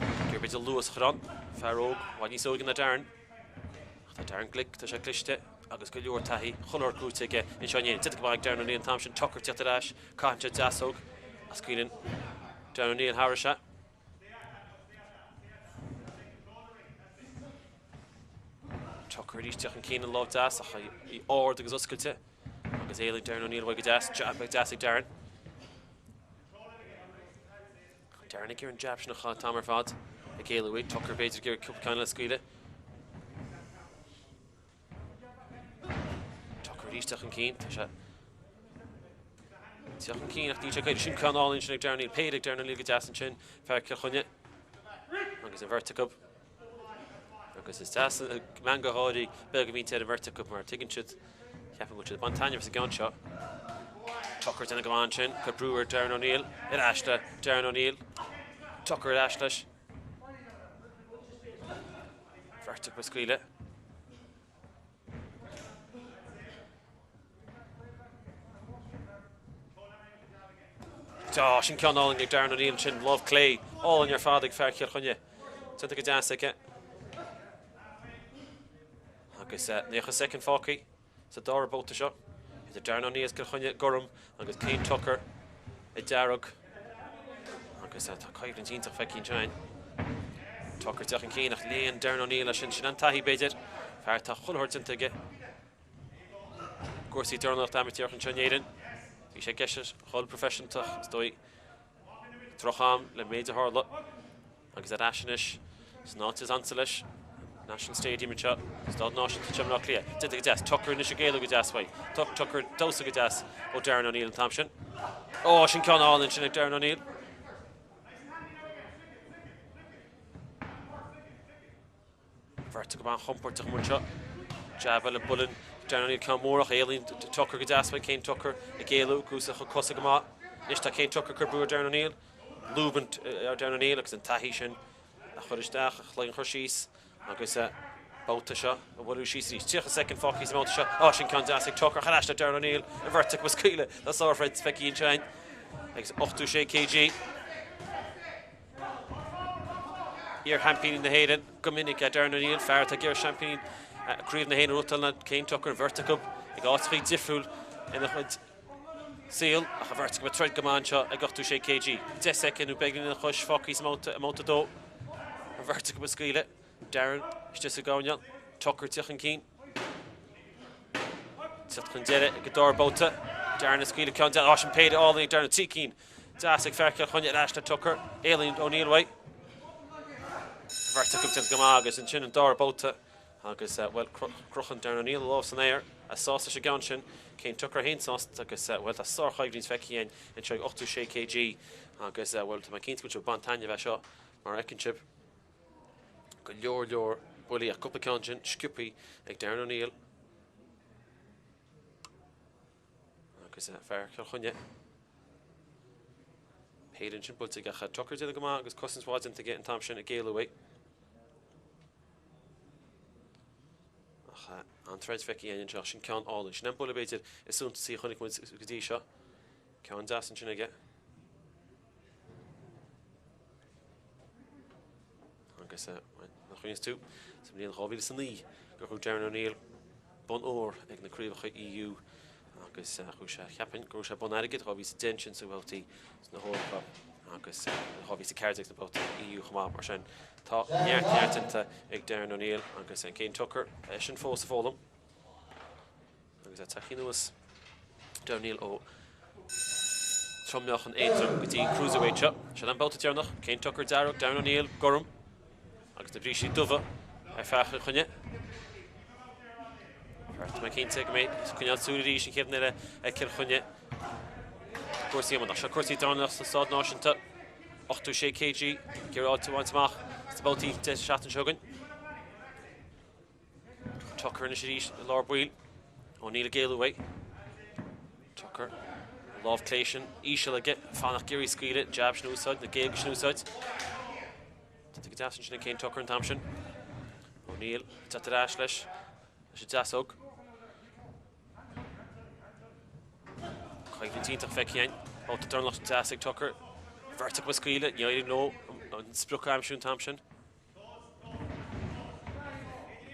Ag iarraidh b'fhéidir luas a chur ann. Fear óg, i bhfad níos óige ná Darren. Ach tá Darren glic, tá sé cliste agus go leor taithí chuile shórt gnóite aige anseo in Éirinn. Déanta go maith ag Darren O'Neill an t-am sin, Tucker ag tíocht ar ais, caitheann sé deasóg ach scaoileann Darren O'Neill thairis é. Tucker arís teacht chun cinn an lámh deas ach í ard agus oscailte agus éalaíonn Darren O'Neill uaidh go deas, jab deas ag Darren. Darren ag iarraidh an jab sin a chaitheamh an t-am ar fad ag éalú uaidh. Tucker b'fhéidir ag iarraidh cúpla ceann eile a scaoileadh. Tucker arís teacht chun cinn. Tá sé teacht chun cinn ach níl sé ag éirí. Sin ceann álainn sin ag Darren O'Neill. Péire ag Darren O'Neill go deas ansin. Fear Chill Chainnigh agus an bheirt acu. Agus is deas an meangadh gáirí beag a bhíonn ar an bheirt acu mar tuigeann siad, ceapaim go bhfuil siad ag baint taitneamh as an gceann seo. Tucker ag déanamh go maith ansin, cur brú ar Darren O'Neill, ar ais le Darren O'Neill. Tucker ar ais leis. Beirt acu ag scaoileadh. Tá, sin ceann álainn ag Darren O'Neill ansin, lámh clé álainn ar fad ag fear Chill Chainnigh. Déanta go deas aige. Agus 90 soicind fágtha sa dara babhta seo idir Darren O'Neill as Cill Chainnigh, gorm, agus Cian Tucker i dearg. Agus tá coimhlint iontach feicthe ansin. Tucker ag teacht chun cinn ach léann Darren O'Neill é sin, sin an taithí b'fhéidir. Fear atá chuile shórt déanta aige. gcúrsaí dornálaíochta amaitéarach anseo in Éirinn. Bhí sé i gceist a dhul proifisiúnta ach is dóigh droch-am le méid a tharla agus ar ais anois san áit is ansa leis, National Stadium anseo, Staid Náisiúnta anseo i mBleá Cliath. Déanta go deas. Tucker anois ag éalú go deas uaidh. Tucker ag damhsa go deas ó Darren O'Neill an t-am sin. Ó, sin ceann álainn sin ag Darren O'Neill. Bheirt acu an-chompordach amuigh anseo. Jab eile buaileann Darren O'Neill ceann mór ach éalaíonn Tucker go deas uaidh. Kane Tucker ag éalú ag úsáid a chuid cosa go maith. Anois tá Kane Tucker ag cur brú ar Darren O'Neill. Lúbann ar Darren O'Neill agus an taithí sin a chur isteach, a chloigeann a chur síos agus babhta seo a bhualadh síos arís. 30 soicind fágtha sa mbabhta seo. Á, sin ceann deas ag Tucker ach ar ais le Darren O'Neill. An bheirt acu ag scaoileadh. Tá sárthroid feicthe anseo agus 86 kg. Iar-sheaimpíní na hÉireann go minic é Darren O'Neill, fear atá ag iarraidh seaimpíní Craobh na hÉireann a bhuachtáil ná Kane Tucker, an bheirt acu ag áiteachaí difriúil ina chuid saol ach an bheirt acu ag troid go maith anseo ag 86 kg. 10 soicind nó beagáinín lena chois fágtha sa mbabhta 2. An bheirt acu ag scaoileadh. Darren istigh sa gcoirnéal, Tucker ag teacht chun cinn. Teacht chun deiridh ag an dara babhta. Darren ag scaoileadh ceann deas. Á, sin péire álainn ag Darren. 3 cinn deas ag fear Chill Chainnigh ar ais le Tucker. Éalaíonn O'Neill uaidh. Beirt acu déanta go maith agus ansin an dara babhta agus, bhuel, crochann Darren O'Neill a lámh san aer. Sásta leis an gceann sin. Kane Tucker féin sásta agus, bhuel, tá sárchoimhlint feicthe againn anseo ag 86 kg agus, bhuel, tá mé cinnte go bhfuil sibh ag baint taitneamh as seo mar a fheiceann sibh. Go leor leor buillí ach cúpla ceann sin sciobthaí ag Darren O'Neill agus fear Chill Chainnigh. Péire ansin buailte aige ach Tucker déanta go maith agus cosaint mhaith déanta aige an t-am sin ag éalú uaidh. Ach an-troid feicthe againn anseo, sin ceann álainn. Sin an buille b'fhéidir is suntasaí a chonaic muid go dtí seo. Ceann deas ansin aige. Agus nach cuimhníos tú, sa mbliain 2009 gur ghnóthaigh Darren O'Neill bonn óir ag na craobhacha EU agus chuaigh sé, cheapfainn, go raibh sé bonn airgid 2010 ansin sna babhtaí sna hEorpa agus 2014 sna babhtaí EU chomh maith. Mar sin, tá neart neart déanta ag Darren O'Neill agus Kane Tucker, eisean fós ag foghlaim. Agus é tagtha anuas Darren O'Neill ó trommeáchan éadrom go dtí an cruiserweight seo. Sin an babhta deireanach. Kane Tucker dearg, Darren O'Neill gorm agus na brístí dubha ar fear Chill Chainnigh. Tá mé cinnte go mbeidh coinneáil súil arís an chéad duine eile ar Cill Chainnigh. Cúrsaí iomána. Seo cúrsaí dornálaíochta sa Staid Náisiúnta. 86 kg ag iarraidh áit a bhaint amach sna babhtaí an tseachtain seo chugainn. Tucker anois arís i lár baill. O'Neill ag éalú uaidh. Tucker, lámh clé sin íseal aige, fanacht ag iarraidh scaoileadh, jab sin a úsáid, na géaga sin a úsáid. Déanta go deas ansin ag Kane Tucker an t-am sin. O'Neill ag teacht ar ais leis, leis an deasóg. Coimhlint iontach feicthe againn. Babhta dornálaíochta deas ag Tucker. Beirt acu ag scaoileadh, ní éiríonn leo an sprioc a aimsiú an t-am sin.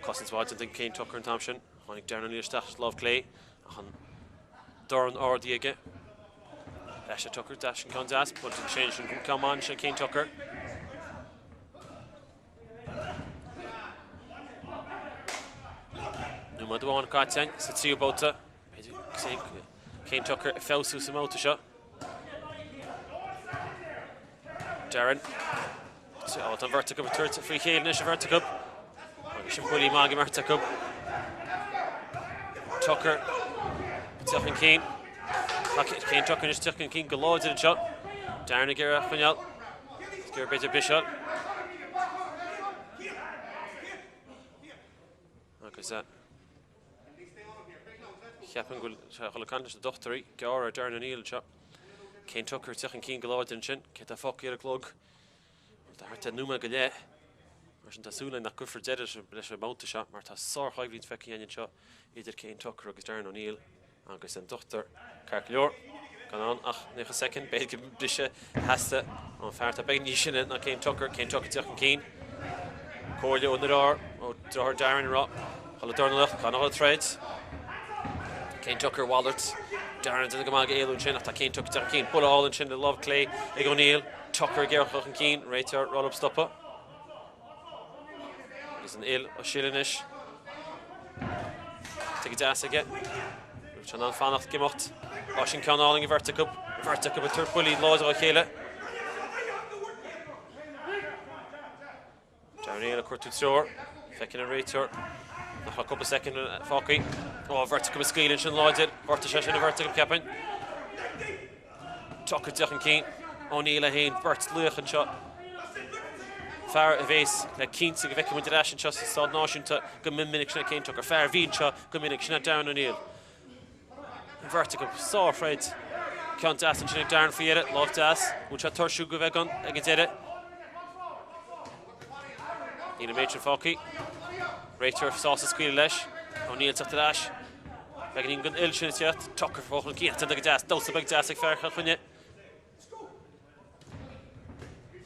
Cosaint mhaith déanta ag Kane Tucker an t-am sin. Tháinig Darren O'Neill isteach leis an lámh clé ach an dorn ardaithe aige. Ar ais le Tucker, deas sin ceann deas. Buailte sin sin ceann maith ansin Kane Tucker. Nóiméad amháin caite sa tríú babhta. Kane Tucker ag feabhsú sa mbabhta seo. Darren. Tá an bheirt acu ag tabhairt faoi chéile anois, an bheirt acu. Agus sin buillí maith ag an mbeirt acu. Tucker ag teacht chun cinn. Kane Tucker anois ag teacht chun cinn go láidir anseo. Darren ag iarraidh a choinneáil. Ag iarraidh b'fhéidir briseadh. Agus cheapfainn go bhfuil sé ag dul ag caint leis na dochtúirí. Gearr ar Darren O'Neill anseo. Kane Tucker ag teacht chun cinn go láidir ansin. Céard atá fágtha ar an gclog? Tá thart ar nóiméad go leith. Mar sin tá súil againn nach gcuirfear deireadh leis an mbabhta seo mar tá sárchoimhlint feicthe againn anseo idir Kane Tucker agus Darren O'Neill agus an dochtúir ceart go leor. Gan ann ach 90 soicind, b'fhéidir go briseadh theastaigh ón fear atá beagán níos sine ná Kane Tucker, Kane Tucker ag teacht chun cinn. Comhairle óna dheartháir, ó dheartháir Darren ag rá, Dul ag dornálaíocht, gan a dhul ag troid. Kane Tucker mhalairt. Darren ag déanamh go maith ag éalú ansin ach tá Kane Tucker ag teacht chun cinn. Buille álainn ansin le lámh clé ag O'Neill. Tucker ag iarraidh dul chun cinn. Réiteoir ag rá leo stopadh. Agus an fhuil á sileadh anois. Tá go deas aige. Bhfuil sé in ann fanacht ag imeacht? Á, sin ceann álainn an bheirt acu. An bheirt acu ag tabhairt buillí láidre dá chéile. Darren O'Neill ag cuartú treoir. Feiceann an réiteoir nach raibh cúpla soicind fágtha. Ó, an bheirt acu ag scaoileadh ansin láidir. Ghortaigh sé sin an bheirt acu, ceapaim. Tucker ag teacht chun cinn. O'Neill é féin, beirt laoch anseo. Fear a bhéas le cinnte go bhfeicfidh muid ar ais anseo sa Staid Náisiúnta go mion minic sin é Cian Tucker. Fear a bhí anseo go minic sin é Darren O'Neill. An bheirt acu, sárthroid. Ceann deas ansin ag Darren faoi dheireadh, lámh deas. Bhfuil sé tuirsiúil go bheagán ag an deireadh. Níl an méid sin fágtha. Réiteoir sásta scaoileadh leis. O'Neill teacht ar ais. Beagáinín den fhuil sin ag teacht. Tucker fós chun cinn. Déanta go deas. Damhsa beag deas ag fear Chill Chainnigh.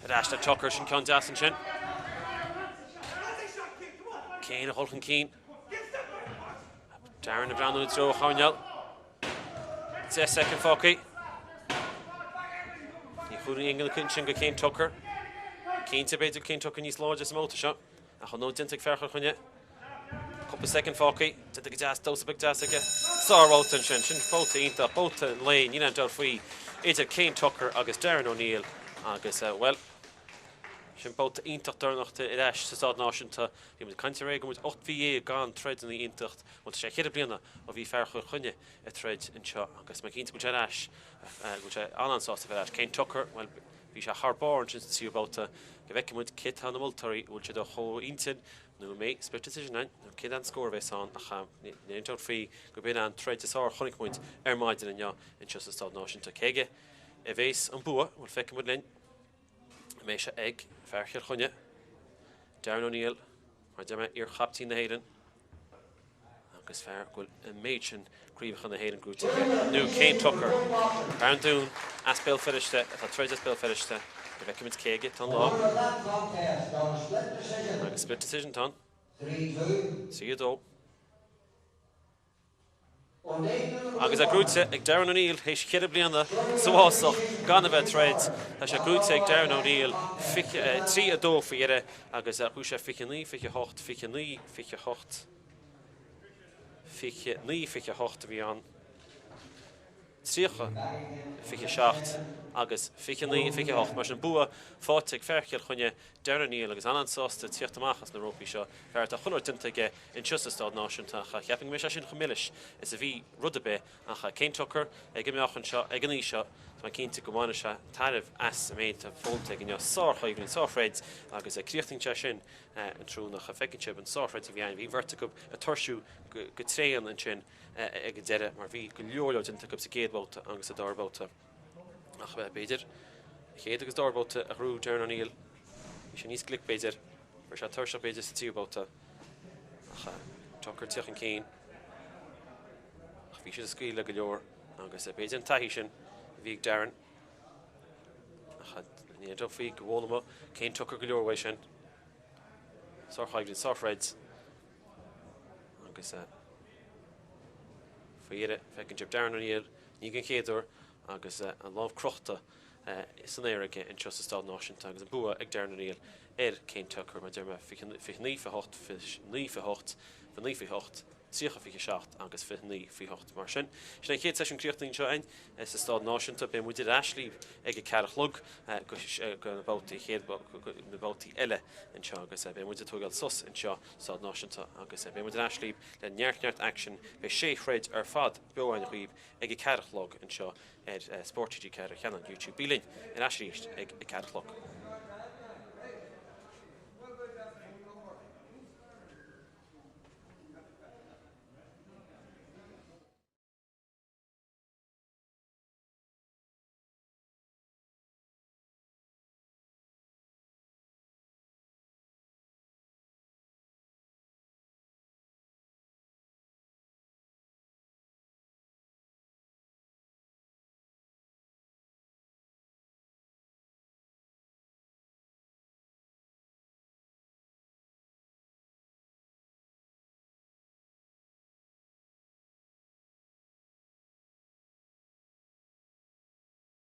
Ar ais le Tucker. Sin ceann deas ansin. Kane a dhul chun cinn. Darren ag breathnú i dtreo an choirnéil. 10 soicind fágtha. Ní chuala aon duine ansin go Cian Tucker. Cinnte b'fhéidir Cian Tucker níos láidre sa mbabhta seo. Ach an nod déanta ag fear Chill Chainnigh. Cúpla soicind fágtha. Déanta go deas, damhsa beag deas aige. Sárbhabhta ansin. Sin babhta iontach, babhta an lae, níl aon dabht faoi, idir Cian Tucker agus Darren O'Neill agus, bhuel, Sin babhta iontach dornálaíochta ar ais sa Staid Náisiúnta. Bhí muid ag caint aréir go bhfuil muid 18 mhí gan troideanna iontach. Bhuel, tá sé cheithre bliana ó bhí fear Chill Chainnigh ag troid anseo agus tá mé cinnte go bhfuil sé ar ais, go bhfuil sé an-an-sásta bheith ar ais. Cian Tucker, bhuel, bhí sé thar barr ansin sa tríú babhta. Go bhfeicfidh muid cé tá na moltóirí, an bhfuil siad ar chomhintinn nó an mbeidh split decision ann nó cén an scór a bheas ann ach níl aon dabht faoi go b'in an troid is fearr a chonaic muid ar maidin inniu anseo sa Staid Náisiúnta. Cé aige a bheas an bua? Bhuel, feicfidh muid linn. An mbeidh sé ag fear Chill Chainnigh, Darren O'Neill, mar a deir mé, iar-chaptaen na hÉireann agus fear go bhfuil an méid sin craobhacha na hÉireann gnóite aige, nó Cian Tucker, fear an Dúin as Béal Feirste, atá ag troid as Béal Feirste, go bhfeicfidh muid cé aige atá an lá. Agus split decision atá ann. 3-2. Agus é gnóite ag Darren O'Neill théis cheithre bliana sa bhfásach gan a bheith ag troid. Tá sé gnóite ag Darren O'Neill, 3, 2 faoi dheireadh agus chuaigh sé 29, 28, 29, 28, 29, 28 a bhí ann. 30, 27 agus 29, 28. Mar sin, bua faighte ag fear Chill Chainnigh, Darren O'Neill, agus an-an-sásta tíocht amach as na rópaí seo. Fear atá chuile shórt déanta aige anseo sa Staid Náisiúnta ach cheapfainn go mbeidh sé sin chomh milis is a bhí rud ar bith ach Cian Tucker ag an meáchan seo, ag an aois seo, tá mé cinnte go mbainfidh sé tairbhe as an méid atá foghlamtha aige inniu. Sárchoimhlint, sárthroid agus críochnaíonn sé sin an tráthnóna. Feiceann sibh an sárthroid a bhí ann. Bhí an bheirt acu ag tuirsiú go tréan ansin. ag an deireadh mar bhí go leor leor déanta acu sa gcéad bhabhta agus sa dara babhta. Ach b'fhéidir, an chéad agus dara babhta a ghnóthaigh Darren O'Neill, bhí sé níos glic b'fhéidir, bhí sé tuirseach b'fhéidir sa tríú babhta. Ach Tucker ag tíocht chun cinn. Ach bhí siad ag scaoileadh go leor agus b'fhéidir an taithí sin a bhí ag Darren. Ach ní aon faoi go bhfoghlaimeoidh Cian Tucker go leor uaidh sin. Sárchoimhlint, sárthroid. Agus faoi dheireadh, feiceann sibh Darren O'Neill, ní den chéad uair, agus an lámh crochta san aer aige anseo sa Staid Náisiúnta agus an bua ag Darren O'Neill ar Cian Tucker, mar a deir mé, 29, 28, 29, 28, 29, 28. 30, 27 agus 29 faoi 8. Mar sin, sin é an chéad seisiún críochnaithe anseo againn sa Staid Náisiúnta. Beidh muid ar ais libh ag a ceathair a chlog go na babhtaí, chéad, na babhtaí eile anseo agus beidh muid ag tógáil sos anseo sa Staid Náisiúnta agus beidh muid ar ais libh le neart neart aicsin. Beidh sé throid ar fad beo againn dhaoibh ag a ceathair a chlog anseo ar Spórt TG4 ar chainéal YouTube. Bí linn ar ais arís ag a ceathair a chlog.